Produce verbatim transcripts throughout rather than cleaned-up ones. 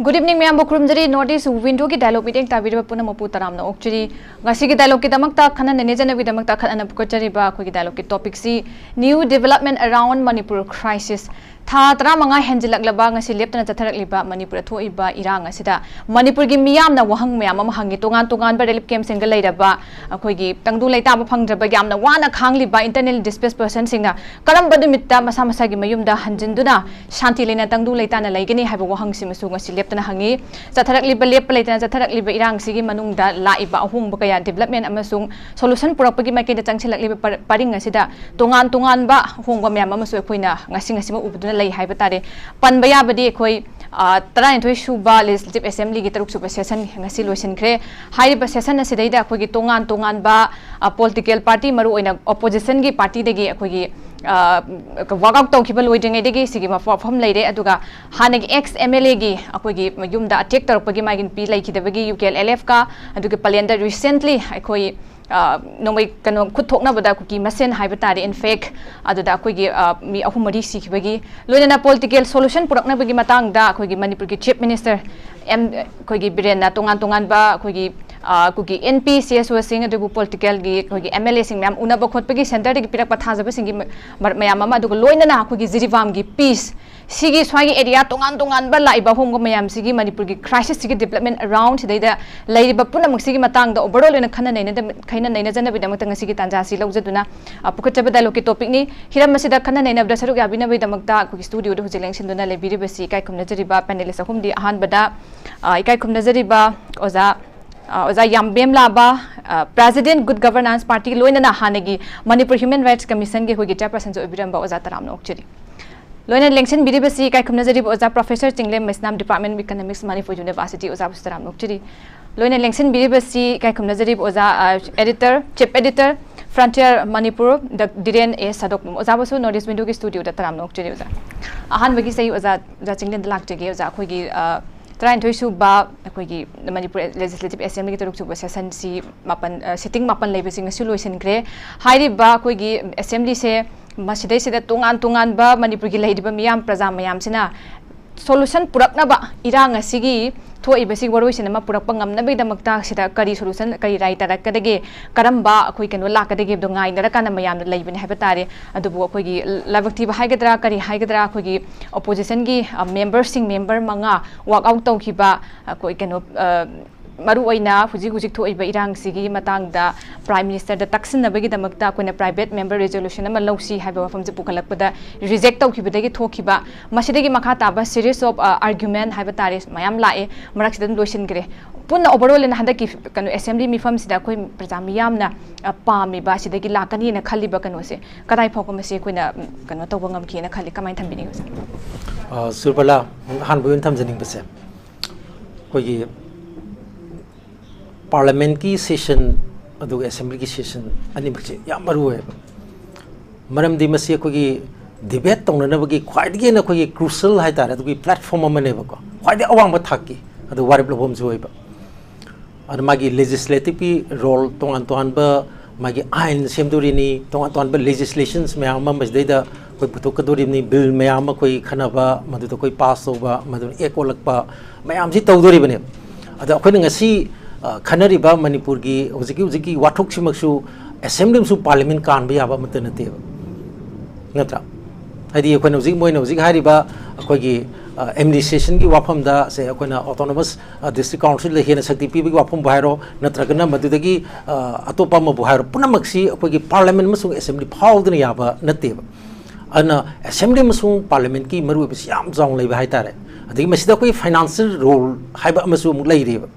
Good evening ꯃꯌꯥꯝꯕꯨ ꯈꯨꯔꯨꯝꯖꯔꯤ꯫ North East Windowꯒꯤ dialogue ꯃꯤꯠꯌꯦꯡ ꯇꯥꯕꯤꯔꯤꯕ ꯄꯨꯝꯅꯃꯛꯄꯨ ꯇꯔꯥꯝꯅ ꯑꯣꯛꯆꯔꯤ꯫ ꯉꯁꯤꯒꯤ dialogueꯀꯤꯗꯃꯛꯇ ꯈꯟꯅ ꯅꯩꯅꯖꯅꯕꯒꯤꯗꯃꯛꯇ ꯑꯈꯟꯅꯅ ꯄꯨꯈꯠꯆꯔꯤꯕ ꯑꯩꯈꯣꯏꯒꯤ dialogueꯀꯤ topicꯁꯤ New Development Around Manipur Crisis꯫ ꯊꯥ ꯇꯔꯥꯃꯉꯥ ꯍꯦꯟꯖꯤꯜꯂꯛꯂꯕ ꯉꯁꯤ ꯂꯦꯞꯇꯅ ꯆꯠꯊꯔꯛꯂꯤꯕ ꯃꯅꯤꯄꯨꯔꯗ ꯊꯣꯛꯏꯕ ꯏꯔꯥꯡ ꯑꯁꯤꯗ ꯃꯅꯤꯄꯨꯔꯒꯤ ꯃꯤꯌꯥꯝꯅ ꯋꯥꯍꯪ ꯃꯌꯥꯝ ꯑꯃ ꯍꯪꯉꯤ꯫ ꯇꯣꯉꯥꯟ ꯇꯣꯉꯥꯟꯕ relief campꯁꯤꯡꯗ ꯂꯩꯔꯕ ꯑꯩꯈꯣꯏꯒꯤ ꯇꯪꯗꯨ ꯂꯩꯇꯥꯕ ꯐꯪꯗ꯭ꯔꯕ ꯌꯥꯝꯅ ꯋꯥꯅ ꯈꯥꯡꯂꯤꯕ internally displaced personꯁꯤꯡꯅ ꯀꯔꯝꯕ ꯅꯨꯃꯤꯠꯇ ꯃꯁꯥ ꯃꯁꯥꯒꯤ ꯃꯌꯨꯝꯗ ꯍꯟꯖꯤꯟꯗꯨꯅ ꯁꯥꯟꯇꯤ ꯂꯩꯅ ꯇꯪꯗꯨ ꯂꯩꯇꯥꯅ ꯂꯩꯒꯅꯤ ꯍꯥꯏꯕ ꯋꯥꯍꯪꯁꯤꯃꯁꯨ ꯉꯁꯤ ꯂꯦꯞꯇꯅ ꯍꯪꯉꯤ꯫ ꯆꯠꯊꯔꯛꯂꯤꯕ, ꯂꯦꯞꯄ ꯂꯩꯇꯅ ꯆꯠꯊꯔꯛꯂꯤꯕ ꯏꯔꯥꯡꯁꯤꯒꯤ ꯃꯅꯨꯡꯗ ꯂꯥꯛꯏꯕ ꯑꯍꯣꯡꯕ ꯀꯌꯥ, development ꯑꯃꯁꯨꯡ solution ꯄꯨꯔꯛꯄꯒꯤ ꯃꯥꯏꯀꯩꯗ ꯆꯪꯁꯤꯜꯂꯛꯂꯤꯕ ꯄꯔ-, ꯄꯔꯤꯡ ꯑꯁꯤꯗ ꯇꯣꯉꯥꯟ ꯇꯣꯉꯥꯟꯕ ꯑꯍꯣꯡꯕ ꯃꯌꯥꯝ ꯑꯃꯁꯨ ꯑꯩꯈꯣꯏꯅ ꯉꯁꯤ ꯉꯁꯤꯃꯛ ꯎꯕꯗꯨꯅ ꯂꯩ ꯍꯥꯏꯕ ꯇꯥꯔꯦ꯫ ꯄꯟꯕ ꯌꯥꯕꯗꯤ ꯑꯩꯈꯣꯏ, ꯑ, ꯇꯔꯥꯅꯤꯊꯣꯏ ꯁꯨꯕ Legislative Assemblyꯒꯤ ꯇꯔꯨꯛ ꯁꯨꯕ session ꯉꯁꯤ ꯂꯣꯏꯁꯤꯟꯈ꯭ꯔꯦ꯫ ꯍꯥꯏꯔꯤꯕ session ꯑꯁꯤꯗꯩꯗ ꯑꯩꯈꯣꯏꯒꯤ ꯇꯣꯉꯥꯟ ꯇꯣꯉꯥꯟꯕ, ꯑ, political party, ꯃꯔꯨꯑꯣꯏꯅ oppositionꯒꯤ partyꯗꯒꯤ ꯑꯩꯈꯣꯏꯒꯤ, ꯑ, walk out ꯇꯧꯈꯤꯕ ꯂꯣꯏꯗ꯭ꯔꯤꯉꯩꯗꯒꯤ ꯁꯤꯒꯤ ꯃꯐ-, ꯋꯥꯐꯝ ꯂꯩꯔꯦ꯫ ꯑꯗꯨꯒ ꯍꯥꯟꯅꯒꯤ ex MLAꯒꯤ ꯑꯩꯈꯣꯏꯒꯤ ꯌꯨꯝꯗ attack ꯇꯧꯔꯛꯄꯒꯤ ꯃꯥꯒꯤ ꯅꯨꯄꯤ ꯂꯩꯈꯤꯗꯕꯒꯤ UKLFꯀ, ꯑꯗꯨꯒ ꯄꯂꯦꯟꯗ recently ꯑꯩꯈꯣꯏ, ꯑ, ꯅꯣꯡꯃꯩ ꯀꯩꯅꯣ ꯈꯨꯠ ꯊꯣꯛꯅꯕꯗ ꯀꯨꯀꯤ ꯃꯁꯦꯟ ꯍꯥꯏꯕ ꯇꯥꯔꯦ, in fact, ꯑꯗꯨꯗ ꯑꯩꯈꯣꯏꯒꯤ, ꯑ, ꯃꯤ ꯑꯍꯨꯝ ꯃꯔꯤ ꯁꯤꯈꯤꯕꯒꯤ, ꯂꯣꯏꯅꯅ political solution ꯄꯨꯔꯛꯅꯕꯒꯤ ꯃꯇꯥꯡꯗ ꯑꯩꯈꯣꯏꯒꯤ ꯃꯅꯤꯄꯨꯔꯒꯤ Chief Minister ꯑꯦꯝ, ꯑꯩꯈꯣꯏꯒꯤ ꯕꯤꯔꯦꯟꯅ ꯇꯣꯉꯥꯟ ꯇꯣꯉꯥꯟꯕ ꯑꯩꯈꯣꯏꯒꯤ, ꯑ, ꯀꯨꯀꯤ NP CSOꯁꯤꯡ, ꯑꯗꯨꯕꯨ politicalꯒꯤ ꯑꯩꯈꯣꯏꯒꯤ MLAꯁꯤꯡ ꯃꯌꯥꯝ ꯎꯅꯕ ꯈꯣꯠꯄꯒꯤ centreꯗꯒꯤ ꯄꯤꯔꯛꯄ ꯊꯥꯖꯕꯁꯤꯡꯒꯤ ꯃ-, ꯃ-, ꯃꯌꯥꯝ ꯑꯃ, ꯑꯗꯨꯒ ꯂꯣꯏꯅꯅ ꯑꯩꯈꯣꯏꯒꯤ ꯖꯤꯔꯤꯕꯥꯝꯒꯤ peace ꯁꯤꯒꯤ ꯁ꯭ꯋꯥꯏꯒꯤ area ꯇꯣꯉꯥꯟ ꯇꯣꯉꯥꯟꯕ ꯂꯥꯛꯏꯕ ꯑꯍꯣꯡꯕ ꯃꯌꯥꯝꯁꯤꯒꯤ ꯃꯅꯤꯄꯨꯔꯒꯤ crisisꯁꯤꯒꯤ development around ꯁꯤꯗꯩꯗ ꯂꯩꯔꯤꯕ ꯄꯨꯝꯅꯃꯛꯁꯤꯒꯤ ꯃꯇꯥꯡꯗ overall ꯑꯣꯏꯅ ꯈꯟꯅ ꯅꯩꯅꯗ-, ꯈꯟꯅ ꯅꯩꯅꯖꯅꯕꯒꯤꯗꯃꯛꯇ ꯉꯁꯤꯒꯤ ꯇꯥꯟꯖꯥ ꯑꯁꯤ ꯂꯧꯖꯗꯨꯅ, ꯑ, ꯄꯨꯈꯠꯆꯕ dialogueꯀꯤ topicꯅꯤ꯫ ꯍꯤꯔꯝ ꯑꯁꯤꯗ ꯈꯟꯅ ꯅꯩꯅꯕꯗ ꯁꯔꯨꯛ ꯌꯥꯕꯤꯅꯕꯒꯤꯗꯃꯛꯇ ꯑꯩꯈꯣꯏꯒꯤ studioꯗ ꯍꯧꯖꯤꯛ ꯂꯦꯡꯁꯤꯟꯗꯨꯅ ꯂꯩꯕꯤꯔꯤꯕꯁꯤ ꯏꯀꯥꯏ ꯈꯨꯝꯅꯖꯔꯤꯕ panelist ꯑꯍꯨꯝꯗꯤ꯫ ꯑꯍꯥꯟꯕꯗ, ꯑ, ꯏꯀꯥꯏ ꯈꯨꯝꯅꯖꯔꯤꯕ ꯑꯣꯖꯥ, ꯑ, ꯑꯣꯖꯥ ꯌꯥꯝꯕꯦꯝ ꯂꯥꯕ, ꯑ, President Good Governance Party, ꯂꯣꯏꯅꯅ ꯍꯥꯟꯅꯒꯤ Manipur Human Rights Commissionꯒꯤ ꯑꯩꯈꯣꯏꯒꯤ chairpersonꯁꯨ ꯑꯣꯏꯕꯤꯔꯝꯕ ꯑꯣꯖꯥ ꯇꯔꯥꯝꯅ ꯑꯣꯛꯆꯔꯤ꯫ ꯂꯣꯏꯅ ꯂꯦꯡꯁꯤꯟꯕꯤꯔꯤꯕꯁꯤ ꯏꯀꯥꯏ ꯈꯨꯝꯅꯖꯔꯤꯕ ꯑꯣꯖꯥ Professor ꯆꯤꯡꯂꯦꯝ Meisnam, Department of Economics, Manipur University, ꯑꯣꯖꯥꯕꯨꯁꯨ ꯇꯔꯥꯝꯅ ꯑꯣꯛꯆꯔꯤ꯫ ꯂꯣꯏꯅ ꯂꯦꯡꯁꯤꯟꯕꯤꯔꯤꯕꯁꯤ ꯏꯀꯥꯏ ꯈꯨꯝꯅꯖꯔꯤꯕ ꯑꯣꯖꯥ, ꯑ, editor, chief editor, Frontier Manipur, ꯗ ꯙꯤꯔꯦꯟ ꯑꯦ ꯁꯥꯗꯣꯛꯄꯝ, ꯑꯣꯖꯥꯕꯨꯁꯨ North East Windowꯒꯤ studioꯗ ꯇꯔꯥꯝꯅ ꯑꯣꯛꯆꯔꯤ ꯑꯣꯖꯥ꯫ ꯑꯍꯥꯟꯕꯒꯤ ꯆꯍꯤ ꯑꯣꯖꯥ, ꯑꯣꯖꯥ ꯆꯤꯡꯂꯦꯝꯗ ꯂꯥꯛꯆꯒꯦ꯫ ꯑꯣꯖꯥ, ꯑꯩꯈꯣꯏꯒꯤ, ꯑ, ꯇꯔꯥꯅꯤꯊꯣꯏ ꯁꯨꯕ ꯑꯩꯈꯣꯏꯒꯤ ꯃꯅꯤꯄꯨꯔ Legislative Assemblyꯒꯤ ꯇꯔꯨꯛ ꯁꯨꯕ sessionꯁꯤ ꯃꯥꯄꯟ, ꯑ, sitting ꯃꯥꯄꯟ ꯂꯩꯕꯁꯤ ꯉꯁꯤ ꯂꯣꯏꯁꯤꯟꯈ꯭ꯔꯦ꯫ ꯍꯥꯏꯔꯤꯕ ꯑꯩꯈꯣꯏꯒꯤ assemblyꯁꯦ ꯃꯁꯤꯗꯩꯁꯤꯗ ꯇꯣꯉꯥꯟ ꯇꯣꯉꯥꯟꯕ ꯃꯅꯤꯄꯨꯔꯒꯤ ꯂꯩꯔꯤꯕ ꯃꯤꯌꯥꯝ, ꯄ꯭ꯔꯖꯥ ꯃꯌꯥꯝꯁꯤꯅ ꯁꯣꯂꯨꯁꯟ ꯄꯨꯔꯛꯅꯕ, ꯏꯔꯥꯡ ꯑꯁꯤꯒꯤ ꯊꯣꯛꯏꯕꯁꯤ ꯋꯥꯔꯣꯏꯁꯤꯟ ꯑꯃ ꯄꯨꯔꯛꯄ ꯉꯝꯅꯕꯒꯤꯗꯃꯛꯇ ꯁꯤꯗ ꯀꯔꯤ ꯁꯣꯂꯨꯁꯟ, ꯀꯔꯤ ꯔꯥꯏ ꯇꯥꯔꯛꯀꯗꯒꯦ, ꯀꯔꯝꯕ ꯑꯩꯈꯣꯏ ꯀꯩꯅꯣ ꯂꯥꯛꯀꯗꯒꯦ ꯍꯥꯏꯕꯗꯣ ꯉꯥꯏꯅꯔꯀꯥꯟꯗ ꯃꯌꯥꯝꯅ ꯂꯩꯕꯅꯦ ꯍꯥꯏꯕ ꯇꯥꯔꯦ꯫ ꯑꯗꯨꯕꯨ ꯑꯩꯈꯣꯏꯒꯤ ꯂꯥꯏꯕꯛ ꯊꯤꯕ ꯍꯥꯏꯒꯗ꯭ꯔꯥ, ꯀꯔꯤ ꯍꯥꯏꯒꯗ꯭ꯔꯥ, ꯑꯩꯈꯣꯏꯒꯤ ꯑꯣꯄꯣꯖꯤꯁꯟꯒꯤ ꯃꯦꯝꯕꯔꯁꯤꯡ, ꯃꯦꯝꯕꯔ ꯃꯉꯥ ꯋꯥꯛ ꯑꯥꯎꯠ ꯇꯧꯈꯤꯕ, ꯑꯩꯈꯣꯏ ꯀꯩꯅꯣ, ꯃꯔꯨ ꯑꯣꯏꯅ ꯍꯧꯖꯤꯛ ꯍꯧꯖꯤꯛ ꯊꯣꯛꯏꯕ ꯏꯔꯥꯡꯁꯤꯒꯤ ꯃꯇꯥꯡꯗ ꯄ꯭ꯔꯥꯏꯝ ꯃꯤꯅꯤꯁꯇꯔꯗ ꯇꯛꯁꯤꯟꯅꯕꯒꯤꯗꯃꯛꯇ ꯑꯩꯈꯣꯏꯅ ꯄ꯭ꯔꯥꯏꯚꯦꯠ ꯃꯦꯝꯕꯔ ꯔꯤꯖꯣꯂꯨꯁꯟ ꯑꯃ ꯂꯧꯁꯤ ꯍꯥꯏꯕ ꯋꯥꯐꯝꯁꯦ ꯄꯨꯈꯠꯂꯛꯄꯗ ꯔꯤꯖꯦꯛ ꯇꯧꯈꯤꯕꯗꯒꯤ ꯊꯣꯛꯈꯤꯕ, ꯃꯁꯤꯗꯒꯤ ꯃꯈꯥ ꯇꯥꯕ series of argument ꯍꯥꯏꯕ ꯇꯥꯔꯦ, ꯃꯌꯥꯝ ꯂꯥꯛꯑꯦ, ꯃꯔꯛꯁꯤꯗ ꯑꯗꯨꯝ ꯂꯣꯏꯁꯤꯟꯈ꯭ꯔꯦ꯫ ꯄꯨꯟꯅ overall ꯑꯣꯏꯅ ꯍꯟꯗꯛꯀꯤ ꯀꯩꯅꯣ ꯑꯦꯁꯦꯝꯕ꯭ꯂꯤ ꯃꯤꯐꯝꯁꯤꯗ ꯑꯩꯈꯣꯏ ꯄ꯭ꯔꯖꯥ ꯃꯤꯌꯥꯝꯅ, ꯑ, ꯄꯥꯝꯃꯤꯕ, ꯑꯁꯤꯗꯒꯤ ꯂꯥꯛꯀꯅꯤꯅ ꯈꯜꯂꯤꯕ ꯀꯩꯅꯣꯁꯦ ꯀꯗꯥꯏ ꯐꯥꯎꯕ ꯃꯁꯤ ꯑꯩꯈꯣꯏꯅ, ꯎꯝ, ꯀꯩꯅꯣ ꯇꯧꯕ ꯉꯝꯈꯤꯅ ꯈꯜꯂꯤ? ꯀꯃꯥꯏꯅ ꯊꯝꯕꯤꯅꯤꯡꯉꯤ, ꯑꯣꯖꯥ? ꯑ, ꯁꯨꯔꯕꯂꯥ, ꯑꯍꯥꯟꯕ ꯑꯣꯏꯅ ꯊꯝꯖꯅꯤꯡꯕꯁꯦ, ꯑꯩꯈꯣꯏꯒꯤ ꯄꯥꯔꯂꯤꯌꯥꯃꯦꯟꯠꯀꯤ ꯁꯦꯁꯟ ꯑꯗꯨꯒ ꯑꯦꯁꯦꯝꯕ꯭ꯂꯤꯒꯤ ꯁꯦꯁꯟ ꯑꯅꯤꯃꯛꯁꯦ ꯌꯥꯝ ꯃꯔꯨ ꯑꯣꯏꯌꯦꯕ꯫ ꯃꯔꯝꯗꯤ ꯃꯁꯤ ꯑꯩꯈꯣꯏꯒꯤ ꯗꯤꯕꯦꯠ ꯇꯧꯅꯅꯕꯒꯤ ꯈ꯭ꯋꯥꯏꯗꯒꯤ ꯍꯦꯟꯅ ꯑꯩꯈꯣꯏꯒꯤ crucial ꯍꯥꯏꯇꯥꯔꯦ, ꯑꯗꯨꯒꯤ platform ꯑꯃꯅꯦꯕꯀꯣ, ꯈ꯭ꯋꯥꯏꯗꯒꯤ ꯑꯋꯥꯡꯕ ꯊꯥꯛꯀꯤ, ꯑꯗꯨ ꯋꯥꯔꯦꯞ ꯂꯧꯐꯝꯁꯨ ꯑꯣꯏꯕ꯫ ꯑꯗꯨ ꯃꯥꯒꯤ legislative ꯀꯤ role, ꯇꯣꯉꯥꯟ ꯇꯣꯉꯥꯟꯕ ꯃꯥꯒꯤ ꯑꯥꯏꯟ ꯁꯦꯝꯗꯣꯔꯤꯅꯤ, ꯇꯣꯉꯥꯟ ꯇꯣꯉꯥꯟꯕ legislations ꯃꯌꯥꯝ ꯑꯃ ꯃꯁꯤꯗꯩꯗ ꯑꯩꯈꯣꯏ ꯄꯨꯊꯣꯛꯀꯗꯣꯔꯤꯕꯅꯤ, ꯕꯤꯜ ꯃꯌꯥꯝ ꯑꯃ ꯑꯩꯈꯣꯏ ꯈꯟꯅꯕ, ꯃꯗꯨꯗ ꯑꯩꯈꯣꯏ ꯄꯥꯁ ꯇꯧꯕ, ꯃꯗꯨꯅ ꯑꯦꯛ ꯑꯣꯜꯂꯛꯄ ꯃꯌꯥꯝꯁꯤ ꯇꯧꯗꯣꯔꯤꯕꯅꯦꯕ꯫ ꯑꯗ ꯑꯩꯈꯣꯏꯅ ꯉꯁꯤ, ꯑ, ꯈꯟꯅꯔꯤꯕ ꯃꯅꯤꯄꯨꯔꯒꯤ ꯍꯧꯖꯤꯛꯀꯤ, ꯍꯧꯖꯤꯛꯀꯤ ꯋꯥꯊꯣꯛꯁꯤꯃꯛꯁꯨ ꯑꯦꯁꯦꯝꯕ꯭ꯂꯤ ꯑꯃꯁꯨꯡ ꯄꯥꯔꯂꯤꯌꯥꯃꯦꯟꯠ ꯀꯥꯟꯕ ꯌꯥꯕ ꯑꯃꯠꯇ ꯅꯠꯇꯦꯕ, ꯅꯠꯇ꯭ꯔꯥ? ꯍꯥꯏꯗꯤ ꯑꯩꯈꯣꯏꯅ ꯍꯧꯖꯤꯛ, ꯃꯣꯏꯅ ꯍꯧꯖꯤꯛ ꯍꯥꯏꯔꯤꯕ ꯑꯩꯈꯣꯏꯒꯤ, ꯑ, administration ꯒꯤ ꯋꯥꯐꯝꯗ, ꯁꯦ, ꯑꯩꯈꯣꯏꯅ autonomous, ꯑ, district council ꯗ ꯍꯦꯟꯅ ꯁꯛꯇꯤ ꯄꯤꯕꯒꯤ ꯋꯥꯐꯝꯕꯨ ꯍꯥꯏꯔꯣ, ꯅꯠꯇ꯭ꯔꯒꯅ ꯃꯗꯨꯗꯒꯤ, ꯑ, ꯑꯇꯣꯞꯄ ꯑꯃꯕꯨ ꯍꯥꯏꯔꯣ, ꯄꯨꯝꯅꯃꯛꯁꯤ ꯑꯩꯈꯣꯏꯒꯤ ꯄꯥꯔꯂꯤꯌꯥꯃꯦꯟꯠ ꯑꯃꯁꯨꯡ ꯑꯦꯁꯦꯝꯕ꯭ꯂꯤ ꯐꯥꯎꯗꯅ ꯌꯥꯕ ꯅꯠꯇꯦꯕ꯫ ꯑꯗꯨꯅ ꯑꯦꯁꯦꯝꯕ꯭ꯂꯤ ꯑꯃꯁꯨꯡ ꯄꯥꯔꯂꯤꯌꯥꯃꯦꯟꯠꯀꯤ ꯃꯔꯨꯑꯣꯏꯕꯁꯤ ꯌꯥꯝ ꯆꯥꯎꯅ ꯂꯩꯕ ꯍꯥꯏꯇꯥꯔꯦ꯫ ꯑꯗꯒꯤ ꯃꯁꯤꯗ ꯑꯩꯈꯣꯏꯒꯤ financial role ꯍꯥꯏꯕ ꯑꯃꯁꯨ ꯑꯃꯨꯛ ꯂꯩꯔꯤꯕ꯫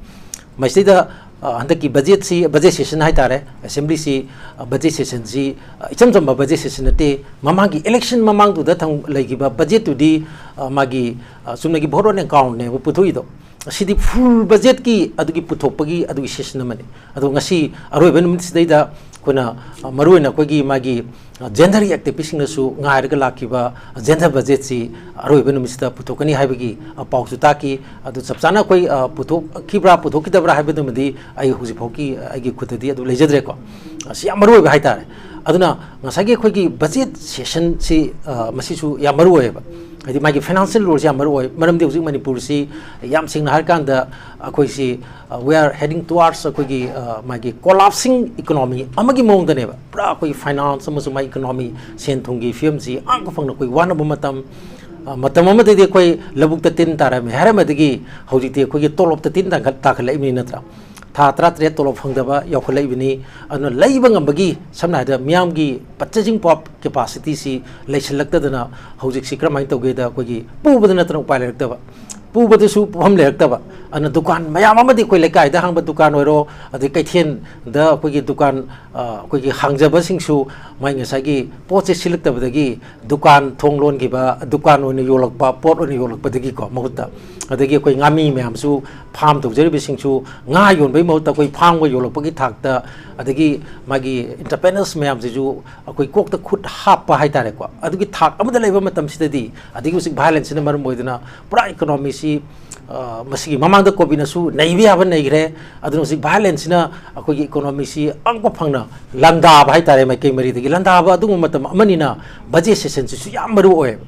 ꯃꯁꯤꯗꯩꯗ, ꯑ, ꯍꯟꯗꯛꯀꯤ ꯕꯖꯦꯠꯁꯤ, ꯕꯖꯦꯠ ꯁꯦꯁꯟ ꯍꯥꯏꯇꯥꯔꯦ, ꯑꯦꯁꯦꯝꯕ꯭ꯂꯤꯁꯤ, ꯑ, ꯕꯖꯦꯠ ꯁꯦꯁꯟꯁꯤ, ꯑ, ꯏꯆꯝ ꯆꯝꯕ ꯕꯖꯦꯠ ꯁꯦꯁꯟ ꯅꯠꯇꯦ꯫ ꯃꯃꯥꯡꯒꯤ ꯏꯂꯦꯛꯁꯟ ꯃꯃꯥꯡꯗꯨꯗ ꯊꯝ-, ꯂꯩꯈꯤꯕ ꯕꯖꯦꯠꯇꯨꯗꯤ, ꯑ, ꯃꯥꯒꯤ, ꯑ, ꯆꯨꯝꯅꯒꯤ vote on account ꯅꯦꯕ ꯄꯨꯊꯣꯛꯏꯗꯣ꯫ ꯑꯁꯤꯗꯤ ꯐꯨꯜ ꯕꯖꯦꯠꯀꯤ ꯑꯗꯨꯒꯤ ꯄꯨꯊꯣꯛꯄꯒꯤ ꯑꯗꯨꯒꯤ ꯁꯦꯁꯟ ꯑꯃꯅꯤ꯫ ꯑꯗꯣ ꯉꯁꯤ ꯑꯔꯣꯏꯕ ꯅꯨꯃꯤꯠꯁꯤꯗꯩꯗ ꯑꯩꯈꯣꯏꯅ, ꯑ, ꯃꯔꯨꯑꯣꯏꯅ ꯑꯩꯈꯣꯏꯒꯤ ꯃꯥꯒꯤ, ꯑ, ꯖꯦꯟꯗꯔ ꯑꯦꯛꯇꯤꯚꯤꯁꯁꯤꯡꯅꯁꯨ ꯉꯥꯏꯔꯒ ꯂꯥꯛꯈꯤꯕ ꯖꯦꯟꯗꯔ ꯕꯖꯦꯠꯁꯤ ꯑꯔꯣꯏꯕ ꯅꯨꯃꯤꯠꯁꯤꯗ ꯄꯨꯊꯣꯛꯀꯅꯤ ꯍꯥꯏꯕꯒꯤ, ꯑ, ꯄꯥꯎꯁꯨ ꯇꯥꯈꯤ꯫ ꯑꯗꯨ ꯆꯞ ꯆꯥꯅ ꯑꯩꯈꯣꯏ, ꯑ, ꯄꯨꯊꯣꯛꯈꯤꯕ꯭ꯔꯥ ꯄꯨꯊꯣꯛꯈꯤꯗꯕ꯭ꯔꯥ ꯍꯥꯏꯕꯗꯨꯃꯗꯤ ꯑꯩ ꯍꯧꯖꯤꯛꯐꯥꯎꯒꯤ ꯑꯩꯒꯤ ꯈꯨꯠꯇꯗꯤ ꯑꯗꯨ ꯂꯩꯖꯗ꯭ꯔꯦꯀꯣ꯫ ꯑꯁꯤ ꯌꯥꯝ ꯃꯔꯨꯑꯣꯏꯕ ꯍꯥꯏꯇꯥꯔꯦ꯫ ꯑꯗꯨꯅ ꯉꯁꯥꯏꯒꯤ ꯑꯩꯈꯣꯏꯒꯤ ꯕꯖꯦꯠ ꯁꯦꯁꯟꯁꯤ, ꯑ, ꯃꯁꯤꯁꯨ ꯌꯥꯝ ꯃꯔꯨꯑꯣꯏꯌꯦꯕ꯫ ꯍꯥꯏꯗꯤ ꯃꯥꯒꯤ ꯐꯥꯏꯅꯥꯟꯁꯤꯌꯦꯜ ꯔꯣꯜꯁꯦ ꯌꯥꯝ ꯃꯔꯨ ꯑꯣꯏ꯫ ꯃꯔꯝꯗꯤ ꯍꯧꯖꯤꯛ ꯃꯅꯤꯄꯨꯔꯁꯤ ꯌꯥꯝ ꯁꯦꯡꯅ ꯍꯥꯏꯔꯀꯥꯟꯗ ꯑꯩꯈꯣꯏꯁꯤ, uh, we are heading towards ꯑꯩꯈꯣꯏꯒꯤ, uh, ꯃꯥꯒꯤ ꯀꯣꯂꯥꯞꯁꯤꯡ ꯏꯀꯣꯅꯣꯃꯤ ꯑꯃꯒꯤ ꯃꯑꯣꯡꯗꯅꯦꯕ꯫ ꯄꯨꯔꯥ ꯑꯩꯈꯣꯏꯒꯤ ꯐꯥꯏꯅꯥꯟꯁ ꯑꯃꯁꯨꯡ ꯃꯥꯒꯤ ꯏꯀꯣꯅꯣꯃꯤ, ꯁꯦꯟ ꯊꯨꯝꯒꯤ ꯐꯤꯕꯝꯁꯤ ꯌꯥꯝ ꯐꯪꯅ ꯑꯩꯈꯣꯏ ꯋꯥꯅꯕ ꯃꯇꯝ, uh, ꯃꯇꯝ ꯑꯃꯗꯗꯤ ꯑꯩꯈꯣꯏ ꯂꯧꯕꯨꯛꯇ ꯇꯤꯟ ꯇꯥꯔꯝꯃꯤ ꯍꯥꯏꯔꯝꯕꯗꯒꯤ ꯍꯧꯖꯤꯛꯇꯤ ꯑꯩꯈꯣꯏꯒꯤ ꯇꯣꯂꯣꯞꯇ ꯇꯤꯟ ꯇꯥꯈꯠ-, ꯇꯥꯈꯠꯂꯛꯏꯕꯅꯤ ꯅꯠꯇ꯭ꯔꯥ? ꯊꯥ ꯇꯔꯥꯇꯔꯦꯠ ꯇꯣꯂꯣꯞ ꯐꯪꯗꯕ ꯌꯥꯎꯈꯠꯂꯛꯏꯕꯅꯤ꯫ ꯑꯗꯨꯅ ꯂꯩꯕ ꯉꯝꯕꯒꯤ, ꯁꯝꯅ ꯍꯥꯏꯔꯕꯗ, ꯃꯤꯌꯥꯝꯒꯤ purchasing power capacityꯁꯤ ꯂꯩꯁꯤꯜꯂꯛꯇꯗꯅ ꯍꯧꯖꯤꯛꯁꯤ ꯀꯔꯝꯍꯥꯏꯅ ꯇꯧꯒꯦꯗ, ꯑꯩꯈꯣꯏꯒꯤ ꯄꯨꯕꯗ ꯅꯠꯇꯅ ꯎꯄꯥꯏ ꯂꯩꯔꯛꯇꯕ, ꯄꯨꯕꯗꯁꯨ ꯄꯨꯐꯝ ꯂꯩꯔꯛꯇꯕ꯫ ꯑꯗꯨꯅ ꯗꯨꯀꯥꯟ ꯃꯌꯥꯝ ꯑꯃꯗꯤ ꯑꯩꯈꯣꯏ ꯂꯩꯀꯥꯏꯗ ꯍꯥꯡꯕ ꯗꯨꯀꯥꯟ ꯑꯣꯏꯔꯣ, ꯑꯗꯩ ꯀꯩꯊꯦꯜꯗ ꯑꯩꯈꯣꯏꯒꯤ ꯗꯨꯀꯥꯟ, ꯑ, ꯑꯩꯈꯣꯏꯒꯤ ꯍꯥꯡꯖꯕꯁꯤꯡꯁꯨ ꯃꯥꯏ ꯉꯁꯥꯏꯒꯤ ꯄꯣꯠꯁꯦ ꯁꯤꯠꯂꯛꯇꯕꯗꯒꯤ ꯗꯨꯀꯥꯟ ꯊꯣꯡ ꯂꯣꯟꯈꯤꯕ, ꯗꯨꯀꯥꯟ ꯑꯣꯏꯅ ꯌꯣꯜꯂꯛꯄ, ꯄꯣꯠ ꯑꯣꯏꯅ ꯌꯣꯜꯂꯛꯄꯗꯒꯤꯀꯣ ꯃꯍꯨꯠꯇ꯫ ꯑꯗꯒꯤ ꯑꯩꯈꯣꯏ ꯉꯥꯃꯤ ꯃꯌꯥꯝꯁꯨ, ꯐꯥꯝ ꯇꯧꯖꯔꯤꯕꯁꯤꯡꯁꯨ ꯉꯥ ꯌꯣꯟꯕꯒꯤ ꯃꯍꯨꯠꯇ ꯑꯩꯈꯣꯏ ꯐꯥꯝꯒ ꯌꯣꯜꯂꯛꯄꯒꯤ ꯊꯥꯛꯇ, ꯑꯗꯒꯤ ꯃꯥꯒꯤ entrepreneurs ꯃꯌꯥꯝꯁꯤꯁꯨ ꯑꯩꯈꯣꯏ ꯀꯣꯛꯇ ꯈꯨꯠ ꯍꯥꯞꯄ ꯍꯥꯏꯇꯥꯔꯦꯀꯣ, ꯑꯗꯨꯒꯤ ꯊꯥꯛ ꯑꯃꯗ ꯂꯩꯕ ꯃꯇꯝꯁꯤꯗꯗꯤ, ꯑꯗꯒꯤ ꯍꯧꯖꯤꯛ violenceꯁꯤꯅ ꯃꯔꯝ ꯑꯣꯏꯗꯨꯅ ꯄꯨꯔꯥ economyꯁꯤ, ꯑ, ꯃꯁꯤꯒꯤ ꯃꯃꯥꯡꯗ ꯀꯣꯕꯤꯅꯁꯨ ꯅꯩꯕ ꯌꯥꯕ ꯅꯩꯈ꯭ꯔꯦ꯫ ꯑꯗꯨꯅ ꯍꯧꯖꯤꯛ violenceꯁꯤꯅ ꯑꯩꯈꯣꯏꯒꯤ economyꯁꯤ ꯑꯉꯛꯄ ꯐꯪꯅ ꯂꯥꯟꯗꯥꯕ ꯍꯥꯏꯇꯥꯔꯦ, ꯃꯥꯏꯀꯩ ꯃꯔꯤꯗꯒꯤ ꯂꯥꯟꯗꯥꯕ ꯑꯗꯨꯒꯨꯝꯕ ꯃꯇꯝ ꯑꯃꯅꯤꯅ budget sessionꯁꯤꯁꯨ ꯌꯥꯝ ꯃꯔꯨ ꯑꯣꯏꯌꯦꯕ꯫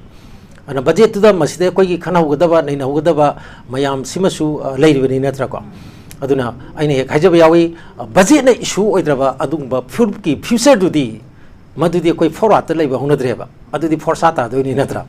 ꯑꯗꯨꯅ budgetꯇꯨꯗ ꯃꯁꯤꯗ ꯑꯩꯈꯣꯏꯒꯤ ꯈꯟꯅꯍꯧꯒꯗꯕ, ꯅꯩꯅꯍꯧꯒꯗꯕ ꯃꯌꯥꯝꯁꯤꯃꯁꯨ, ꯑ, ꯂꯩꯔꯤꯕꯅꯤ ꯅꯠꯇ꯭ꯔꯥꯀꯣ? ꯑꯗꯨꯅ ꯑꯩꯅ ꯍꯦꯛ ꯍꯥꯏꯖꯕ ꯌꯥꯎꯏ, ꯑ, budgetꯅ issue ꯑꯣꯏꯗ꯭ꯔꯕ ꯑꯗꯨꯒꯨꯝꯕ ꯐꯨꯔꯨꯞꯀꯤ futureꯗꯨꯗꯤ, ꯃꯗꯨꯗꯤ ꯑꯩꯈꯣꯏ ꯐꯣꯔꯋꯥꯔꯗꯇ ꯂꯩꯕ ꯍꯧꯅꯗ꯭ꯔꯦꯕ, ꯑꯗꯨꯗꯤ ꯐꯣꯔꯁꯥ ꯇꯥꯗꯣꯏꯅꯤ ꯅꯠꯇ꯭ꯔꯥ?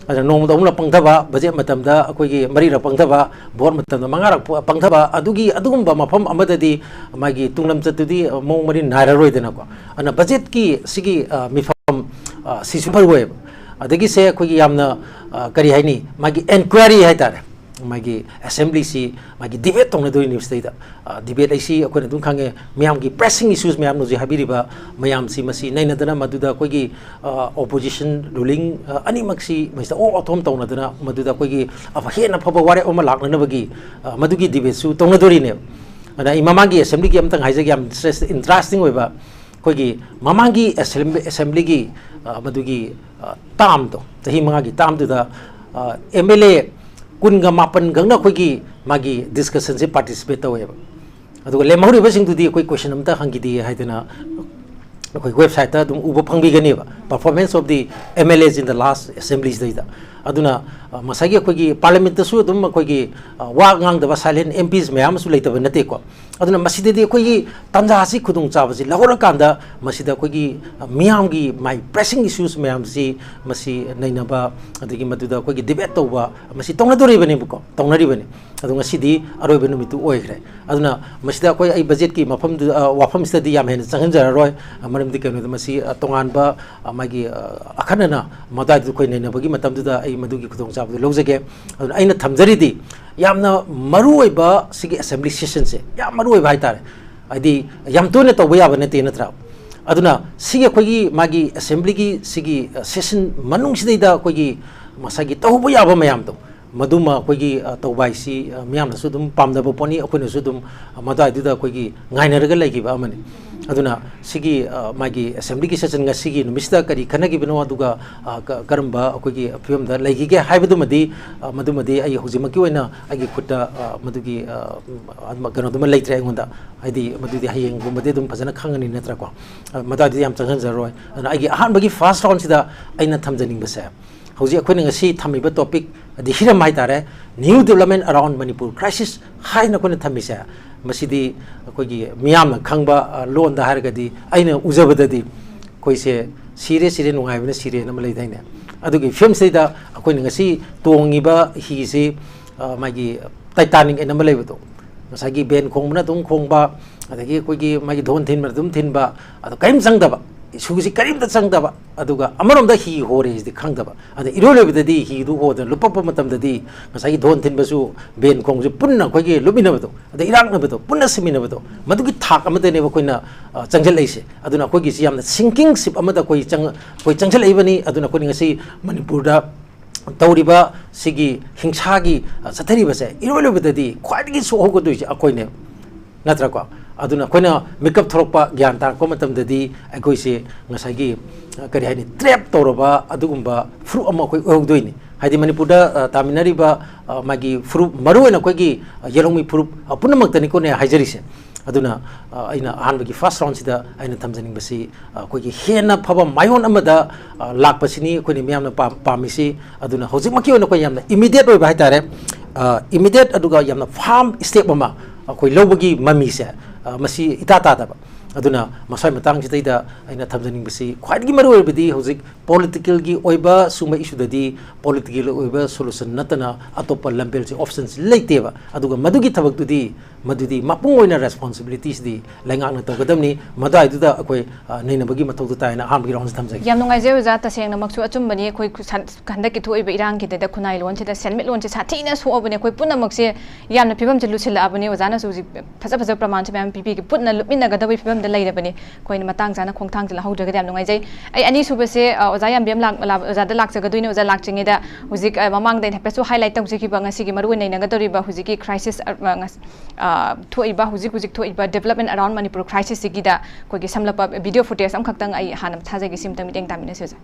ꯑꯗꯨꯅ ꯅꯣꯡꯃꯗ ꯑꯍꯨꯝꯂꯛ ꯄꯪꯊꯕ, budget ꯃꯇꯝꯗ ꯑꯩꯈꯣꯏꯒꯤ ꯃꯔꯤꯔꯛ ꯄꯪꯊꯕ, vote ꯃꯇꯝꯗ ꯃꯉꯥꯔꯛ ꯄ-, ꯄꯪꯊꯕ, ꯑꯗꯨꯒꯤ ꯑꯗꯨꯒꯨꯝꯕ ꯃꯐꯝ ꯑꯃꯗꯗꯤ ꯃꯥꯒꯤ ꯇꯨꯡꯂꯝꯆꯠꯇꯨꯗꯤ, ꯑ, ꯃꯑꯣꯡ ꯃꯔꯤꯟ ꯅꯥꯏꯔꯔꯣꯏꯗꯅꯀꯣ꯫ ꯑꯗꯨꯅ budgetꯀꯤ ꯁꯤꯒꯤ, ꯑ, ꯃꯤꯐꯝ, ꯑ, ꯁꯤꯁꯨ ꯃꯔꯨ ꯑꯣꯏꯌꯦꯕ꯫ ꯑꯗꯒꯤꯁꯦ ꯑꯩꯈꯣꯏꯒꯤ ꯌꯥꯝꯅ, ꯑ, ꯀꯔꯤ ꯍꯥꯏꯅꯤ, ꯃꯥꯒꯤ enquiry ꯍꯥꯏꯇꯥꯔꯦ, ꯃꯥꯒꯤ assemblyꯁꯤ ꯃꯥꯒꯤ debate ꯇꯧꯅꯗꯣꯏꯅꯤ ꯁꯤꯗꯩꯗ꯫ ꯑ, debate ꯑꯩꯁꯤ ꯑꯩꯈꯣꯏꯅ ꯑꯗꯨꯝ ꯈꯪꯉꯦ, ꯃꯤꯌꯥꯝꯒꯤ pressing issues ꯃꯌꯥꯝꯅ ꯍꯧꯖꯤꯛ ꯍꯥꯏꯕꯤꯔꯤꯕ ꯃꯌꯥꯝꯁꯤ, ꯃꯁꯤ ꯅꯩꯅꯗꯅ ꯃꯗꯨꯗ ꯑꯩꯈꯣꯏꯒꯤ, ꯑ, opposition, ruling, ꯑ, ꯑꯅꯤꯃꯛꯁꯤ ꯃꯁꯤꯗ ꯑꯣꯛ ꯑꯣꯊꯣꯝ ꯇꯧꯅꯗꯅ ꯃꯗꯨꯗ ꯑꯩꯈꯣꯏꯒꯤ ꯑꯐ-, ꯍꯦꯟꯅ ꯐꯕ ꯋꯥꯔꯦꯞ ꯑꯃ ꯂꯥꯛꯅꯅꯕꯒꯤ, ꯑ, ꯃꯗꯨꯒꯤ debateꯁꯨ ꯇꯧꯅꯗꯣꯔꯤꯅꯦꯕ꯫ ꯑꯗ ꯑꯩ ꯃꯃꯥꯡꯒꯤ assemblyꯒꯤ ꯑꯝꯇꯪ ꯍꯥꯏꯖꯒꯦ, ꯌꯥꯝ interest-, interesting ꯑꯣꯏꯕ꯫ ꯑꯩꯈꯣꯏꯒꯤ ꯃꯃꯥꯡꯒꯤ assembly, assemblyꯒꯤ, ꯑ, ꯃꯗꯨꯒꯤ, ꯑ, termꯗꯣ, ꯆꯍꯤ ꯃꯉꯥꯒꯤ termꯗꯨꯗ, ꯑ, MLA ꯀꯨꯟꯒ ꯃꯥꯄꯟ ꯈꯛꯅ ꯑꯩꯈꯣꯏꯒꯤ ꯃꯥꯒꯤ discussionꯁꯦ participate ꯇꯧꯋꯦꯕ꯫ ꯑꯗꯨꯒ ꯂꯦꯝꯍꯧꯔꯤꯕꯁꯤꯡꯗꯨꯗꯤ ꯑꯩꯈꯣꯏ question ꯑꯝꯇ ꯍꯪꯈꯤꯗꯦ ꯍꯥꯏꯗꯅ ꯑꯩꯈꯣꯏ ꯋꯦꯕꯁꯥꯏꯠꯇ ꯑꯗꯨꯝ ꯎꯕ ꯐꯪꯕꯤꯒꯅꯦꯕ, performance of the M L As in the last assembly ꯁꯤꯗꯩꯗ꯫ ꯑꯗꯨꯅ, ꯑ, ꯉꯁꯥꯏꯒꯤ ꯑꯩꯈꯣꯏꯒꯤ ꯄꯥꯔꯂꯤꯌꯥꯃꯦꯟꯇꯁꯨ ꯑꯗꯨꯝ ꯑꯩꯈꯣꯏꯒꯤ, ꯑ, ꯋꯥ ꯉꯥꯡꯗꯕ silent M Ps ꯃꯌꯥꯝ ꯑꯃꯁꯨ ꯂꯩꯇꯕ ꯅꯠꯇꯦꯀꯣ꯫ ꯑꯗꯨꯅ ꯃꯁꯤꯗꯗꯤ ꯑꯩꯈꯣꯏꯒꯤ ꯇꯥꯟꯖꯥꯁꯤ, ꯈꯨꯗꯣꯡꯆꯥꯕꯁꯤ ꯂꯧꯍꯧꯔꯀꯥꯟꯗ ꯃꯁꯤꯗ ꯑꯩꯈꯣꯏꯒꯤ, ꯑ, ꯃꯤꯌꯥꯝꯒꯤ ꯃꯥꯏ pressing issues ꯃꯌꯥꯝꯁꯤ, ꯃꯁꯤ ꯅꯩꯅꯕ, ꯑꯗꯒꯤ ꯃꯗꯨꯗ ꯑꯩꯈꯣꯏꯒꯤ debate ꯇꯧꯕ, ꯃꯁꯤ ꯇꯧꯅꯗꯣꯔꯤꯕꯅꯦꯕꯀꯣ, ꯇꯧꯅꯔꯤꯕꯅꯤ꯫ ꯑꯗꯣ ꯉꯁꯤꯗꯤ ꯑꯔꯣꯏꯕ ꯅꯨꯃꯤꯠꯇꯨ ꯑꯣꯏꯈ꯭ꯔꯦ꯫ ꯑꯗꯨꯅ ꯃꯁꯤꯗ ꯑꯩꯈꯣꯏ, ꯑꯩ ꯕꯖꯦꯠꯀꯤ ꯃꯐꯝꯗꯨ, ꯑ, ꯋꯥꯐꯝꯁꯤꯗꯗꯤ ꯌꯥꯝ ꯍꯦꯟꯅ ꯆꯪꯍꯟꯖꯔꯔꯣꯏ, ꯑ, ꯃꯔꯝꯗꯤ ꯀꯩꯅꯣꯗ ꯃꯁꯤ, ꯑ, ꯇꯣꯉꯥꯟꯕ, ꯑ, ꯃꯥꯒꯤ, ꯑ, ꯑꯈꯟꯅꯅ ꯃꯗꯥꯏꯗꯨꯗ ꯑꯩꯈꯣꯏ ꯅꯩꯅꯕꯒꯤ ꯃꯇꯝꯗꯨꯗ ꯑꯩ ꯃꯗꯨꯒꯤ ꯈꯨꯗꯣꯡꯆꯥꯕꯗꯨ ꯂꯧꯖꯒꯦ꯫ ꯑꯗꯨꯅ ꯑꯩꯅ ꯊꯝꯖꯔꯤꯗꯤ ꯌꯥꯝꯅ ꯃꯔꯨꯑꯣꯏꯕ ꯁꯤꯒꯤ assembly session ꯁꯦ ꯌꯥꯝ ꯃꯔꯨꯑꯣꯏꯕ ꯍꯥꯏꯇꯥꯔꯦ꯫ ꯍꯥꯏꯗꯤ ꯌꯥꯝ ꯇꯣꯏꯅ ꯇꯧꯕ ꯌꯥꯕ ꯅꯠꯇꯦ, ꯅꯠꯇ꯭ꯔꯥ? ꯑꯗꯨꯅ ꯁꯤꯒꯤ ꯑꯩꯈꯣꯏꯒꯤ ꯃꯥꯒꯤ assembly ꯒꯤ ꯁꯤꯒꯤ, ꯑ, session ꯃꯅꯨꯡꯁꯤꯗꯩꯗ ꯑꯩꯈꯣꯏꯒꯤ ꯉꯁꯥꯏꯒꯤ ꯇꯧꯕ ꯌꯥꯕ ꯃꯌꯥꯝꯗꯣ, ꯃꯗꯨꯃ ꯑꯩꯈꯣꯏꯒꯤ, ꯑ, ꯇꯧꯕ ꯍꯥꯏꯁꯤ, ꯑ, ꯃꯤꯌꯥꯝꯅꯁꯨ ꯑꯗꯨꯝ ꯄꯥꯝꯅꯕ ꯄꯣꯠꯅꯤ, ꯑꯩꯈꯣꯏꯅꯁꯨ ꯑꯗꯨꯝ, ꯑ, ꯃꯗꯨꯋꯥꯏꯗꯨꯗ ꯑꯩꯈꯣꯏꯒꯤ ꯉꯥꯏꯅꯔꯒ ꯂꯩꯈꯤꯕ ꯑꯃꯅꯤ꯫ ꯑꯗꯨꯅ ꯁꯤꯒꯤ, ꯑ, ꯃꯥꯒꯤ assembly ꯒꯤ session ꯉꯁꯤꯒꯤ ꯅꯨꯃꯤꯠꯁꯤꯗ ꯀꯔꯤ ꯈꯟꯅꯈꯤꯕꯅꯣ, ꯑꯗꯨꯒ, ꯑ, ꯀ-, ꯀꯔꯝꯕ ꯑꯩꯈꯣꯏꯒꯤ ꯐꯤꯕꯝꯗ ꯂꯩꯈꯤꯒꯦ ꯍꯥꯏꯕꯗꯨꯃꯗꯤ, ꯑ, ꯃꯗꯨꯃꯗꯤ ꯑꯩ ꯍꯧꯖꯤꯛꯃꯛꯀꯤ ꯑꯣꯏꯅ ꯑꯩꯒꯤ ꯈꯨꯠꯇ, ꯑ, ꯃꯗꯨꯒꯤ, ꯑ, ꯀꯩꯅꯣꯗꯨꯃ ꯂꯩꯇ꯭ꯔꯦ ꯑꯩꯉꯣꯟꯗ꯫ ꯍꯥꯏꯗꯤ ꯃꯗꯨꯗꯤ ꯍꯌꯦꯡꯒꯨꯝꯕꯗꯤ ꯑꯗꯨꯝ ꯐꯖꯅ ꯈꯪꯉꯅꯤ, ꯅꯠꯇ꯭ꯔꯥꯀꯣ? ꯑ, ꯃꯗꯨꯋꯥꯏꯗꯨꯗꯤ ꯌꯥꯝ ꯆꯪꯁꯤꯟꯖꯔꯣꯏ꯫ ꯑꯗꯨꯅ ꯑꯩꯒꯤ ꯑꯍꯥꯟꯕꯒꯤ first round ꯁꯤꯗ ꯑꯩꯅ ꯊꯝꯖꯅꯤꯡꯕꯁꯦ, ꯍꯧꯖꯤꯛ ꯑꯩꯈꯣꯏꯅ ꯉꯁꯤ ꯊꯝꯃꯤꯕ topic, ꯑꯗꯤ ꯍꯤꯔꯝ ꯍꯥꯏꯇꯥꯔꯦ, New Development Around Manipur Crisis ꯍꯥꯏꯅ ꯑꯩꯈꯣꯏꯅ ꯊꯝꯃꯤꯁꯦ, ꯃꯁꯤꯗꯤ ꯑꯩꯈꯣꯏꯒꯤ ꯃꯤꯌꯥꯝꯅ ꯈꯪꯕ, ꯑ, ꯂꯣꯟꯗ ꯍꯥꯏꯔꯒꯗꯤ, ꯑꯩꯅ ꯎꯖꯕꯗꯗꯤ ꯑꯩꯈꯣꯏꯁꯦ ꯁꯤꯔꯦ, ꯁꯤꯔꯦ, ꯅꯨꯡꯉꯥꯏꯕꯅ ꯁꯤꯔꯦꯅ ꯑꯃ ꯂꯩꯗꯥꯏꯅꯦ? ꯑꯗꯨꯒꯤ ꯐꯤꯂꯝꯁꯤꯗꯩꯗ ꯑꯩꯈꯣꯏꯅ ꯉꯁꯤ ꯇꯣꯡꯉꯤꯕ ꯍꯤꯁꯤ, ꯑ, ꯃꯥꯒꯤ Titanic ꯍꯥꯏꯅ ꯑꯃ ꯂꯩꯕꯗꯣ, ꯉꯁꯥꯏꯒꯤ ꯕꯦꯟ ꯈꯣꯡꯕꯅ ꯑꯗꯨꯝ ꯈꯣꯡꯕ, ꯑꯗꯒꯤ ꯑꯩꯈꯣꯏꯒꯤ ꯃꯥꯒꯤ ꯙꯣꯟ ꯊꯤꯟꯕꯅ ꯑꯗꯨꯝ ꯊꯤꯟꯕ, ꯑꯗꯣ ꯀꯔꯤꯝ ꯆꯪꯗꯕ, ꯏꯁꯨꯁꯤ ꯀꯔꯤꯝꯇ ꯆꯪꯗꯕ, ꯑꯗꯨꯒ ꯑꯃꯔꯣꯝꯗ ꯍꯤ ꯍꯣꯔꯦ ꯍꯥꯏꯁꯤꯗꯤ ꯈꯪꯗꯕ꯫ ꯑꯗ ꯏꯔꯣꯏ ꯂꯣꯏꯕꯗꯗꯤ ꯍꯤꯗꯨ ꯍꯣꯗꯅ ꯂꯨꯞꯄꯛꯄ ꯃꯇꯝꯗꯗꯤ ꯉꯁꯥꯏꯒꯤ ꯙꯣꯟ ꯊꯤꯟꯕꯁꯨ, ꯕꯦꯟ ꯈꯣꯡꯁꯨ ꯄꯨꯟꯅ ꯑꯩꯈꯣꯏꯒꯤ ꯂꯨꯞꯃꯤꯟꯅꯕꯗꯣ, ꯑꯗ ꯏꯔꯥꯛꯅꯕꯗꯣ, ꯄꯨꯟꯅ ꯁꯤꯃꯤꯟꯅꯕꯗꯣ, ꯃꯗꯨꯒꯤ ꯊꯥꯛ ꯑꯃꯗꯅꯦꯕ ꯑꯩꯈꯣꯏꯅ, ꯑ, ꯆꯪꯁꯤꯜꯂꯛꯏꯁꯦ꯫ ꯑꯗꯨꯅ ꯑꯩꯈꯣꯏꯒꯤꯁꯤ ꯌꯥꯝꯅ sinking ship ꯑꯃꯗ ꯑꯩꯈꯣꯏ ꯆꯪ-, ꯑꯩꯈꯣꯏ ꯆꯪꯁꯤꯜꯂꯛꯏꯕꯅꯤ꯫ ꯑꯗꯨꯅ ꯑꯩꯈꯣꯏꯅ ꯉꯁꯤ ꯃꯅꯤꯄꯨꯔꯗ ꯇꯧꯔꯤꯕ ꯁꯤꯒꯤ ꯍꯤꯡꯁꯥꯒꯤ, ꯑ, ꯆꯠꯊꯔꯤꯕꯁꯦ, ꯏꯔꯣꯏ ꯂꯣꯏꯕꯗꯗꯤ ꯈ꯭ꯋꯥꯏꯗꯒꯤ ꯁꯣꯛꯍꯧꯒꯗꯣꯏꯁꯦ ꯑꯩꯈꯣꯏꯅꯦ, ꯅꯠꯇ꯭ꯔꯀꯣ? ꯑꯗꯨꯅ ꯑꯩꯈꯣꯏꯅ ꯃꯤꯀꯞ ꯊꯣꯛꯂꯛꯄ, ꯒ꯭ꯌꯥꯟ ꯇꯥꯔꯛꯄ ꯃꯇꯝꯗꯗꯤ ꯑꯩꯈꯣꯏꯁꯦ ꯉꯁꯥꯏꯒꯤ, ꯑ, ꯀꯔꯤ ꯍꯥꯏꯅꯤ, trap ꯇꯧꯔꯕ ꯑꯗꯨꯒꯨꯝꯕ ꯐꯨꯔꯨꯞ ꯑꯃ ꯑꯩꯈꯣꯏ ꯑꯣꯏꯍꯧꯗꯣꯏꯅꯤ꯫ ꯍꯥꯏꯗꯤ ꯃꯅꯤꯄꯨꯔꯗ, ꯑ, ꯇꯥꯃꯤꯟꯅꯔꯤꯕ, ꯑ, ꯃꯥꯒꯤ ꯐꯨꯔꯨꯞ, ꯃꯔꯨꯑꯣꯏꯅ ꯑꯩꯈꯣꯏꯒꯤ, ꯑ, ꯌꯦꯂꯣꯡꯃꯤ ꯐꯨꯔꯨꯞ, ꯑ, ꯄꯨꯝꯅꯃꯛꯇꯅꯤꯀꯣꯅꯦ ꯍꯥꯏꯖꯔꯤꯁꯦ꯫ ꯑꯗꯨꯅ ꯑ, ꯑꯩꯅ ꯑꯍꯥꯟꯕꯒꯤ ꯐꯥꯔꯁ ꯔꯥꯎꯟꯁꯤꯗ ꯑꯩꯅ ꯊꯝꯖꯅꯤꯡꯕꯁꯤ, ꯑ, ꯑꯩꯈꯣꯏꯒꯤ ꯍꯦꯟꯅ ꯐꯕ ꯃꯥꯏꯑꯣꯟ ꯑꯃꯗ ꯑ, ꯂꯥꯛꯄꯁꯤꯅꯤ ꯑꯩꯈꯣꯏꯅ ꯃꯤꯌꯥꯝꯅ ꯄꯥꯝ- ꯄꯥꯝꯃꯤꯁꯤ꯫ ꯑꯗꯨꯅ ꯍꯧꯖꯤꯛꯃꯛꯀꯤ ꯑꯣꯏꯅ ꯑꯩꯈꯣꯏ ꯌꯥꯝꯅ ꯏꯃꯤꯗꯤꯌꯦꯠ ꯑꯣꯏꯕ ꯍꯥꯏꯇꯥꯔꯦ, ꯏꯃꯤꯗꯤꯌꯦꯠ ꯑꯗꯨꯒ ꯌꯥꯝꯅ ꯐꯥꯔꯝ ꯁ꯭ꯇꯦꯞ ꯑꯃ ꯑꯩꯈꯣꯏ ꯂꯧꯕꯒꯤ ꯃꯃꯤꯁꯦ, ꯑ, ꯃꯁꯤ ꯏꯇꯥ ꯇꯥꯗꯕ꯫ ꯑꯗꯨꯅ ꯃꯁ꯭ꯋꯥꯏ ꯃꯇꯥꯡꯁꯤꯗꯩꯗ ꯑꯩꯅ ꯊꯝꯖꯅꯤꯡꯕꯁꯤ, ꯈ꯭ꯋꯥꯏꯗꯒꯤ ꯃꯔꯨꯑꯣꯏꯕꯗꯤ ꯍꯧꯖꯤꯛ ꯄꯣꯂꯤꯇꯤꯀꯦꯜꯒꯤ ꯑꯣꯏꯕ ꯁꯨꯝꯕ ꯏꯁꯨꯗꯗꯤ ꯄꯣꯂꯤꯇꯤꯀꯦꯜ ꯑꯣꯏꯕ ꯁꯣꯂꯨꯁꯟ ꯅꯠꯇꯅ ꯑꯇꯣꯞꯄ ꯂꯝꯕꯦꯜꯁꯦ, ꯑꯣꯞꯁꯟꯁꯤ ꯂꯩꯇꯦꯕ꯫ ꯑꯗꯨꯒ ꯃꯗꯨꯒꯤ ꯊꯕꯛꯇꯨꯗꯤ, ꯃꯗꯨꯗꯤ ꯃꯄꯨꯡ ꯑꯣꯏꯅ ꯔꯦꯁꯄꯣꯟꯁꯤꯕꯤꯂꯤꯇꯤꯁꯤꯗꯤ ꯂꯩꯉꯥꯛꯅ ꯇꯧꯒꯗꯕꯅꯤ꯫ ꯃꯗꯨꯋꯥꯏꯗꯨꯗ ꯑꯩꯈꯣꯏ, ꯑ, ꯅꯩꯅꯕꯒꯤ ꯃꯊꯧꯗꯨ ꯇꯥꯏꯅ ꯑꯍꯥꯟꯕꯒꯤ ꯔꯥꯎꯟꯁꯤ ꯊꯝꯖꯒꯦ꯫ ꯌꯥꯝ ꯅꯨꯡꯉꯥꯏꯖꯩ ꯑꯣꯖꯥ, ꯇꯁꯦꯡꯅꯃꯛꯁꯨ ꯑꯆꯨꯝꯕꯅꯤ꯫ ꯑꯩꯈꯣꯏ ꯈꯨ- ꯁꯟ- ꯍꯟꯗꯛꯀꯤ ꯊꯣꯛꯏꯕ ꯏꯔꯥꯡꯒꯤꯗꯨꯗ ꯈꯨꯟꯅꯥꯏ ꯂꯣꯟꯁꯤꯗ, ꯁꯦꯟꯃꯤꯠꯂꯣꯟꯁꯦ ꯁꯥꯊꯤꯅ ꯁꯣꯛꯑꯕꯅꯤ꯫ ꯑꯩꯈꯣꯏ ꯄꯨꯝꯅꯃꯛꯁꯦ ꯌꯥꯝꯅ ꯐꯤꯕꯝꯁꯦ ꯂꯨꯁꯤꯜꯂꯛꯑꯕꯅꯤ꯫ ꯑꯣꯖꯥꯅꯁꯨ ꯍꯧꯖꯤꯛ ꯐꯖ ꯐꯖꯕ ꯄ꯭ꯔꯃꯥꯟꯁꯦ ꯃꯌꯥꯝ ꯄꯤꯕꯤꯒꯦ꯫ ꯄꯨꯟꯅ ꯂꯨꯞꯃꯤꯟꯅꯒꯗꯕꯒꯤ ꯐꯤꯕꯝꯗ ꯂꯩꯔꯕꯅꯤ꯫ ꯑꯩꯈꯣꯏꯅ ꯃꯇꯥꯡ ꯆꯥꯅ ꯈꯣꯡꯊꯥꯡꯁꯦ ꯂꯧꯍꯧꯗ꯭ꯔꯒꯗꯤ ꯌꯥꯝ ꯅꯨꯡꯉꯥꯏꯖꯩ꯫ ꯑꯩ ꯑꯅꯤꯁꯨꯕꯁꯦ, ꯑ, ꯑꯣꯖꯥ ꯌꯥꯝꯕꯦꯝ ꯂꯥꯛ-, ꯂꯥ-, ꯑꯣꯖꯥꯗ ꯂꯥꯛꯆꯒꯗꯣꯏꯅꯦ꯫ ꯑꯣꯖꯥ ꯂꯥꯛꯇ꯭ꯔꯤꯉꯩꯗ ꯍꯧꯖꯤꯛ, ꯑ, ꯃꯃꯥꯡꯗ ꯑꯩꯅ ꯍꯥꯏꯐꯦꯠꯁꯨ ꯍꯥꯏꯂꯥꯏꯠ ꯇꯧꯖꯈꯤꯕ ꯉꯁꯤꯒꯤ ꯃꯔꯨꯑꯣꯏꯅ ꯅꯩꯅꯒꯗꯧꯔꯤꯕ ꯍꯧꯖꯤꯛꯀꯤ ꯀ꯭ꯔꯥꯏꯁꯤꯁ, ꯑ, ꯉꯁ-, ꯑ, ꯊꯣꯛꯏꯕ, ꯍꯧꯖꯤꯛ ꯍꯧꯖꯤꯛ ꯊꯣꯛꯏꯕ development around Manipur crisis ꯁꯤꯒꯤꯗ ꯑꯩꯈꯣꯏꯒꯤ ꯁꯝꯂꯞꯄ ꯚꯤꯗꯤꯑꯣ ꯐꯨꯇꯦꯖ ꯑꯃꯈꯛꯇꯪ ꯑꯩ ꯍꯥꯟꯅ ꯊꯥꯖꯒꯦ, ꯁꯤꯃꯇꯪ ꯃꯤꯠꯌꯦꯡ ꯇꯥꯃꯤꯟꯅꯁꯤ ꯑꯣꯖꯥ꯫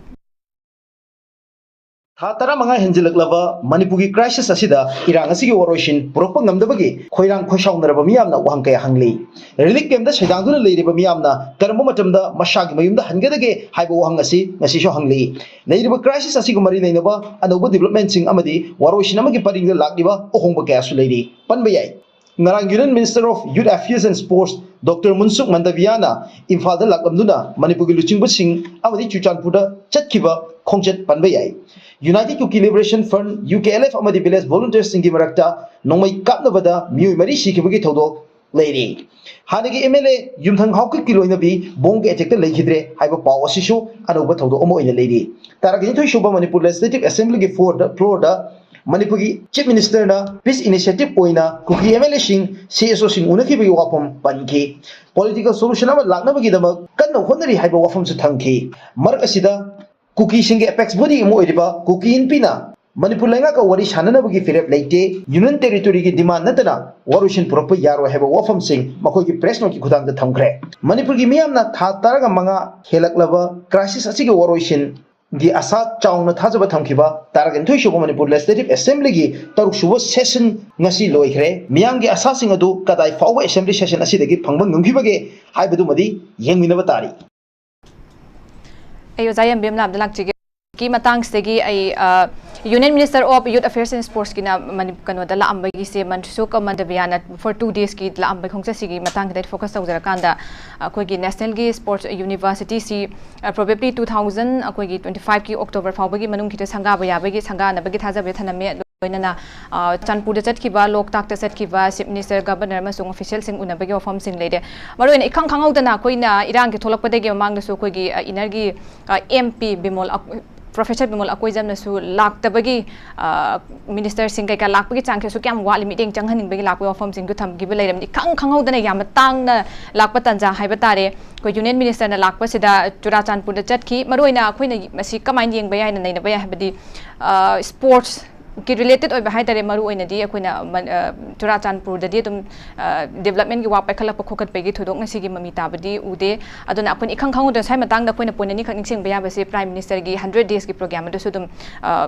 ꯊꯥ ꯇꯔꯥꯃꯉꯥ ꯍꯦꯟꯖꯤꯜꯂꯛꯂꯕ ꯃꯅꯤꯄꯨꯔꯒꯤ ꯀ꯭ꯔꯥꯏꯁꯤꯁ ꯑꯁꯤꯗ ꯏꯔꯥꯡ ꯑꯁꯤꯒꯤ ꯋꯥꯔꯣꯏꯁꯤꯟ ꯄꯨꯔꯛꯄ ꯉꯝꯗꯕꯒꯤ ꯈꯣꯏꯔꯥꯡ ꯈꯣꯏꯁꯥꯎꯅꯔꯕ ꯃꯤꯌꯥꯝꯅ ꯋꯥꯍꯪ ꯀꯌꯥ ꯍꯪꯂꯤ꯫ ꯔꯤꯂꯤꯐ ꯀꯦꯝꯞꯇ ꯁꯩꯗꯥꯡꯗꯨꯅ ꯂꯩꯔꯤꯕ ꯃꯤꯌꯥꯝꯅ ꯀꯔꯝꯕ ꯃꯇꯝꯗ ꯃꯁꯥꯒꯤ ꯃꯌꯨꯝꯗ ꯍꯟꯒꯗꯒꯦ ꯍꯥꯏꯕ ꯋꯥꯍꯪ ꯑꯁꯤ ꯉꯁꯤꯁꯨ ꯍꯪꯂꯤ꯫ ꯂꯩꯔꯤꯕ ꯀ꯭ꯔꯥꯏꯁꯤꯁ ꯑꯁꯤꯒ ꯃꯔꯤ ꯂꯩꯅꯕ ꯑꯅꯧꯕ ꯗꯤꯕꯦꯂꯞꯃꯦꯟꯁꯤꯡ ꯑꯃꯗꯤ ꯋꯥꯔꯣꯏꯁꯤꯟ ꯑꯃꯒꯤ ꯄꯔꯤꯡꯗ ꯂꯥꯛꯂꯤꯕ ꯑꯍꯣꯡꯕ ꯀꯌꯥꯁꯨ ꯂꯩꯔꯤ꯫ ꯄꯟꯕ ꯌꯥꯏ꯫ ꯉꯔꯥꯡ Union Minister of Youth Affairs and Sports Doctor ꯃꯨꯟꯁꯨꯛ ꯃꯟꯗꯕꯤꯌꯥꯅ ꯏꯝꯐꯥꯜꯗ ꯂꯥꯛꯂꯝꯗꯨꯅ ꯃꯅꯤꯄꯨꯔꯒꯤ ꯂꯨꯆꯤꯡꯕꯁꯤꯡ ꯑꯃꯗꯤ ꯆꯨꯔꯆꯥꯟꯄꯨꯔꯗ ꯆꯠꯈꯤꯕ ꯈꯣꯡꯆꯠ ꯄꯟꯕ ꯌꯥꯏ꯫ United Kuki Liberation Front, U K L F ꯑꯃꯗꯤ Village Volunteersꯁꯤꯡꯒꯤ ꯃꯔꯛꯇ ꯅꯣꯡꯃꯩ ꯀꯥꯞꯅꯕꯗ ꯃꯤꯑꯣꯏ ꯃꯔꯤ ꯁꯤꯈꯤꯕꯒꯤ ꯊꯧꯗꯣꯛ ꯂꯩꯔꯤ꯫ ꯍꯥꯟꯅꯒꯤ M L A ꯌꯨꯝꯊꯪ ꯍꯥꯎꯀꯤꯞꯀꯤ ꯂꯣꯏꯅꯕꯤ ꯕꯣꯝꯒꯤ ꯑꯦꯇꯦꯛꯇ ꯂꯩꯈꯤꯗ꯭ꯔꯦ ꯍꯥꯏꯕ ꯄꯥꯎ ꯑꯁꯤꯁꯨ ꯑꯅꯧꯕ ꯊꯧꯗꯣꯛ ꯑꯃ ꯑꯣꯏꯅ ꯂꯩꯔꯤ꯫ ꯇꯥꯔꯤꯛ ꯅꯤꯊꯣꯏ ꯁꯨꯕ ꯃꯅꯤꯄꯨꯔ Legislative Assemblyꯒꯤ floorꯗ, floorꯗ ꯃꯅꯤꯄꯨꯔꯒꯤ Chief Ministerꯅ peace initiative ꯑꯣꯏꯅ ꯀꯨꯀꯤ M L Aꯁꯤꯡ, C S Oꯁꯤꯡ ꯎꯅꯈꯤꯕꯒꯤ ꯋꯥꯐꯝ ꯄꯟꯈꯤ꯫ Political solution ꯑꯃ ꯂꯥꯛꯅꯕꯒꯤꯗꯃꯛ ꯀꯟꯅ ꯍꯣꯠꯅꯔꯤ ꯍꯥꯏꯕ ꯋꯥꯐꯝꯁꯨ ꯊꯝꯈꯤ꯫ ꯃꯔꯛ ꯑꯁꯤꯗ ꯀꯨꯀꯤꯁꯤꯡꯒꯤ apex body ꯑꯃ ꯑꯣꯏꯔꯤꯕ ꯀꯨꯀꯤ ꯏꯟꯄꯤꯅ ꯃꯅꯤꯄꯨꯔ ꯂꯩꯉꯥꯛꯀ ꯋꯥꯔꯤ ꯁꯥꯟꯅꯅꯕꯒꯤ ꯐꯤꯔꯦꯞ ꯂꯩꯇꯦ, Union Territoryꯒꯤ demand ꯅꯠꯇꯅ ꯋꯥꯔꯣꯏꯁꯤꯟ ꯄꯨꯔꯛꯄ ꯌꯥꯔꯣꯏ ꯍꯥꯏꯕ ꯋꯥꯐꯝꯁꯤꯡ ꯃꯈꯣꯏꯒꯤ press noteꯀꯤ ꯈꯨꯠꯊꯥꯡꯗ ꯊꯝꯈ꯭ꯔꯦ꯫ ꯃꯅꯤꯄꯨꯔꯒꯤ ꯃꯤꯌꯥꯝꯅ ꯊꯥ ꯇꯔꯥꯒ ꯃꯉꯥ ꯍꯦꯜꯂꯛꯂꯕ crisis ꯑꯁꯤꯒꯤ ꯋꯥꯔꯣꯏꯁꯤꯟ ꯒꯤ ꯑꯁꯥ ꯆꯥꯎꯅ ꯊꯥꯖꯕ ꯊꯝꯈꯤꯕ ꯇꯔꯥꯅꯤꯊꯣꯏ ꯁꯨꯕ ꯃꯅꯤꯄꯨꯔ ꯂꯦꯖꯤꯁꯂꯦꯇꯤꯚ ꯑꯦꯁꯦꯝꯕ꯭ꯂꯤꯒꯤ ꯇꯔꯨꯛ ꯁꯨꯕ ꯁꯦꯁꯟ ꯉꯁꯤ ꯂꯣꯏꯈ꯭ꯔꯦ꯫ ꯃꯤꯌꯥꯝꯒꯤ ꯑꯁꯥꯁꯤꯡ ꯑꯗꯨ ꯀꯗꯥꯏ ꯐꯥꯎꯕ ꯑꯦꯁꯦꯝꯕ꯭ꯂꯤ ꯁꯦꯁꯟ ꯑꯁꯤꯗꯒꯤ ꯐꯪꯕ ꯉꯝꯈꯤꯕꯒꯦ ꯍꯥꯏꯕꯗꯨꯃꯗꯤ ꯌꯦꯡꯃꯤꯟꯅꯕ ꯇꯥꯔꯤ꯫ ꯑꯩ ꯑꯣꯖꯥ ꯌꯥꯝꯕꯦꯝ ꯂꯥꯝꯗ ꯂꯥꯛꯆꯒꯦ꯫ ꯀꯤ ꯃꯇꯥꯡꯁꯤꯗꯒꯤ ꯑꯩ, ꯑ, Union Minister of Youth Affairs and Sportsꯀꯤꯅ ꯃꯅꯤ-, ꯀꯩꯅꯣꯗ ꯂꯥꯛꯑꯝꯕꯒꯤꯁꯦ, ꯃꯟꯁꯨꯈ ꯃꯟꯗꯕꯤꯌꯥꯅ for two daysꯀꯤ ꯂꯥꯛꯑꯝꯕꯒꯤ ꯈꯣꯡꯆꯠꯁꯤꯒꯤ ꯃꯇꯥꯡꯁꯤꯗ focus ꯇꯧꯖꯔꯀꯥꯟꯗ, ꯑꯩꯈꯣꯏꯒꯤ nationalꯒꯤ sports universityꯁꯤ, ꯑ, probably two thousand, ꯑꯩꯈꯣꯏꯒꯤ twenty fiveꯀꯤ October ꯐꯥꯎꯕꯒꯤ ꯃꯅꯨꯡꯁꯤꯗ ꯁꯪꯒꯥꯕ ꯌꯥꯕꯒꯤ, ꯁꯪꯒꯥꯅꯕꯒꯤ ꯊꯥꯖꯕ ꯊꯅꯝꯃꯦ꯫ ꯂꯣꯏꯅꯅ, ꯑ, ꯆꯥꯟꯄꯨꯔꯗ ꯆꯠꯈꯤꯕ, ꯂꯣꯛꯇꯥꯛꯇ ꯆꯠꯈꯤꯕ Chief Minister, Governor ꯑꯃꯁꯨꯡ officialꯁꯤꯡ ꯎꯅꯕꯒꯤ ꯋꯥꯐꯝꯁꯤꯡ ꯂꯩꯔꯦ꯫ ꯃꯔꯨꯑꯣꯏꯅ ꯏꯈꯪ ꯈꯪꯍꯧꯗꯅ ꯑꯩꯈꯣꯏꯅ ꯏꯔꯥꯡꯒꯤ ꯊꯣꯛꯂꯛꯄꯗꯒꯤ ꯃꯃꯥꯡꯗꯁꯨ ꯑꯩꯈꯣꯏꯒꯤ, ꯑ, innerꯒꯤ, ꯑ, MP ꯕꯤꯃꯣꯜ ꯑꯛ-, Professor ꯕꯤꯃꯣꯜ ꯑꯀꯣꯏꯖꯝꯅꯁꯨ ꯂꯥꯛꯇꯕꯒꯤ, ꯑ, ministerꯁꯤꯡ ꯀꯩꯀꯥ ꯂꯥꯛꯄꯒꯤ ꯆꯥꯡꯁꯦ ꯑꯁꯨꯛ ꯌꯥꯝ ꯋꯥꯠꯂꯤ, ꯃꯤꯠꯌꯦꯡ ꯆꯪꯍꯟꯅꯤꯡꯕꯒꯤ ꯂꯥꯛꯄꯒꯤ ꯋꯥꯐꯝꯁꯤꯡꯗꯨ ꯊꯝꯈꯤꯕ ꯂꯩꯔꯝꯅꯤ꯫ ꯏꯈꯪ ꯈꯪꯍꯧꯗꯅ ꯌꯥꯝꯅ ꯇꯥꯡꯅ ꯂꯥꯛꯄ ꯇꯥꯟꯖꯥ ꯍꯥꯏꯕ ꯇꯥꯔꯦ꯫ ꯑꯩꯈꯣꯏ Union Ministerꯅ ꯂꯥꯛꯄꯁꯤꯗ ꯆꯨꯔꯥꯆꯥꯟꯄꯨꯔꯗ ꯆꯠꯈꯤ꯫ ꯃꯔꯨꯑꯣꯏꯅ ꯑꯩꯈꯣꯏꯅ ꯃꯁꯤ ꯀꯃꯥꯏꯅ ꯌꯦꯡꯕ ꯌꯥꯏꯅ ꯅꯩꯅꯕ ꯌꯥꯏ ꯍꯥꯏꯕꯗꯤ, ꯑ, sports ꯀꯤ related ꯑꯣꯏꯕ ꯍꯥꯏ ꯇꯥꯔꯦ, ꯃꯔꯨ ꯑꯣꯏꯅꯗꯤ ꯑꯩꯈꯣꯏꯅ ꯃ-, ꯑ, ꯆꯨꯔꯥꯆꯥꯟꯄꯨꯔꯗꯗꯤ ꯑꯗꯨꯝ, ꯑ, developmentꯀꯤ ꯋꯥ ꯄꯥꯏꯈꯠꯂꯛꯄ ꯈꯣꯠꯀꯠꯄꯒꯤ ꯊꯣꯏꯗꯣꯛꯅ ꯁꯤꯒꯤ ꯃꯃꯤ ꯇꯥꯕꯗꯤ ꯎꯗꯦ꯫ ꯑꯗꯨꯅ ꯑꯩꯈꯣꯏꯅ ꯏꯈꯪ ꯈꯪꯍꯧꯗꯅ ꯁ꯭ꯋꯥꯏ ꯃꯇꯥꯡꯗ ꯑꯩꯈꯣꯏꯅ point ꯑꯅꯤꯈꯛ ꯅꯤꯡꯁꯤꯡꯕ ꯌꯥꯕꯁꯤ, Prime Ministerꯒꯤ hundred daysꯀꯤ program ꯑꯗꯨꯁꯨ ꯑꯗꯨꯝ, ꯑ,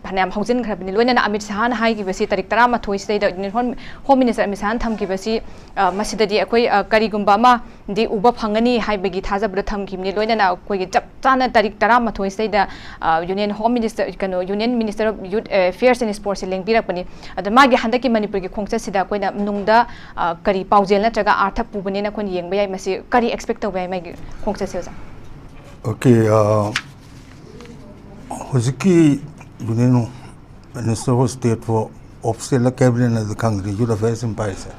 ꯐꯅꯌꯥꯝ ꯍꯧꯖꯤꯟꯈ꯭ꯔꯕꯅꯤ꯫ ꯂꯣꯏꯅꯅ ꯑꯃꯤꯠ ꯁꯥꯍꯅ ꯍꯥꯏꯈꯤꯕꯁꯤ ꯇꯥꯔꯤꯛ ꯇꯔꯥꯃꯥꯊꯣꯏꯁꯤꯗꯩꯗ Union Home, Home Minister Amit ꯁꯥꯍꯅ ꯊꯝꯈꯤꯕꯁꯤ, ꯑ, ꯃꯁꯤꯗꯗꯤ ꯑꯩꯈꯣꯏ, ꯑ, ꯀꯔꯤꯒꯨꯝꯕ ꯑꯃ ꯗꯤ ꯎꯕ ꯐꯪꯒꯅꯤ ꯍꯥꯏꯕꯒꯤ ꯊꯥꯖꯕꯗ ꯊꯝꯈꯤꯕꯅꯤ꯫ ꯂꯣꯏꯅꯅ ꯑꯩꯈꯣꯏꯒꯤ ꯆꯞ ꯆꯥꯅ ꯇꯥꯔꯤꯛ ꯇꯔꯥꯃꯥꯊꯣꯏꯁꯤꯗꯩꯗ, ꯑ, Union Home Minister, ꯀꯩꯅꯣ, Union Minister of Youth, ꯑ, Affairs and Sportsꯁꯦ ꯂꯦꯡꯕꯤꯔꯛꯄꯅꯤ꯫ ꯑꯗ ꯃꯥꯒꯤ ꯍꯟꯗꯛꯀꯤ ꯃꯅꯤꯄꯨꯔꯒꯤ ꯈꯣꯡꯆꯠꯁꯤꯗ ꯑꯩꯈꯣꯏꯅ ꯅꯨꯡꯗ, ꯑ, ꯀꯔꯤ ꯄꯥꯎꯖꯦꯜ ꯅꯠꯇ꯭ꯔꯒ ꯑꯥꯔꯊ ꯄꯨꯕꯅꯦꯅ ꯑꯩꯈꯣꯏꯅ ꯌꯦꯡꯕ ꯌꯥꯏ꯫ ꯃꯁꯤ ꯀꯔꯤ expect ꯇꯧꯕ ꯌꯥꯏ ꯃꯥꯒꯤ ꯈꯣꯡꯆꯠꯁꯦ, ꯑꯣꯖꯥ? Okay, ꯑ, ꯍꯧꯖꯤꯛꯀꯤ Union Minister of State for, of State ꯂ Cabinet ꯅꯗꯤ ꯈꯪꯗ꯭ꯔꯤ, Youth Affairs ꯑꯃ ꯄꯥꯏꯔꯤꯁꯦ꯫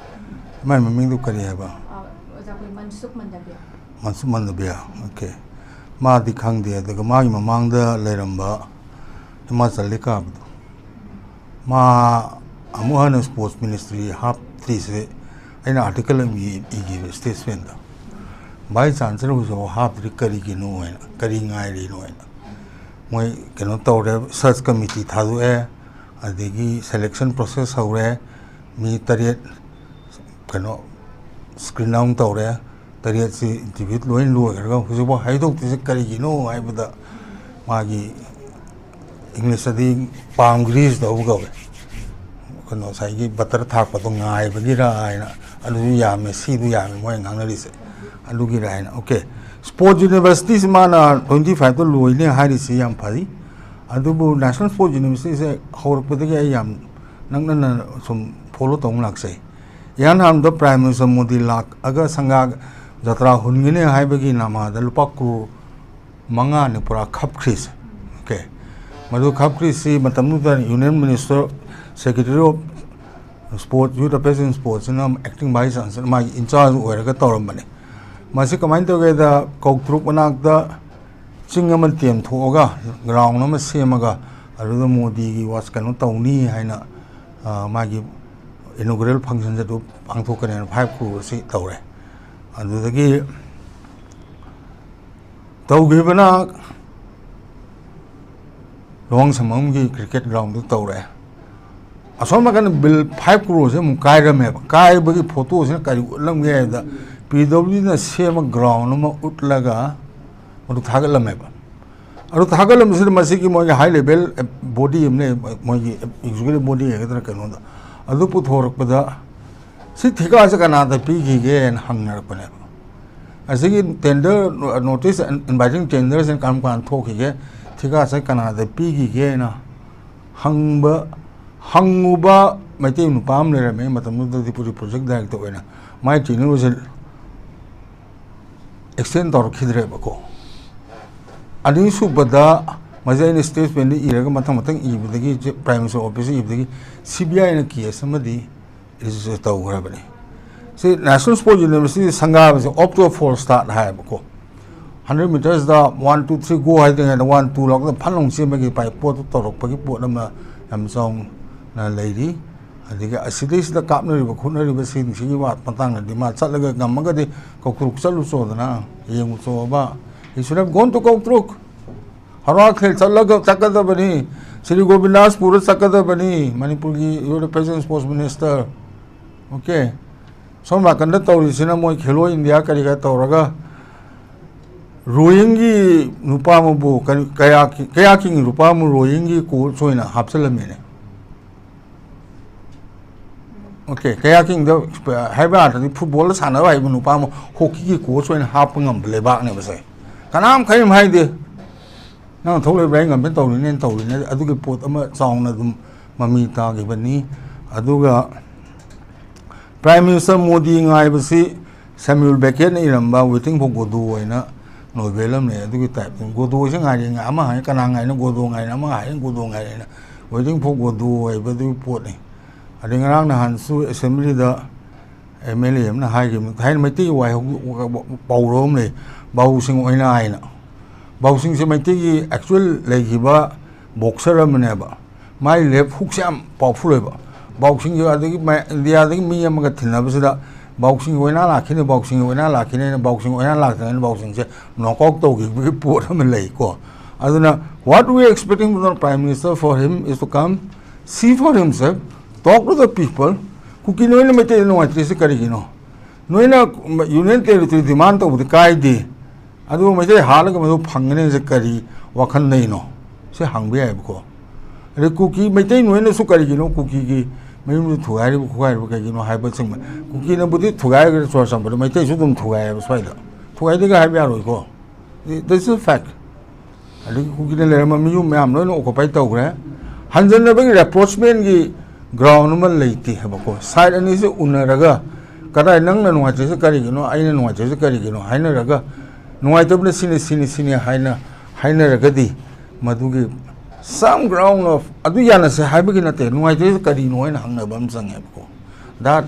ꯃꯥꯏ ꯃꯃꯤꯡꯗꯨ ꯀꯔꯤ ꯍꯥꯏꯕ? ꯑꯣꯖꯥ, ꯑꯩꯈꯣꯏ ꯃꯟꯁꯨꯈ ꯃꯟꯗꯕꯤꯌꯥ꯫ ꯃꯟꯁꯨꯈ ꯃꯟꯗꯕꯤꯌꯥ, okay꯫ ꯃꯥꯗꯤ ꯈꯪꯗꯦ꯫ ꯑꯗꯨꯒ ꯃꯥꯒꯤ ꯃꯃꯥꯡꯗ ꯂꯩꯔꯝꯕ ꯍꯤꯃꯥꯆꯜꯗꯒꯤ ꯀꯥꯕꯗꯣ, ꯃꯥ ꯑꯃꯨꯛ ꯍꯟꯅ sports ministry ꯍꯥꯞꯇ꯭ꯔꯤꯁꯦ ꯑꯩꯅ article ꯑꯃ ꯏ-, ꯏꯈꯤꯕ statesmanꯗ꯫ Vice Chancellor ꯍꯧꯖꯤꯛꯐꯥꯎ ꯍꯥꯞꯇ꯭ꯔꯤ, ꯀꯔꯤꯒꯤꯅꯣ ꯍꯥꯏꯅ, ꯀꯔꯤ ꯉꯥꯏꯔꯤꯅꯣ ꯍꯥꯏꯅ꯫ ꯃꯣꯏ ꯀꯩꯅꯣ ꯇꯧꯔꯦ, search committee ꯊꯥꯗꯣꯛꯑꯦ, ꯑꯗꯒꯤ selection process ꯍꯧꯔꯦ, ꯃꯤ ꯇꯔꯦꯠ ꯀꯩꯅꯣ screen down ꯇꯧꯔꯦ, ꯇꯔꯦꯠꯁꯤ interview ꯂꯣꯏ ꯂꯣꯏꯈ꯭ꯔꯒ ꯍꯧꯖꯤꯛꯐꯥꯎ ꯍꯥꯏꯗꯣꯛꯇ꯭ꯔꯤꯁꯦ ꯀꯔꯤꯒꯤꯅꯣ ꯍꯥꯏꯕꯗ, ꯃꯥꯒꯤ ꯏꯪꯂꯤꯁꯇꯗꯤ ꯄꯥꯝ ꯒ꯭ꯔꯤꯁ ꯇꯧꯕ ꯀꯧꯋꯦ꯫ ꯀꯩꯅꯣ, ꯉꯁꯥꯏꯒꯤ ꯕꯇꯔ ꯊꯥꯛꯄꯗꯣ ꯉꯥꯏꯕꯒꯤꯔ ꯍꯥꯏꯅ, ꯑꯗꯨꯁꯨ ꯌꯥꯝꯃꯦ, ꯁꯤꯗꯨ ꯌꯥꯝꯃꯦ ꯃꯣꯏ ꯉꯥꯡꯅꯔꯤꯁꯦ꯫ ꯑꯗꯨꯒꯤꯔ ꯍꯥꯏꯅ꯫ ꯑꯣꯀꯦ, ꯁ꯭ꯄꯣꯔꯠ ꯌꯨꯅꯤꯚꯔꯁꯤꯇꯤꯁꯤ ꯃꯥꯅ ꯇ꯭ꯋꯦꯟꯇꯤ ꯐꯥꯏꯚꯇ ꯂꯣꯏꯅꯤ ꯍꯥꯏꯔꯤꯁꯤ ꯌꯥꯝ ꯐꯩ꯫ ꯑꯗꯨꯕꯨ ꯅꯦꯁꯅꯦꯜ ꯁ꯭ꯄꯣꯔꯠ ꯌꯨꯅꯤꯚꯔꯁꯤꯇꯤꯁꯦ ꯍꯧꯔꯛꯄꯗꯒꯤ ꯑꯩ ꯌꯥꯝ ꯅꯛꯅꯅ ꯁꯨꯝ ꯐꯣꯂꯣ ꯇꯧꯅ ꯂꯥꯛꯆꯩ꯫ ꯏꯍꯥꯟ ꯍꯥꯟꯕꯗ ꯄ꯭ꯔꯥꯏꯝ ꯃꯤꯅꯤꯁꯇꯔ ꯃꯣꯗꯤ ꯂꯥꯛꯑꯒ ꯁꯪꯒꯥ ꯖꯇ꯭ꯔꯥ ꯍꯨꯟꯒꯅꯤ ꯍꯥꯏꯕꯒꯤ ꯅꯃꯥꯗ ꯂꯨꯄꯥ ꯀ꯭ꯔꯣꯔ ꯃꯉꯥꯅꯤ ꯄꯨꯔꯥ ꯈꯞꯈ꯭ꯔꯤꯁꯦ꯫ ꯑꯣꯀꯦ, ꯃꯗꯨ ꯈꯞꯈ꯭ꯔꯤꯁꯤ ꯃꯇꯝꯗꯨꯗ union minister, secretary of sport, youth affairs and ꯁ꯭ꯄꯣꯔꯠꯁꯤꯅ ꯑꯦꯛꯇꯤꯡ ꯚꯥꯏꯁ ꯆꯥꯟꯁꯦꯂꯔ, ꯃꯥꯒꯤ ꯏꯟꯆꯥꯔꯖ ꯑꯣꯏꯔꯒ ꯇꯧꯔꯝꯕꯅꯤ꯫ ꯃꯁꯤ ꯀꯃꯥꯏꯅ ꯇꯧꯒꯦꯗ, ꯀꯧꯇ꯭ꯔꯨꯛ ꯃꯅꯥꯛꯇ ꯆꯤꯡ ꯑꯃ ꯇꯦꯝꯊꯣꯛꯑꯒ, ꯒ꯭ꯔꯥꯎꯟ ꯑꯃ ꯁꯦꯝꯃꯒ, ꯑꯗꯨꯗ ꯃꯣꯗꯤꯒꯤ ꯋꯥꯁ ꯀꯩꯅꯣ ꯇꯧꯅꯤ ꯍꯥꯏꯅ, ꯑ, ꯃꯥꯒꯤ ꯏꯅꯣꯒ꯭ꯔꯦꯜ ꯐꯪꯁꯟꯁꯦ ꯑꯗꯨ ꯄꯥꯡꯊꯣꯛꯀꯅꯦꯅ ꯐꯥꯏꯚ ꯀ꯭ꯔꯣꯔꯁꯤ ꯇꯧꯔꯦ꯫ ꯑꯗꯨꯗꯒꯤ ꯇꯧꯈꯤꯕꯅ ꯂꯨꯋꯥꯡꯁꯪꯕꯝꯒꯤ ꯀ꯭ꯔꯤꯀꯦꯠ ꯒ꯭ꯔꯥꯎꯟꯗꯨ ꯇꯧꯔꯦ꯫ ꯑꯁꯣꯝ ꯅꯥꯀꯟꯗ ꯕꯤꯜ ꯐꯥꯏꯚ ꯀ꯭ꯔꯣꯔꯁꯦ ꯑꯃꯨꯛ ꯀꯥꯏꯔꯝꯃꯦꯕ꯫ ꯀꯥꯏꯕꯒꯤ ꯐꯣꯇꯣꯁꯤꯅ ꯀꯔꯤ ꯎꯠꯂꯝꯒꯦ ꯍꯥꯏꯕꯗ, ꯄꯤ ꯗꯕ꯭ꯂꯤꯎꯗꯤꯅ ꯁꯦꯝꯕ ꯒ꯭ꯔꯥꯎꯟ ꯑꯃ ꯎꯠꯂꯒ ꯃꯗꯨ ꯊꯥꯒꯠꯂꯝꯃꯦꯕ꯫ ꯑꯗꯨ ꯊꯥꯒꯠꯂꯝꯕꯁꯤꯗ ꯃꯁꯤꯒꯤ ꯃꯣꯏꯒꯤ ꯍꯥꯏ ꯂꯦꯚꯦꯜ ꯕꯣꯗꯤ ꯑꯃ ꯂꯩ, ꯃꯣꯏꯒꯤ ꯑꯦꯛꯖꯤꯀ꯭ꯌꯨꯇꯤꯚ ꯕꯣꯗꯤ ꯍꯥꯏꯒꯗ꯭ꯔꯥ ꯀꯩꯅꯣꯗ, ꯑꯗꯨ ꯄꯨꯊꯣꯔꯛꯄꯗ, "ꯁꯤ ꯊꯤꯀꯥꯁꯦ ꯀꯅꯥꯗ ꯄꯤꯈꯤꯒꯦꯅ?" ꯍꯪꯅꯔꯛꯄꯅꯦꯕ꯫ ꯑꯁꯤꯒꯤ ꯇꯦꯟꯗꯔ ꯅꯣꯇꯤꯁ, ꯏꯟꯚꯥꯏꯇꯤꯡ ꯇꯦꯟꯗꯔꯁꯤꯅ ꯀꯔꯝ ꯀꯥꯟꯗ ꯊꯣꯛꯈꯤꯒꯦ, ꯊꯤꯀꯥꯁꯦ ꯀꯅꯥꯗ ꯄꯤꯈꯤꯒꯦꯅ ꯍꯪꯕ, ꯍꯪꯉꯨꯕ ꯃꯩꯇꯩ ꯅꯨꯄꯥ ꯑꯃ ꯂꯩꯔꯝꯃꯦ ꯃꯇꯝꯗꯨꯗ, ꯗꯤꯄꯨꯇꯤ ꯄ꯭ꯔꯣꯖꯦꯛ ꯗꯥꯏꯔꯦꯛꯇꯔ ꯑꯣꯏꯅ꯫ ꯃꯥꯏ ꯇꯦꯅ꯭ꯌꯨꯔꯁꯦ ꯑꯦꯛꯁꯇꯦꯟ ꯇꯧꯔꯛꯈꯤꯗ꯭ꯔꯦꯕꯀꯣ꯫ ꯑꯅꯤꯁꯨꯕꯗ, ꯃꯁꯤ ꯑꯩꯅ ꯁ꯭ꯇꯦꯠꯃꯦꯟꯗ ꯏꯔꯒ ꯃꯊꯪ ꯃꯊꯪ ꯏꯕꯗꯒꯤ, ꯄ꯭ꯔꯥꯏꯝ ꯃꯤꯅꯤꯁꯇꯔ ꯑꯣꯐꯤꯁꯇ ꯏꯕꯗꯒꯤ, ꯁꯤ ꯕꯤ ꯑꯥꯏꯅ ꯀꯦꯁ ꯑꯃꯗꯤ ꯔꯦꯖꯤꯁꯇꯔ ꯇꯧꯈ꯭ꯔꯕꯅꯤ꯫ ꯁꯤ ꯅꯦꯁꯅꯦꯜ ꯁ꯭ꯄꯣꯔꯠ ꯌꯨꯅꯤꯚꯔꯁꯤꯇꯤ ꯁꯪꯒꯥꯕꯁꯦ off to a false start ꯍꯥꯏꯌꯦꯕꯀꯣ꯫ ꯍꯟꯗ꯭ꯔꯦꯠ ꯃꯤꯇꯔꯁꯇ ꯋꯥꯟ ꯇꯨ ꯊ꯭ꯔꯤ ꯒꯣ ꯍꯥꯏꯗ꯭ꯔꯤꯉꯩꯗ ꯋꯥꯟ ꯇꯨ ꯂꯥꯎꯗ ꯐꯟ ꯂꯥꯎ ꯆꯦꯟꯕꯒꯤ ꯄꯥꯏ-, ꯄꯣꯠꯇꯨ ꯇꯧꯔꯛꯄꯒꯤ ꯄꯣꯠ ꯑꯃ ꯌꯥꯝ ꯆꯥꯎꯅ ꯂꯩꯔꯤ꯫ ꯑꯗꯒꯤ ꯑꯁꯤꯗꯩꯁꯤꯗ ꯀꯥꯞꯅꯔꯤꯕ ꯈꯣꯠꯅꯔꯤꯕꯁꯤꯡꯁꯤꯒꯤ ꯋꯥ-, ꯃꯇꯥꯡꯗꯗꯤ ꯃꯥ ꯆꯠꯂꯒ ꯉꯝꯃꯒꯗꯤ ꯀꯧꯇ꯭ꯔꯨꯛ ꯆꯠꯂꯨ ꯆꯣꯗꯅ, ꯌꯦꯡꯉꯨ ꯆꯣꯕ꯫ He should have gone to ꯀꯧꯇ꯭ꯔꯨꯛ꯫ ꯍꯔꯥꯈꯦꯜ ꯆꯠꯂꯒ ꯆꯠꯀꯗꯕꯅꯤ, ꯁ꯭ꯔꯤ ꯒꯣꯕꯤꯟꯗꯥꯁꯄꯨꯔꯗ ꯆꯠꯀꯗꯕꯅꯤ, ꯃꯅꯤꯄꯨꯔꯒꯤ youth affairs and sports minister. Okay, ꯁꯣꯝ ꯅꯥꯀꯟꯗ ꯇꯧꯔꯤꯁꯤꯅ ꯃꯣꯏ ꯈꯦꯂꯣ ꯏꯟꯗꯤꯌꯥ ꯀꯔꯤ ꯀꯔꯥ ꯇꯧꯔꯒ ꯔꯣꯌꯤꯡꯒꯤ ꯅꯨꯄꯥ ꯑꯃꯕꯨ ꯀꯔꯤ, ꯀꯌꯥ, ꯀꯌꯥ ꯀꯤꯡꯒꯤ ꯅꯨꯄꯥ ꯑꯃ ꯔꯣꯌꯤꯡꯒꯤ ꯀꯣꯆ ꯑꯣꯏꯅ ꯍꯥꯞꯆꯤꯜꯂꯝꯃꯤꯅꯦ꯫ ꯑꯣꯀꯦ, ꯀꯌꯥ ꯀꯤꯡꯗ ꯍꯥꯏꯕ ꯌꯥꯗ꯭ꯔꯗꯤ ꯐꯨꯠꯕꯣꯜꯗ ꯁꯥꯟꯅꯕ ꯍꯩꯕ ꯅꯨꯄꯥ ꯑꯃ ꯍꯣꯀꯤꯒꯤ ꯀꯣꯆ ꯑꯣꯏꯅ ꯍꯥꯞꯄ ꯉꯝꯕ ꯂꯩꯕꯥꯛꯅꯦꯕꯁꯦ꯫ ꯀꯅꯥꯝ ꯀꯔꯤꯝ ꯍꯥꯏꯗꯦ꯫ ꯅꯪ ꯊꯣꯛꯂꯛꯏꯕ꯭ꯔꯥ, ꯑꯩ ꯉꯝꯃꯦ ꯇꯧꯔꯤꯅꯦꯅ ꯇꯧꯔꯤꯅꯦ꯫ ꯑꯗꯨꯒꯤ ꯄꯣꯠ ꯑꯃ ꯆꯥꯎꯅ ꯑꯗꯨꯝ ꯃꯃꯤ ꯇꯥꯈꯤꯕꯅꯤ꯫ ꯑꯗꯨꯒ ꯄ꯭ꯔꯥꯏꯝ ꯃꯤꯅꯤꯁꯇꯔ ꯃꯣꯗꯤ ꯉꯥꯏꯕꯁꯤ ꯁꯦꯃ꯭ꯌꯨꯜ ꯕꯦꯀꯦꯠꯅ ꯏꯔꯝꯕ Waiting for Godot ꯍꯥꯏꯅ ꯅꯣꯕꯦꯜ ꯑꯃ ꯂꯩ꯫ ꯑꯗꯨꯒꯤ ꯇꯥꯏꯞꯇ ꯒꯣꯗꯣꯁꯦ ꯉꯥꯏꯔꯤ, ꯉꯥꯏ-, ꯑꯃ ꯍꯥꯏ, ꯀꯅꯥ ꯉꯥꯏꯅꯣ? ꯒꯣꯗꯣ ꯉꯥꯏꯔꯤ, ꯑꯃ ꯍꯥꯏ, ꯒꯣꯗꯣ ꯉꯥꯏꯔꯤꯅ Waiting for Godot ꯍꯥꯏꯕꯗꯨꯒꯤ ꯄꯣꯠꯅꯤ꯫ ꯑꯗꯩ ꯉꯔꯥꯡ ꯅꯍꯥꯟꯁꯨ ꯑꯦꯁꯦꯝꯕ꯭ꯂꯤꯗ ꯑꯦꯝ ꯑꯦꯜ ꯑꯦ ꯑꯃꯅ ꯍꯥꯏꯈꯤꯕꯅꯤ, ꯊꯥꯏꯅ ꯃꯩꯇꯩꯒꯤ ꯋꯥꯍꯩ ꯄꯥꯎꯔꯧ ꯑꯃ ꯂꯩ, ꯕꯥꯎꯁꯤꯡ ꯑꯣꯏꯅ ꯍꯥꯏꯅ꯫ ꯕꯥꯎꯁꯤꯡꯁꯦ ꯃꯩꯇꯩꯒꯤ actual ꯂꯩꯈꯤꯕ boxer ꯑꯃꯅꯦꯕ꯫ ꯃꯥꯏ left hookꯁꯦ ꯌꯥꯝ powerful ꯑꯣꯏꯕ꯫ ꯕꯥꯎꯁꯤꯡꯁꯦ ꯑꯗꯒꯤ ꯃ-, ꯏꯟꯗꯤꯌꯥꯗꯒꯤ ꯃꯤ ꯑꯃꯒ ꯊꯤꯟꯅꯕꯁꯤꯗ ꯕꯥꯎꯁꯤꯡ ꯑꯣꯏꯅ ꯂꯥꯛꯈꯤꯅꯤ, ꯕꯥꯎꯁꯤꯡ ꯑꯣꯏꯅ ꯂꯥꯛꯈꯤꯅꯤ ꯍꯥꯏꯅ, ꯕꯥꯎꯁꯤꯡ ꯑꯣꯏꯅ ꯂꯥꯛꯇ꯭ꯔꯤꯉꯩꯗ ꯕꯥꯎꯁꯤꯡꯁꯦ knock out ꯇꯧꯈꯤꯕꯒꯤ ꯄꯣꯠ ꯑꯃ ꯂꯩꯀꯣ꯫ ꯑꯗꯨꯅ what we are expecting from the Prime Minister for him is to come, see for himself, talk to the people. ꯀꯨꯀꯤ ꯅꯣꯏꯅ ꯃꯩꯇꯩꯗ ꯅꯨꯡꯉꯥꯏꯇ꯭ꯔꯤꯁꯦ ꯀꯔꯤꯒꯤꯅꯣ? ꯅꯣꯏꯅ Union Territory demand ꯇꯧꯕꯗꯤ ꯀꯥꯏꯗꯦ, ꯑꯗꯨꯒ ꯃꯩꯇꯩ ꯍꯥꯠꯂꯒ ꯃꯗꯨ ꯐꯪꯒꯅꯤ ꯍꯥꯏꯁꯦ ꯀꯔꯤ ꯋꯥꯈꯜꯗꯩꯅꯣ? ꯁꯤ ꯍꯪꯕ ꯌꯥꯏꯕꯀꯣ꯫ ꯑꯗꯩ ꯀꯨꯀꯤ ꯃꯩꯇꯩ ꯅꯣꯏꯅꯁꯨ ꯀꯔꯤꯒꯤꯅꯣ ꯀꯨꯀꯤꯒꯤ ꯃꯌꯨꯝꯗꯨ ꯊꯨꯒꯥꯏꯔꯤꯕ ꯈꯣꯒꯥꯏꯔꯤꯕ ꯀꯩꯒꯤꯅꯣ ꯍꯥꯏꯕꯁꯤꯡ, ꯀꯨꯀꯤꯅꯕꯨꯗꯤ ꯊꯨꯒꯥꯏꯈ꯭ꯔꯦ ꯆꯨꯔꯥꯆꯥꯟꯄꯨꯔꯗ, ꯃꯩꯇꯩꯁꯨ ꯑꯗꯨꯝ ꯊꯨꯒꯥꯏꯌꯦꯕ ꯁ꯭ꯋꯥꯏꯗ꯫ ꯊꯨꯒꯥꯏꯗꯦꯒ ꯍꯥꯏꯕ ꯌꯥꯔꯣꯏꯀꯣ꯫ This is a fact. ꯑꯗꯒꯤ ꯀꯨꯀꯤꯅ ꯂꯩꯔꯝꯕ ꯃꯌꯨꯝ ꯃꯌꯥꯝ ꯂꯣꯏꯅ occupy ꯇꯧꯈ꯭ꯔꯦ꯫ ꯍꯟꯖꯟꯅꯕꯒꯤ rapprochementꯒꯤ ground ꯑꯃ ꯂꯩꯇꯦ ꯍꯥꯏꯕꯀꯣ꯫ Side ꯑꯅꯤꯁꯦ ꯎꯅꯔꯒ ꯀꯗꯥꯏ ꯅꯪꯅ ꯅꯨꯡꯉꯥꯏꯇ꯭ꯔꯤꯁꯦ ꯀꯔꯤꯒꯤꯅꯣ, ꯑꯩꯅ ꯅꯨꯡꯉꯥꯏꯇ꯭ꯔꯤꯁꯦ ꯀꯔꯤꯒꯤꯅꯣ ꯍꯥꯏꯅꯔꯒ, ꯅꯨꯡꯉꯥꯏꯇꯕꯅ ꯁꯤꯅꯤ, ꯁꯤꯅꯤ, ꯁꯤꯅꯤ ꯍꯥꯏꯅ ꯍꯥꯏꯅꯔꯒꯗꯤ ꯃꯗꯨꯒꯤ some ground of ꯑꯗꯨ ꯌꯥꯅꯁꯦ ꯍꯥꯏꯕꯒꯤ ꯅꯠꯇꯦ, ꯅꯨꯡꯉꯥꯏꯇ꯭ꯔꯤꯁꯦ ꯀꯔꯤꯅꯣ ꯍꯥꯏꯅ ꯍꯪꯅꯕ ꯑꯃ ꯆꯪꯉꯦꯕꯀꯣ꯫ That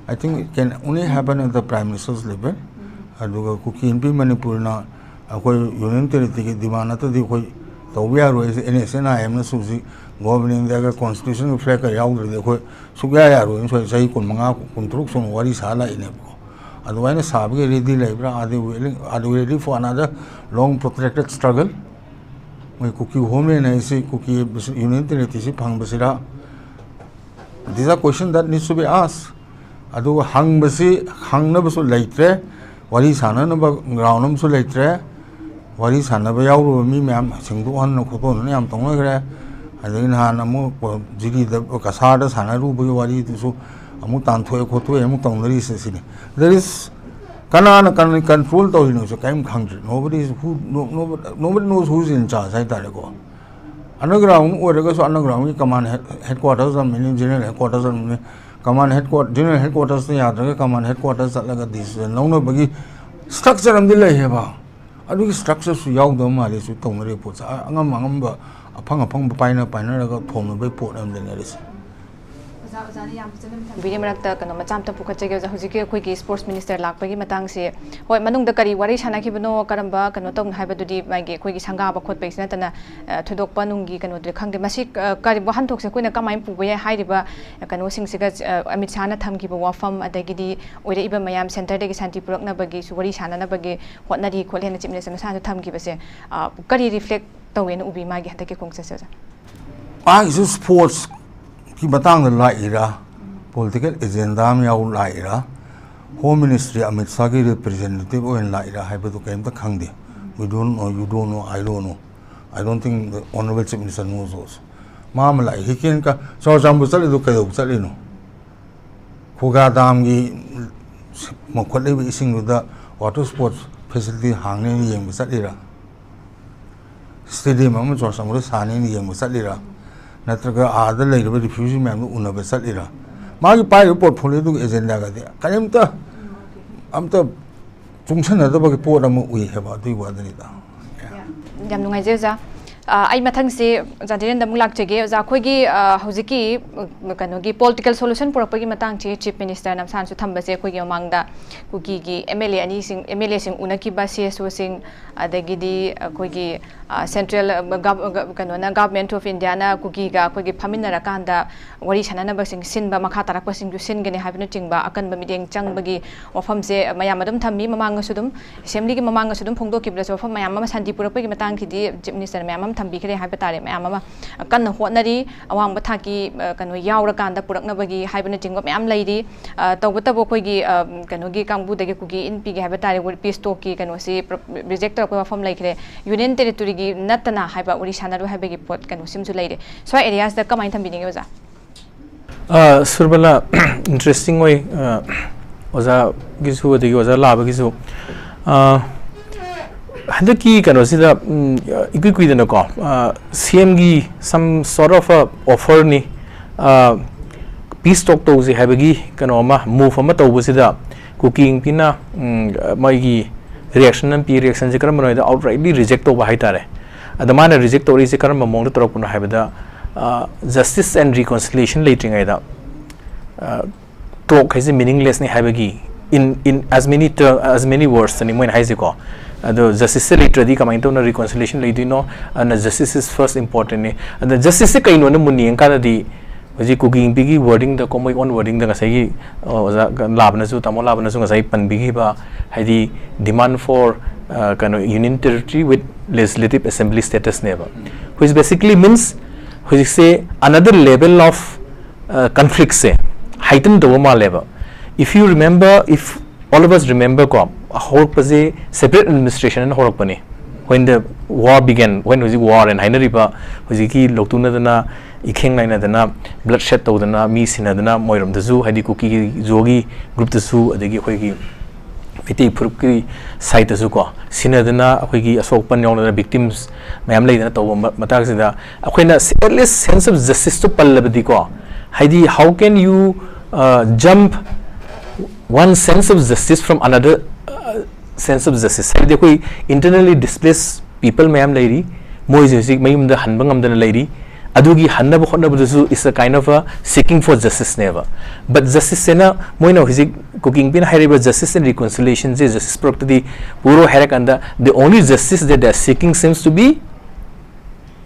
I think it can only happen at the Prime Minister's level. ꯑꯗꯨꯒ ꯀꯨꯀꯤ ꯅꯨꯄꯤ ꯃꯅꯤꯄꯨꯔꯅ ꯑꯩꯈꯣꯏ Union Territoryꯒꯤ demand ꯅꯠꯇ꯭ꯔꯗꯤ ꯑꯩꯈꯣꯏ ꯇꯧꯕ ꯌꯥꯔꯣꯏ꯫ ꯑꯦꯟ ꯑꯦꯁ ꯑꯦꯟ ꯑꯥꯏ ꯑꯦꯝꯅꯁꯨ ꯍꯧꯖꯤꯛ Government of Indiaꯒ Constitutionꯒꯤ flagꯀ ꯌꯥꯎꯗ꯭ꯔꯗꯤ ꯑꯩꯈꯣꯏ ꯁꯨꯛꯌꯥ ꯌꯥꯔꯣꯏ꯫ ꯁ꯭ꯋꯥꯏ ꯆꯍꯤ ꯀꯨꯟꯃꯉꯥ, ꯀꯨꯟꯇꯔꯨꯛ ꯁꯨꯅ ꯋꯥꯔꯤ ꯁꯥ ꯂꯥꯛꯏꯅꯦꯕꯀꯣ꯫ ꯑꯗꯨꯃꯥꯏꯅ ꯁꯥꯕꯒꯤ ready ꯂꯩꯕ꯭ꯔꯥ? Are they willing, are they ready for another long protracted struggle? ꯃꯣꯏ ꯀꯨꯀꯤ homeland ꯍꯥꯏꯁꯤ, ꯀꯨꯀꯤ Union Territoryꯁꯤ ꯐꯪꯕꯁꯤꯔ? These are questions that needs to be asked. ꯑꯗꯨꯒ ꯍꯪꯕꯁꯤ, ꯍꯪꯅꯕꯁꯨ ꯂꯩꯇ꯭ꯔꯦ, ꯋꯥꯔꯤ ꯁꯥꯟꯅꯅꯕ ground ꯑꯃꯁꯨ ꯂꯩꯇ꯭ꯔꯦ꯫ ꯋꯥꯔꯤ ꯁꯥꯟꯅꯕ ꯌꯥꯎꯔꯨꯕ ꯃꯤ ꯃꯌꯥꯝ ꯁꯦꯡꯗꯣꯛꯍꯟꯅ ꯈꯣꯠꯇꯣꯛꯍꯟꯗꯅ ꯌꯥꯝ ꯇꯧꯅꯈ꯭ꯔꯦ꯫ ꯑꯗꯒꯤ ꯅꯍꯥꯟ ꯑꯃꯨꯛ ꯖꯤꯔꯤꯗ, ꯀꯁꯥꯔꯗ ꯁꯥꯟꯅꯔꯨꯕꯒꯤ ꯋꯥꯔꯤꯗꯨꯁꯨ ꯑꯃꯨꯛ ꯇꯥꯟꯊꯣꯛꯑꯦ ꯈꯣꯠꯇꯣꯛꯑꯦ ꯑꯃꯨꯛ ꯇꯧꯅꯔꯤꯁꯦ ꯁꯤꯅꯤ꯫ There is, ꯀꯅꯥꯅ ꯀꯟꯇ꯭ꯔꯣꯜ ꯇꯧꯔꯤꯅꯣꯁꯨ ꯀꯔꯤꯝ ꯈꯪꯗ꯭ꯔꯤ꯫ Nobody is who, no, nobody, nobody knows who is in charge ꯍꯥꯏꯇꯥꯔꯦꯀꯣ꯫ Underground ꯑꯣꯏꯔꯒꯁꯨ undergroundꯒꯤ command headquarters ꯑꯃꯅꯤ, general headquarters ꯑꯃꯅꯤ꯫ Command headquarters, general headquartersꯇ ꯌꯥꯗ꯭ꯔꯒ command headquarters ꯆꯠꯂꯒ decision ꯂꯧꯅꯕꯒꯤ structure ꯑꯃꯗꯤ ꯂꯩꯌꯦꯕ꯫ ꯑꯗꯨꯒꯤ structureꯁꯨ ꯌꯥꯎꯗꯕ ꯃꯥꯜꯂꯦ ꯁꯤ ꯇꯧꯅꯔꯤꯕ ꯄꯣꯠꯁꯦ꯫ ꯑ-, ꯑꯉꯝ ꯑꯉꯝꯕ, ꯑꯐꯪ ꯑꯐꯪꯕ ꯄꯥꯏꯅ ꯄꯥꯏꯅꯔꯒ ꯊꯣꯝꯅꯕꯒꯤ ꯄꯣꯠ ꯑꯃ ꯂꯩꯅꯔꯤꯁꯦ꯫ ꯑꯣꯖꯥ, ꯑꯣꯖꯥꯅ ꯌꯥꯝ ꯐꯖꯅ ꯊꯝꯕꯤꯔꯦ꯫ ꯃꯔꯛꯇ ꯀꯩꯅꯣ ꯃꯆꯥ ꯑꯝꯇ ꯄꯨꯈꯠꯆꯒꯦ꯫ ꯑꯣꯖꯥ, ꯍꯧꯖꯤꯛꯀꯤ ꯑꯩꯈꯣꯏꯒꯤ sports minister ꯂꯥꯛꯄꯒꯤ ꯃꯇꯥꯡꯁꯦ, ꯍꯣꯏ, ꯃꯅꯨꯡꯗ ꯀꯔꯤ ꯋꯥꯔꯤ ꯁꯥꯟꯅꯈꯤꯕꯅꯣ, ꯀꯔꯝꯕ ꯀꯩꯅꯣ ꯇꯧꯅꯣ ꯍꯥꯏꯕꯗꯨꯗꯤ ꯃꯥꯒꯤ ꯑꯩꯈꯣꯏꯒꯤ ꯁꯪꯒꯥꯕ ꯈꯣꯠꯄꯒꯤꯁꯨ ꯅꯠꯇꯅ, ꯑ, ꯊꯣꯏꯗꯣꯛꯄ ꯅꯨꯡꯒꯤ ꯀꯩꯅꯣꯗꯨꯗꯤ ꯈꯪꯗꯦ꯫ ꯃꯁꯤ, ꯑ, ꯀꯔꯤ ꯋꯥꯍꯟꯊꯣꯛꯁꯦ ꯑꯩꯈꯣꯏꯅ ꯀꯃꯥꯏꯅ ꯄꯨꯕ ꯌꯥꯏ ꯍꯥꯏꯔꯤꯕ, ꯑ, ꯀꯩꯅꯣꯁꯤꯡꯁꯤꯒ, ꯑ, ꯑꯃꯤꯠ ꯁꯥꯍꯅ ꯊꯝꯈꯤꯕ ꯋꯥꯐꯝ, ꯑꯗꯒꯤꯗꯤ ꯑꯣꯏꯔꯛꯏꯕ ꯃꯌꯥꯝ centreꯗꯒꯤ ꯁꯥꯟꯇꯤ ꯄꯨꯔꯛꯅꯕꯒꯤꯁꯨ ꯋꯥꯔꯤ ꯁꯥꯟꯅꯅꯕꯒꯤ ꯍꯣꯠꯅꯔꯤ ꯈꯣꯠꯂꯦꯅ chief minister ꯃꯁꯥꯅꯁꯨ ꯊꯝꯈꯤꯕꯁꯦ, ꯑ, ꯀꯔꯤ reflect ꯇꯧꯋꯦꯅ ꯎꯕꯤ ꯃꯥꯒꯤ ꯍꯟꯗꯛꯀꯤ ꯈꯣꯡꯆꯠꯁꯦ, ꯑꯣꯖꯥ? ꯃꯥꯒꯤꯁꯨ sportsꯀꯤ ꯃꯇꯥꯡꯗ ꯂꯥꯛꯏꯔꯥ, political agenda ꯑꯃ ꯌꯥꯎ ꯂꯥꯛꯏꯔꯥ, Home Ministry ꯑꯃꯤꯠ ꯁꯥꯍꯒꯤ representative ꯑꯣꯏꯅ ꯂꯥꯛꯏꯔꯥ ꯍꯥꯏꯕꯗꯨ ꯀꯔꯤꯝꯇ ꯈꯪꯗꯦ꯫ We don't know, you don't know, I don't know. I don't think the honorable chief minister knows also. ꯃꯥ ꯑꯃ ꯂꯥꯛꯏ, he can ꯀ-, ꯆꯨꯔꯥꯆꯥꯟꯄꯨꯔ ꯆꯠꯂꯤꯗꯨ ꯀꯩꯗꯧꯕ ꯆꯠꯂꯤꯅꯣ? ꯈꯨꯒꯥ damꯒꯤ ꯃꯈꯨꯠ ꯂꯩꯕ ꯏꯁꯤꯡꯗꯨꯗ water sports facility ꯍꯥꯡꯅꯦꯅ ꯌꯦꯡꯕ ꯆꯠꯂꯤꯔꯥ? Stadium ꯑꯃ ꯆꯨꯔꯥꯆꯥꯟꯄꯨꯔꯗ ꯁꯥꯅꯦꯅ ꯌꯦꯡꯕ ꯆꯠꯂꯤꯔꯥ? ꯅꯠꯇ꯭ꯔꯒ ꯑꯥꯗ ꯂꯩꯔꯤꯕ refugee ꯃꯌꯥꯝꯗꯨ ꯎꯅꯕ ꯆꯠꯂꯤꯔꯥ? ꯃꯥꯒꯤ ꯄꯥꯏꯔꯤꯕ portfolioꯗꯨꯒꯤ agendaꯒꯗꯤ ꯀꯔꯤꯝꯇ, ꯑꯝꯇ ꯆꯨꯡꯁꯟꯅꯗꯕꯒꯤ ꯄꯣꯠ ꯑꯃ ꯎꯏ ꯍꯥꯏꯕ ꯑꯗꯨꯒꯤ ꯋꯥꯗꯨꯅꯤꯗ꯫ ꯌꯥꯝ ꯅꯨꯡꯉꯥꯏꯖꯩ, ꯑꯣꯖꯥ꯫ ꯑ, ꯑꯩ ꯃꯊꯪꯁꯤ ꯑꯣꯖꯥ ꯙꯤꯔꯦꯟꯗ ꯑꯃꯨꯛ ꯂꯥꯛꯆꯒꯦ꯫ ꯑꯣꯖꯥ, ꯑꯩꯈꯣꯏꯒꯤ, ꯑ, ꯍꯧꯖꯤꯛꯀꯤ, ꯑ, ꯀꯩꯅꯣꯒꯤ political solution ꯄꯨꯔꯛꯄꯒꯤ ꯃꯇꯥꯡꯁꯤ chief ministerꯅ ꯃꯁꯥꯅꯁꯨ ꯊꯝꯕꯁꯦ ꯑꯩꯈꯣꯏꯒꯤ ꯃꯃꯥꯡꯗ ꯀꯨꯀꯤꯒꯤ MLA ꯑꯅꯤꯁꯤꯡ, MLAꯁꯤꯡ ꯎꯅꯈꯤꯕ, CSOꯁꯤꯡ, ꯑꯗꯒꯤꯗꯤ ꯑꯩꯈꯣꯏꯒꯤ, ꯑ, central, ꯑ, gov-, ꯑ, ꯀꯩꯅꯣꯅ, Government of Indiaꯅ ꯀꯨꯀꯤꯒ ꯑꯩꯈꯣꯏꯒꯤ ꯐꯝꯃꯤꯟꯅꯔꯀꯥꯟꯗ ꯋꯥꯔꯤ ꯁꯥꯟꯅꯅꯕꯁꯤꯡ ꯁꯤꯟꯕ, ꯃꯈꯥ ꯇꯥꯔꯛꯄꯁꯤꯡꯁꯨ ꯁꯤꯟꯒꯅꯤ ꯍꯥꯏꯕꯅꯆꯤꯡꯕ ꯑꯀꯟꯕ ꯃꯤꯠꯌꯦꯡ ꯆꯪꯕꯒꯤ ꯋꯥꯐꯝꯁꯦ ꯃꯌꯥꯝ ꯑꯗꯨꯝ ꯊꯝꯃꯤ꯫ ꯃꯃꯥꯡꯗꯁꯨ ꯑꯗꯨꯝ, assemblyꯒꯤ ꯃꯃꯥꯡꯗꯁꯨ ꯑꯗꯨꯝ ꯐꯣꯡꯗꯣꯛꯈꯤꯕꯗꯁꯨ ꯋꯥꯐꯝ ꯃꯌꯥꯝ ꯑꯃ ꯁꯥꯟꯇꯤ ꯄꯨꯔꯛꯄꯒꯤ ꯃꯇꯥꯡꯒꯤꯗꯤ chief minister ꯃꯌꯥꯝ ꯑꯃ ꯊꯝꯕꯤꯈ꯭ꯔꯦ ꯍꯥꯏꯕ ꯇꯥꯔꯦ꯫ ꯃꯌꯥꯝ ꯑꯃ ꯀꯟꯅ ꯍꯣꯠꯅꯔꯤ, ꯑꯋꯥꯡꯕ ꯊꯥꯛꯀꯤ ꯑ, ꯀꯩꯅꯣ ꯌꯥꯎꯔꯀꯥꯟꯗ ꯄꯨꯔꯛꯅꯕꯒꯤ ꯍꯥꯏꯕꯅꯆꯤꯡꯕ ꯃꯌꯥꯝ ꯂꯩꯔꯤ꯫ ꯑ, ꯇꯧꯕꯇꯕꯨ ꯑꯩꯈꯣꯏꯒꯤ ꯑ, ꯀꯩꯅꯣꯒꯤ ꯀꯥꯡꯕꯨꯗꯒꯤ ꯀꯨꯀꯤ ꯏꯟ ꯄꯤꯒꯦ ꯍꯥꯏꯕ ꯇꯥꯔꯦ, ꯄꯤꯁ ꯇꯣꯛꯀꯤ ꯀꯩꯅꯣꯁꯤ ꯔꯤꯖꯦꯛ ꯇꯧꯔꯛꯄ ꯋꯥꯐꯝ ꯂꯩꯈ꯭ꯔꯦ꯫ ꯌꯨꯅꯤꯌꯟ ꯇꯦꯔꯤꯇꯣꯔꯤꯒꯤ ꯅꯠꯇꯅ ꯍꯥꯏꯕ ꯋꯥꯔꯤ ꯁꯥꯟꯅꯔꯣꯏ ꯍꯥꯏꯕꯒꯤ ꯄꯣꯠ ꯀꯩꯅꯣꯁꯤꯃꯁꯨ ꯂꯩꯔꯦ꯫ ꯁ꯭ꯋꯥꯏ ꯑꯦꯔꯤꯌꯥꯁꯤꯗ ꯀꯃꯥꯏꯅ ꯊꯝꯕꯤꯅꯤꯡꯉꯤ ꯑꯣꯖꯥ? ꯑ, ꯁꯨꯔꯕꯂꯥ, ꯏꯟꯇꯔꯦꯁꯇꯤꯡ ꯑꯣꯏ, ꯑ, ꯑꯣꯖꯥꯒꯤꯁꯨ ꯑꯗꯒꯤ ꯑꯣꯖꯥ ꯂꯥꯕꯒꯤꯁꯨ꯫ ꯑ, ꯍꯟꯗꯛꯀꯤ ꯀꯩꯅꯣꯁꯤꯗ, ꯎꯝ, ꯏꯀꯨꯏ ꯀꯨꯏꯗꯅꯀꯣ, ꯑ, ꯁꯤ ꯑꯦꯝꯒꯤ some sort of a offer ꯅꯤ, ꯑ, ꯄꯤꯁ ꯇꯣꯛ ꯇꯧꯁꯦ ꯍꯥꯏꯕꯒꯤ ꯀꯩꯅꯣ ꯑꯃ, ꯃꯨꯚ ꯑꯃ ꯇꯧꯕꯁꯤꯗ ꯀꯨꯀꯤ ꯏꯟꯄꯤꯅ, ꯎꯝ, ꯃꯣꯏꯒꯤ ꯔꯤꯌꯦꯛꯁꯟ ꯑꯃ ꯄꯤ꯫ ꯔꯤꯌꯦꯛꯁꯟꯁꯦ ꯀꯔꯝꯕꯅꯣ ꯍꯥꯏꯗ, ꯑꯥꯎꯠꯔꯥꯏꯠꯂꯤ ꯔꯤꯖꯦꯛ ꯇꯧꯕ ꯍꯥꯏꯇꯥꯔꯦ꯫ ꯑꯗ ꯃꯥꯅ ꯔꯤꯖꯦꯛ ꯇꯧꯔꯛꯏꯁꯦ ꯀꯔꯝꯕ ꯃꯑꯣꯡꯗ ꯇꯧꯔꯛꯄꯅꯣ ꯍꯥꯏꯕꯗ, ꯑ, ꯖꯁꯇꯤꯁ ꯑꯦꯟ ꯔꯤꯀꯣꯟꯁꯤꯂꯤꯌꯦꯁꯟ ꯂꯩꯇ꯭ꯔꯤꯉꯩꯗ, ꯑ, ꯇꯣꯛ ꯍꯥꯏꯁꯦ ꯃꯤꯅꯤꯡꯂꯦꯁꯅꯤ ꯍꯥꯏꯕꯒꯤ, in, in as many ter-, as many words ꯅꯤ ꯃꯣꯏꯅ ꯍꯥꯏꯁꯦꯀꯣ꯫ ꯑꯗꯣ ꯖꯁꯇꯤꯁꯁꯦ ꯂꯩꯇ꯭ꯔꯗꯤ ꯀꯃꯥꯏꯅ ꯇꯧꯅ ꯔꯤꯀꯣꯟꯁꯤꯂꯤꯌꯦꯁꯟ ꯂꯩꯗꯣꯏꯅꯣ? ꯑꯗꯨꯅ justice is first important ꯅꯤ꯫ ꯑꯗ ꯖꯁꯇꯤꯁꯁꯦ ꯀꯩꯅꯣꯅ ꯃꯨꯟꯅ ꯌꯦꯡꯀꯥꯟꯗꯗꯤ, ꯍꯧꯖꯤꯛ ꯀꯨꯀꯤ ꯏꯟꯄꯤꯒꯤ ꯋꯥꯔꯗꯤꯡꯗ ꯀꯣ, ꯃꯣꯏ ꯑꯣꯟ ꯋꯥꯔꯗꯤꯡꯗ ꯉꯁꯥꯏꯒꯤ, ꯑ, ꯑꯣꯖꯥ ꯂꯥꯕꯅꯁꯨ, ꯇꯥꯃꯣ ꯂꯥꯕꯅꯁꯨ ꯉꯁꯥꯏ ꯄꯟꯕꯤꯈꯤꯕ, ꯍꯥꯏꯗꯤ demand for, ꯑ, ꯀꯩꯅꯣ, union territory with legislative assembly status ꯅꯦꯕ꯫ Which basically means ꯍꯧꯖꯤꯛꯁꯦ another level of, ꯑ, conflict ꯁꯦ heighten ꯇꯧꯕ ꯃꯥꯜꯂꯦꯕ꯫ If you remember, if all of us remember ꯀꯣ, ꯍꯧꯔꯛꯄꯁꯦ separate administration ꯑꯅ ꯍꯧꯔꯛꯄꯅꯤ꯫ When the war began, when ꯍꯧꯖꯤꯛ war ꯑꯅ ꯍꯥꯏꯅꯔꯤꯕ, ꯍꯧꯖꯤꯛꯀꯤ ꯂꯧꯇꯨꯅꯗꯅ, ꯏꯈꯦꯡ ꯅꯥꯏꯅꯗꯅ, blood shed ꯇꯧꯗꯅ, ꯃꯤ ꯁꯤꯅꯗꯅ, ꯃꯣꯏꯔꯣꯝꯗꯁꯨ, ꯍꯥꯏꯗꯤ ꯀꯨꯀꯤ ꯖꯣꯒꯤ ꯒ꯭ꯔꯨꯞꯇꯁꯨ, ꯑꯗꯒꯤ ꯑꯩꯈꯣꯏꯒꯤ ꯃꯩꯇꯩ ꯐꯨꯔꯨꯞꯀꯤ ꯁꯥꯏꯠꯇꯁꯨ ꯀꯣ, ꯁꯤꯅꯗꯅ, ꯑꯩꯈꯣꯏꯒꯤ ꯑꯁꯣꯛ ꯑꯄꯟ ꯌꯥꯎꯅꯗꯅ, victims ꯃꯌꯥꯝ ꯂꯩꯗꯅ ꯇꯧꯕ ꯃ-, ꯃꯇꯥꯡꯁꯤꯗ, ꯑꯩꯈꯣꯏꯅ at least sense of justice ꯇꯣ ꯄꯜꯂꯕꯗꯤꯀꯣ, ꯍꯥꯏꯗꯤ, how can you, uh, jump one sense of justice from another, uh, sense of justice? ꯍꯥꯏꯕꯗꯤ, ꯑꯩꯈꯣꯏ internally displaced people ꯃꯌꯥꯝ ꯂꯩꯔꯤ, ꯃꯣꯏꯁꯦ ꯍꯧꯖꯤꯛ ꯃꯌꯨꯝꯗ ꯍꯟꯕ ꯉꯝꯗꯅ ꯂꯩꯔꯤ꯫ ꯑꯗꯨꯒꯤ ꯍꯟꯅꯕ ꯍꯣꯠꯅꯕꯗꯨꯁꯨ is a kind of a seeking for justice ꯅꯦꯕ꯫ But justice ꯁꯦꯅ, ꯃꯣꯏꯅ ꯍꯧꯖꯤꯛ ꯀꯨꯀꯤ ꯏꯟꯄꯤꯅ ꯍꯥꯏꯔꯤꯕ justice and reconciliation say, justice ꯄꯨꯔꯛꯇꯗꯤ ꯄꯨꯔꯣꯏ ꯍꯥꯏꯔꯀꯥꯟꯗ, the only justice that they are seeking seems to be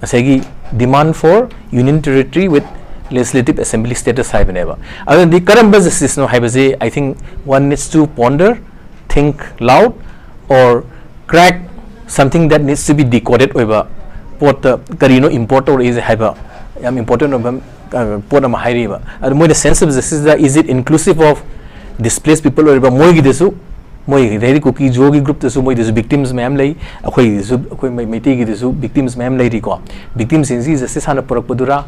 ꯉꯁꯥꯏꯒꯤ demand for union territory with legislative assembly status ꯍꯥꯏꯕꯅꯦꯕ꯫ ꯑꯗꯨꯅꯗꯤ ꯀꯔꯝꯕ justice ꯅꯣ ꯍꯥꯏꯕꯁꯤ, I think one needs to ponder, think loud, or crack something that needs to be decoded ꯑꯣꯏꯕ ꯄꯣꯠꯇ ꯀꯔꯤꯅꯣ import ꯇꯧꯔꯛꯏꯁꯦ ꯍꯥꯏꯕ ꯌꯥꯝ important ꯑꯣꯏꯕ ꯑ, ꯄꯣꯠ ꯑꯃ ꯍꯥꯏꯔꯤꯕ꯫ ꯑꯗꯨ ꯃꯣꯏꯅ sense of justice the, is it inclusive of displaced people ꯑꯣꯏꯔꯤꯕ? ꯃꯣꯏꯒꯤꯗꯁꯨ, ꯃꯣꯏꯒꯤꯗꯩꯗꯤ ꯀꯨꯀꯤ ꯖꯣꯒꯤ group ꯇꯁꯨ, ꯃꯣꯏꯗꯁꯨ victims ꯃꯌꯥꯝ ꯂꯩ, ꯑꯩꯈꯣꯏꯒꯤꯗꯁꯨ, ꯑꯩꯈꯣꯏ ꯃꯩ-, ꯃꯩꯇꯩꯒꯤꯗꯁꯨ victims ꯃꯌꯥꯝ ꯂꯩꯔꯤꯀꯣ꯫ Victims ꯁꯤꯡꯁꯤ justice ꯍꯥꯟꯅ ꯄꯨꯔꯛꯄꯗꯨꯔꯥ,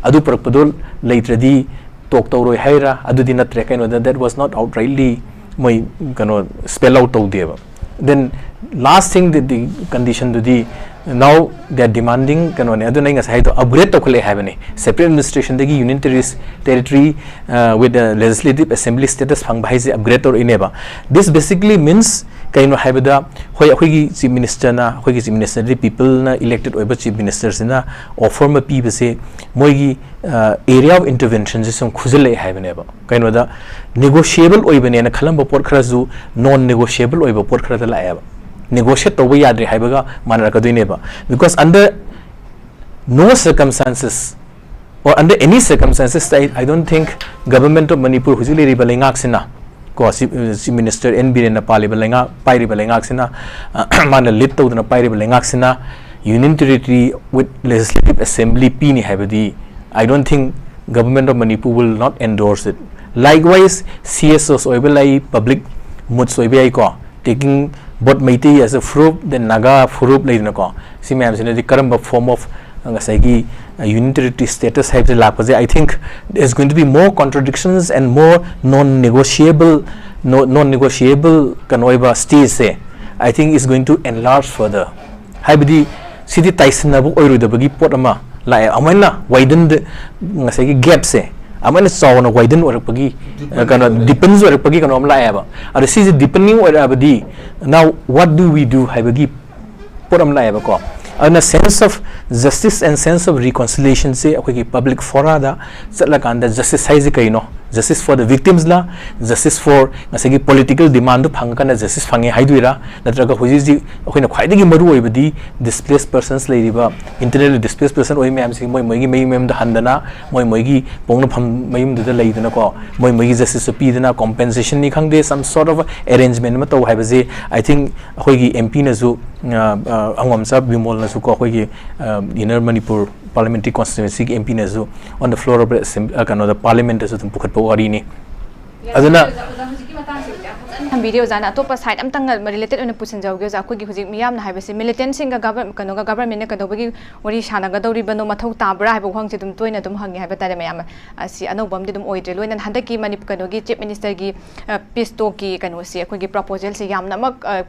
ꯑꯗꯨ ꯄꯨꯔꯛꯄꯗꯣ ꯂꯩꯇ꯭ꯔꯗꯤ talk ꯇꯧꯔꯣꯏ ꯍꯥꯏꯔꯥ? ꯑꯗꯨꯗꯤ ꯅꯠꯇ꯭ꯔꯦ꯫ ꯀꯩꯅꯣꯗ, that was not outrightly ꯃꯣꯏ ꯀꯩꯅꯣ spell out ꯇꯧꯗꯦꯕ꯫ Then last thing, the, the condition ꯗꯨꯗꯤ, now they are demanding ꯀꯩꯅꯣꯅꯦ, ꯑꯗꯨꯅ ꯑꯩ ꯉꯁꯥꯏ ꯍꯥꯏꯗꯣ upgrade ꯇꯧꯈꯠꯂꯛꯑꯦ ꯍꯥꯏꯕꯅꯦ꯫ Separate administration ꯗꯒꯤ union terris-, territory, uh, with the legislative assembly status ꯐꯪꯕ ꯍꯥꯏꯁꯦ upgrade ꯇꯧꯔꯛꯏꯅꯦꯕ꯫ This basically means ꯀꯩꯅꯣ ꯍꯥꯏꯕꯗ, ꯍꯣꯏ, ꯑꯩꯈꯣꯏꯒꯤ chief minister ꯅ, ꯑꯩꯈꯣꯏꯒꯤ chief minister ꯗꯤ people ꯅ elected ꯑꯣꯏꯕ chief minister ꯁꯤꯅ offer ꯑꯃ ꯄꯤꯕꯁꯦ, ꯃꯣꯏꯒꯤ, uh, area of intervention ꯁꯦ ꯁꯨꯝ ꯈꯨꯖꯤꯜꯂꯛꯑꯦ ꯍꯥꯏꯕꯅꯦꯕ꯫ ꯀꯩꯅꯣꯗ, negotiable ꯑꯣꯏꯕꯅꯦꯅ ꯈꯜꯂꯝꯕ ꯄꯣꯠ ꯈꯔꯁꯨ non negotiable ꯑꯣꯏꯕ ꯄꯣꯠ ꯈꯔꯗ ꯂꯥꯛꯑꯦꯕ꯫ Negotiate ꯇꯧꯕ ꯌꯥꯗ꯭ꯔꯦ ꯍꯥꯏꯕꯒ ꯃꯥꯟꯅꯔꯛꯀꯗꯣꯏꯅꯦꯕ꯫ Because under no circumstances or under any circumstances, I, I don't think Government of Manipur, ꯍꯧꯖꯤꯛ ꯂꯩꯔꯤꯕ ꯂꯩꯉꯥꯛꯁꯤꯅ, ꯀꯣ, Chief, Chief Minister N ꯕꯤꯔꯦꯟꯅ ꯄꯥꯜꯂꯤꯕ ꯂꯩꯉꯥꯛ, ꯄꯥꯏꯔꯤꯕ ꯂꯩꯉꯥꯛꯁꯤꯅ, ꯃꯥꯅ lead ꯇꯧꯗꯨꯅ ꯄꯥꯏꯔꯤꯕ ꯂꯩꯉꯥꯛꯁꯤꯅ Union Territory with Legislative Assembly ꯄꯤꯅꯤ ꯍꯥꯏꯕꯗꯤ, I don't think Government of Manipur will not endorse it. Likewise, C S Os ꯑꯣꯏꯕ ꯂꯩ, public moods ꯑꯣꯏꯕ ꯌꯥꯏꯀꯣ, taking both Meitei as a ꯐꯨꯔꯨꯞ, then ꯅꯥꯒꯥ ꯐꯨꯔꯨꯞ ꯂꯩꯗꯅꯀꯣ, ꯁꯤ ꯃꯌꯥꯝꯁꯤꯅꯗꯤ ꯀꯔꯝꯕ form of, ꯉꯁꯥꯏꯒꯤ, uh, Union Territory status ꯍꯥꯏꯕꯁꯦ ꯂꯥꯛꯄꯁꯦ, I think there is going to be more contradictions and more non negotiable, no, non negotiable ꯀꯩꯅꯣ ꯑꯣꯏꯕ stage say, I think is going to enlarge further. ꯍꯥꯏꯕꯗꯤ, ꯁꯤꯗꯤ ꯇꯥꯏꯁꯤꯟꯅꯕ ꯑꯣꯏꯔꯣꯏꯗꯕꯒꯤ ꯄꯣꯠ ꯑꯃ ꯂꯥꯛꯑꯦ꯫ ꯑꯃꯥꯏꯅ widen the, ꯉꯁꯥꯏꯒꯤ gap ꯁꯦ ꯑꯃꯥꯏꯅ ꯆꯥꯎꯅ widen ꯑꯣꯏꯔꯛꯄꯒꯤ, deepen ꯀꯩꯅꯣ, ꯑꯣꯏꯔꯛꯄꯒꯤ꯫ Deepens ꯑꯣꯏꯔꯛꯄꯒꯤ ꯀꯩꯅꯣ ꯑꯃ ꯂꯥꯛꯑꯦꯕ꯫ ꯑꯗꯣ ꯁꯤꯁꯦ deepening ꯑꯣꯏꯔꯛꯑꯕꯗꯤ, now what do we do ꯍꯥꯏꯕꯒꯤ ꯄꯣꯠ ꯑꯃ ꯂꯥꯛꯑꯦꯕꯀꯣ꯫ ꯑꯗꯨꯅ sense of justice and sense of reconciliation ꯁꯦ ꯑꯩꯈꯣꯏꯒꯤ public fora ꯗ ꯆꯠꯂꯀꯥꯟꯗ justice ꯍꯥꯏꯁꯦ ꯀꯩꯅꯣ? Justice for the victims ꯂꯥ, justice for ꯉꯁꯥꯏꯒꯤ political demand ꯗꯨ ꯐꯪꯉꯀꯥꯟꯗ justice ꯐꯪꯉꯦ ꯍꯥꯏꯗꯣꯏꯔꯥ, ꯅꯠꯇ꯭ꯔꯒ ꯍꯧꯖꯤꯛ ꯍꯧꯖꯤꯛ ꯑꯩꯈꯣꯏꯅ ꯈ꯭ꯋꯥꯏꯗꯒꯤ ꯃꯔꯨ ꯑꯣꯏꯕꯗꯤ displaced persons ꯂꯩꯔꯤꯕ, internally displaced person ꯑꯣꯏ ꯃꯌꯥꯝꯁꯤ ꯃꯣꯏ ꯃꯣꯏꯒꯤ ꯃꯌꯨꯝ ꯃꯌꯨꯝꯗ ꯍꯟꯗꯅ, ꯃꯣꯏ ꯃꯣꯏꯒꯤ ꯄꯣꯛꯅꯐꯝ ꯃꯌꯨꯝꯗꯨꯗ ꯂꯩꯗꯅꯀꯣ, ꯃꯣꯏ ꯃꯣꯏꯒꯤ justice ꯁꯨ ꯄꯤꯗꯅ, compensation ꯅꯤ ꯈꯪꯗꯦ, some sort of arrangement ꯑꯃ ꯇꯧ ꯍꯥꯏꯕꯁꯤ, I think, ꯑꯩꯈꯣꯏꯒꯤ M P ꯅꯁꯨ, ꯑ, ꯑ, ꯑꯉꯣꯝꯆꯥ ꯕꯤꯃꯣꯜꯅꯁꯨ ꯀꯣ, ꯑꯩꯈꯣꯏꯒꯤ, ꯑ, Inner Manipur Parliamentary Constituency ꯒꯤ M P ꯅꯁꯨ on the floor of the assembly, ꯑ, ꯀꯩꯅꯣꯗ, Parliament ꯇꯁꯨ ꯑꯗꯨꯝ ꯄꯨꯈꯠꯄ ꯋꯥꯔꯤꯅꯤ꯫ ꯑꯗꯨꯅ ꯑꯣꯖꯥ, ꯍꯧꯖꯤꯛꯀꯤ ꯃꯇꯥꯡꯁꯦ ꯌꯥꯝ ꯐꯖꯅ ꯊꯝꯕꯤꯔꯦ ꯑꯣꯖꯥꯅ꯫ ꯑꯇꯣꯞꯄ side ꯑꯃꯇꯪꯒ related ꯑꯣꯏꯅ ꯄꯨꯁꯤꯟꯖꯍꯧꯒꯦ ꯑꯣꯖꯥ꯫ ꯑꯩꯈꯣꯏꯒꯤ ꯍꯧꯖꯤꯛ ꯃꯤꯌꯥꯝꯅ ꯍꯥꯏꯕꯁꯤ, militant ꯁꯤꯡꯒ govern-, ꯀꯩꯅꯣꯒ, government ꯅ ꯀꯩꯗꯧꯕꯒꯤ ꯋꯥꯔꯤ ꯁꯥꯟꯅꯒꯗꯧꯔꯤꯕꯅꯣ, ꯃꯊꯧ ꯇꯥꯕ꯭ꯔꯥ ꯍꯥꯏꯕ ꯋꯥꯍꯪꯁꯦ ꯑꯗꯨꯝ ꯇꯣꯏꯅ ꯑꯗꯨꯝ ꯍꯪꯉꯦ ꯍꯥꯏꯕ ꯇꯥꯔꯦ ꯃꯌꯥꯝ꯫ ꯑꯁꯤ ꯑꯅꯧꯕ ꯑꯃꯗꯤ ꯑꯗꯨꯝ ꯑꯣꯏꯗ꯭ꯔꯦ꯫ ꯂꯣꯏꯅꯅ ꯍꯟꯗꯛꯀꯤ ꯃꯅꯤ-, ꯀꯩꯅꯣꯒꯤ Chief Minister ꯒꯤ, ꯑ, peace talk ꯀꯤ ꯀꯩꯅꯣꯁꯤ, ꯑꯩꯈꯣꯏꯒꯤ proposal ꯁꯤ ꯌꯥꯝꯅꯃꯛ, ꯑ,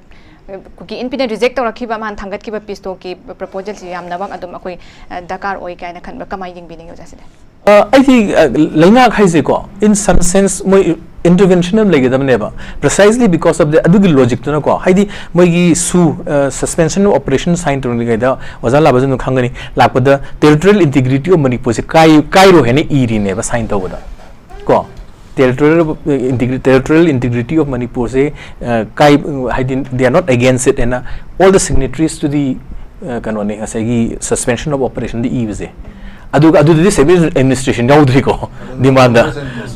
ꯑꯩꯈꯣꯏꯒꯤ ꯏꯟ ꯄꯤꯅ reject ꯇꯧꯔꯛꯈꯤꯕ, ꯃꯥꯅ ꯊꯥꯡꯒꯠꯈꯤꯕ peace talk ꯀꯤ proposal ꯁꯤ ꯌꯥꯝꯅꯃꯛ ꯑꯗꯨꯝ ꯑꯩꯈꯣꯏ, ꯑ, ꯗꯔꯀꯥꯔ ꯑꯣꯏ ꯀꯥꯏꯅ ꯈꯟꯕ, ꯀꯃꯥꯏꯅ ꯌꯦꯡꯕꯤꯅꯤꯡꯉꯤ ꯑꯣꯖꯥ ꯁꯤꯗꯤ? ꯑ, ꯑꯩꯗꯤ, ꯑ, ꯂꯩꯉꯥꯛ ꯍꯥꯏꯁꯦꯀꯣ, in some sense, ꯃꯣꯏ intervention ꯑꯃ ꯂꯩꯒꯗꯕꯅꯦꯕ, precisely because of the, ꯑꯗꯨꯒꯤ logic ꯇꯨꯅꯀꯣ, ꯍꯥꯏꯗꯤ ꯃꯣꯏꯒꯤ ꯁꯨ, ꯑ, suspension of operation sign ꯇꯧꯔꯤꯉꯩꯗ, ꯑꯣꯖꯥ ꯂꯥꯕꯁꯨ ꯑꯗꯨꯝ ꯈꯪꯒꯅꯤ, ꯂꯥꯛꯄꯗ territorial integrity of ꯃꯅꯤꯄꯨꯔꯁꯦ ꯀꯥꯏ-, ꯀꯥꯏꯔꯣꯏ ꯍꯥꯏꯅ ꯏꯔꯤꯅꯦꯕ sign ꯇꯧꯕꯗ ꯀꯣ꯫ Territorial, ꯑ, integri-, territorial integrity of ꯃꯅꯤꯄꯨꯔꯁꯦ, ꯑ, ꯀꯥꯏ-, ꯍꯥꯏꯗꯤ they are not against it ꯍꯥꯏꯅ all the signatories to the, ꯑ, ꯀꯩꯅꯣꯅꯦ, ꯉꯁꯥꯏꯒꯤ suspension of operation ꯗ ꯏꯕꯁꯦ꯫ ꯑꯗꯨꯒ ꯑꯗꯨꯗꯗꯤ separate administration ꯌꯥꯎꯗ꯭ꯔꯤꯀꯣ, demand the.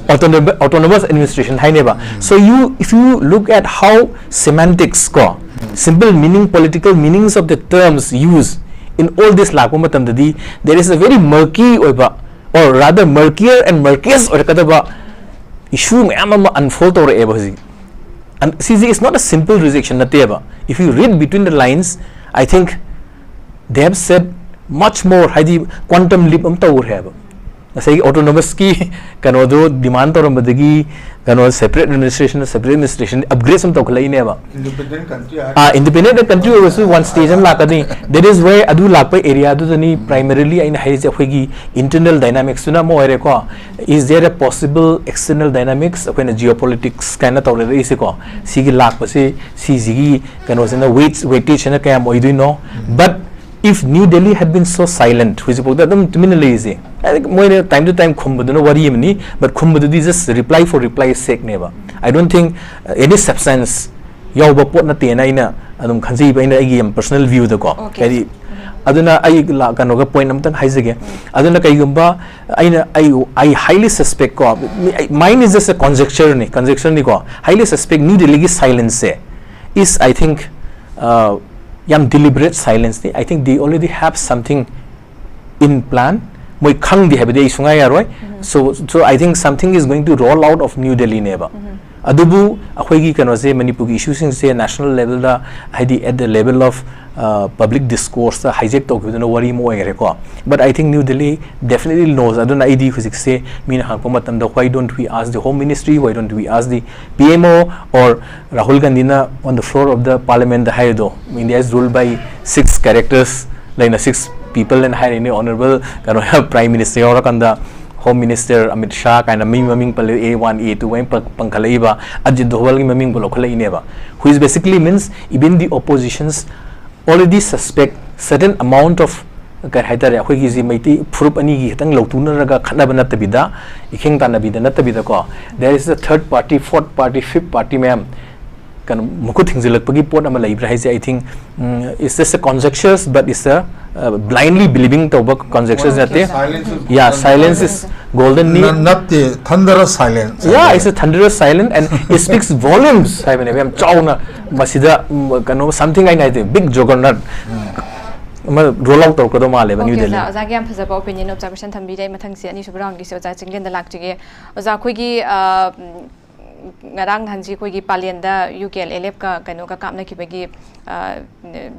Autonomous, autonomous administration ꯍꯥꯏꯅꯦꯕ꯫ So you, if you look at how semantics ꯀꯣ, simple meaning, political meanings of the terms used in all this ꯂꯥꯛꯄ ꯃꯇꯝꯗꯗꯤ, there is a very murky ꯑꯣꯏꯕ, or rather murkier and murkiest ꯑꯣꯏꯔꯛꯀꯗꯕ issue ꯃꯌꯥꯝ ꯑꯃ unfold ꯇꯧꯔꯛꯑꯦꯕ ꯍꯧꯖꯤꯛ꯫ And ꯁꯤꯁꯤ is not a simple rejection ꯅꯠꯇꯦꯕ꯫ If you read between the lines, I think they have said much more, ꯍꯥꯏꯗꯤ quantum leap ꯑꯃ ꯇꯧꯈ꯭ꯔꯦꯕ꯫ ꯉꯁꯥꯏꯒꯤ autonomous ꯀꯤ ꯀꯩꯅꯣꯗꯣ demand ꯇꯧꯔꯝꯕꯗꯒꯤ ꯀꯩꯅꯣ separate administration, separate administration upgrade ꯑꯃ ꯇꯧꯈꯠꯂꯛꯏꯅꯦꯕ꯫ Independent country ꯍꯥꯏ- ꯑꯥ, independent country ꯑꯣꯏꯔꯁꯨ one stage ꯑꯃ ꯂꯥꯛꯀꯅꯤ꯫ That is why ꯑꯗꯨ ꯂꯥꯛꯄ area ꯗꯨꯗꯅꯤ primarily ꯑꯩꯅ ꯍꯥꯏꯔꯤꯁꯦ, ꯑꯩꯈꯣꯏꯒꯤ internal dynamics ꯇꯨꯅ ꯑꯃ ꯑꯣꯏꯔꯦꯀꯣ꯫ Is there a possible external dynamics? ꯑꯩꯈꯣꯏꯅ geopolitics ꯀꯥꯏꯅ ꯇꯧꯔꯛꯏꯁꯦꯀꯣ꯫ ꯁꯤꯒꯤ ꯂꯥꯛꯄꯁꯦ, ꯁꯤꯁꯤꯒꯤ ꯀꯩꯅꯣꯁꯤꯅ weight, weightage ꯁꯤꯅ ꯀꯌꯥꯝ ꯑꯣꯏꯗꯣꯏꯅꯣ? But If New Delhi had been so silent, ꯍꯧꯖꯤꯛꯐꯥꯎꯗ ꯑꯗꯨꯝ ꯇꯨꯃꯤꯟꯅ ꯂꯩꯔꯤꯁꯦ, I think ꯃꯣꯏꯅ time to time ꯈꯨꯝꯕꯗꯨꯅ ꯋꯥꯔꯤ ꯑꯃꯅꯤ, but ꯈꯨꯝꯕꯗꯨꯗꯤ just reply for reply sake ꯅꯦꯕ. I don't think uh, any substance ꯌꯥꯎꯕ ꯄꯣꯠ ꯅꯠꯇꯦꯅ ꯑꯩꯅ ꯑꯗꯨꯝ ꯈꯟꯖꯩꯕ, ꯑꯩꯅ ꯑꯩꯒꯤ ꯌꯥꯝ personal view ꯗꯀꯣ. Okay. ꯍꯥꯏꯗꯤ, ꯑꯗꯨꯅ ꯑꯩ ꯂꯥ- ꯀꯩꯅꯣꯒ point ꯑꯝꯇꯪ ꯍꯥꯏꯖꯒꯦ. ꯑꯗꯨꯅ ꯀꯩꯒꯨꯝꯕ ꯑꯩꯅ, I, I highly suspect ꯀꯣ, mine is just a conjecture ꯅꯤ, conjecture ꯅꯤꯀꯣ, highly suspect New Delhi ꯒꯤ silence say is, I think, uh, ꯌꯥꯝ deliberate silence ꯅꯤ. I think they already have something in plan. ꯃꯣꯏ ꯈꯪꯗꯦ ꯍꯥꯏꯕꯗꯤ ꯑꯩ ꯁꯨꯡꯌꯥ ꯌꯥꯔꯣꯏ. So, so I think something is going to roll out of New Delhi ꯅꯦꯕ. ꯑꯗꯨꯕꯨ ꯑꯩꯈꯣꯏꯒꯤ ꯀꯩꯅꯣꯁꯦ, ꯃꯅꯤꯄꯨꯔꯒꯤ ꯏꯁꯨꯁꯤꯡꯁꯦ national level ꯗ, ꯍꯥꯏꯗꯤ at the level of uh, public discourse ꯇ hijack ꯇꯧꯈꯤꯕꯗꯨꯅ ꯋꯥꯔꯤ ꯑꯃ ꯑꯣꯏꯈ꯭ꯔꯦꯀꯣ. But I think New Delhi definitely knows. ꯑꯗꯨꯅ ꯑꯩꯗꯤ ꯍꯧꯖꯤꯛꯁꯦ ꯃꯤꯅ ꯍꯪꯉꯛꯄ ꯃꯇꯝꯗ, "Why don't we ask the Home Ministry? Why don't we ask the P M O?" or Rahul Gandhi ꯅ on the floor of the parliament ꯗ ꯍꯥꯏꯔꯤꯗꯣ, "India is ruled by six characters" ꯂꯩꯅ, six people ꯅ ꯍꯥꯏꯔꯤꯅꯤ, honorable ꯀꯩꯅꯣ Prime Minister ꯌꯥꯎꯔꯀꯥꯟꯗ Home Minister Amit Shah ꯀꯥꯏꯅ ꯃꯤ ꯃꯃꯤꯡ ꯄꯜꯂꯤ, A one, A two ꯍꯥꯏꯅ ꯄ- ꯄꯟꯈꯠꯂꯛꯏꯕ, Ajit ꯗꯣꯚꯜꯒꯤ ꯃꯃꯤꯡꯕꯨ ꯂꯧꯈꯠꯂꯛꯏꯅꯦꯕ. Who is basically means even the oppositions already suspect certain amount of, ꯀꯩ ꯍꯥꯏꯇꯥꯔꯦ, ꯑꯩꯈꯣꯏꯒꯤꯁꯤ ꯃꯩꯇꯩ ꯐꯨꯔꯨꯞ ꯑꯅꯤꯒꯤ ꯈꯤꯇꯪ ꯂꯧꯊꯣꯛꯅꯔꯒ ꯈꯠꯅꯕ ꯅꯠꯇꯕꯤꯗ, ꯏꯈꯦꯡ ꯇꯥꯟꯅꯕꯤꯗ ꯅꯠꯇꯕꯤꯗꯀꯣ, there is a third party, fourth party, fifth party ꯃꯌꯥꯝ ꯀꯩꯅꯣ ꯃꯈꯨꯠ ꯊꯤꯡꯖꯤꯜꯂꯛꯄꯒꯤ ꯄꯣꯠ ꯑꯃ ꯂꯩꯕ꯭ꯔꯥ ꯍꯥꯏꯁꯦ, I think, um, it's just a conjectures, but it's a uh, blindly believing ꯇꯧꯕ conjectures ꯅꯠꯇꯦ. Silence is Yeah, golden. Silence is golden ꯅꯤ. ꯅ- ꯅꯠꯇꯦ, thunderous silence. Yeah, it's a thunderous silence and it speaks volumes ꯍꯥꯏꯕꯅꯦꯕ, ꯌꯥꯝ ꯆꯥꯎꯅ ꯃꯁꯤꯗ, ꯎꯝ, ꯀꯩꯅꯣ, something ꯍꯥꯏꯅ ꯍꯥꯏꯗꯤ big juggernaut ꯑꯃ roll out ꯇꯧꯔꯛꯀꯗꯧ ꯃꯥꯜꯂꯦꯕ New Okay, Delhi. ꯑꯣꯖꯥ, ꯑꯣꯖꯥꯒꯤ ꯌꯥꯝ ꯐꯖꯕ opinion observation ꯊꯝꯕꯤꯔꯦ꯫ ꯑꯩ ꯃꯊꯪꯁꯦ ꯑꯅꯤꯁꯨꯕ round ꯒꯤꯁꯦ ꯑꯣꯖꯥ ꯆꯤꯡꯂꯦꯟꯗ ꯂꯥꯛꯆꯒꯦ꯫ ꯑꯣꯖꯥ, ꯑꯩꯈꯣꯏꯒꯤ, ꯑ, ꯎꯝ, ꯉꯔꯥꯡ ꯅꯍꯥꯟꯁꯤ ꯑꯩꯈꯣꯏꯒꯤ ꯄꯥꯂꯦꯟꯗ U K L L F ꯀ ꯀꯩꯅꯣꯒ ꯀꯥꯞꯅꯈꯤꯕꯒꯤ, ꯑ,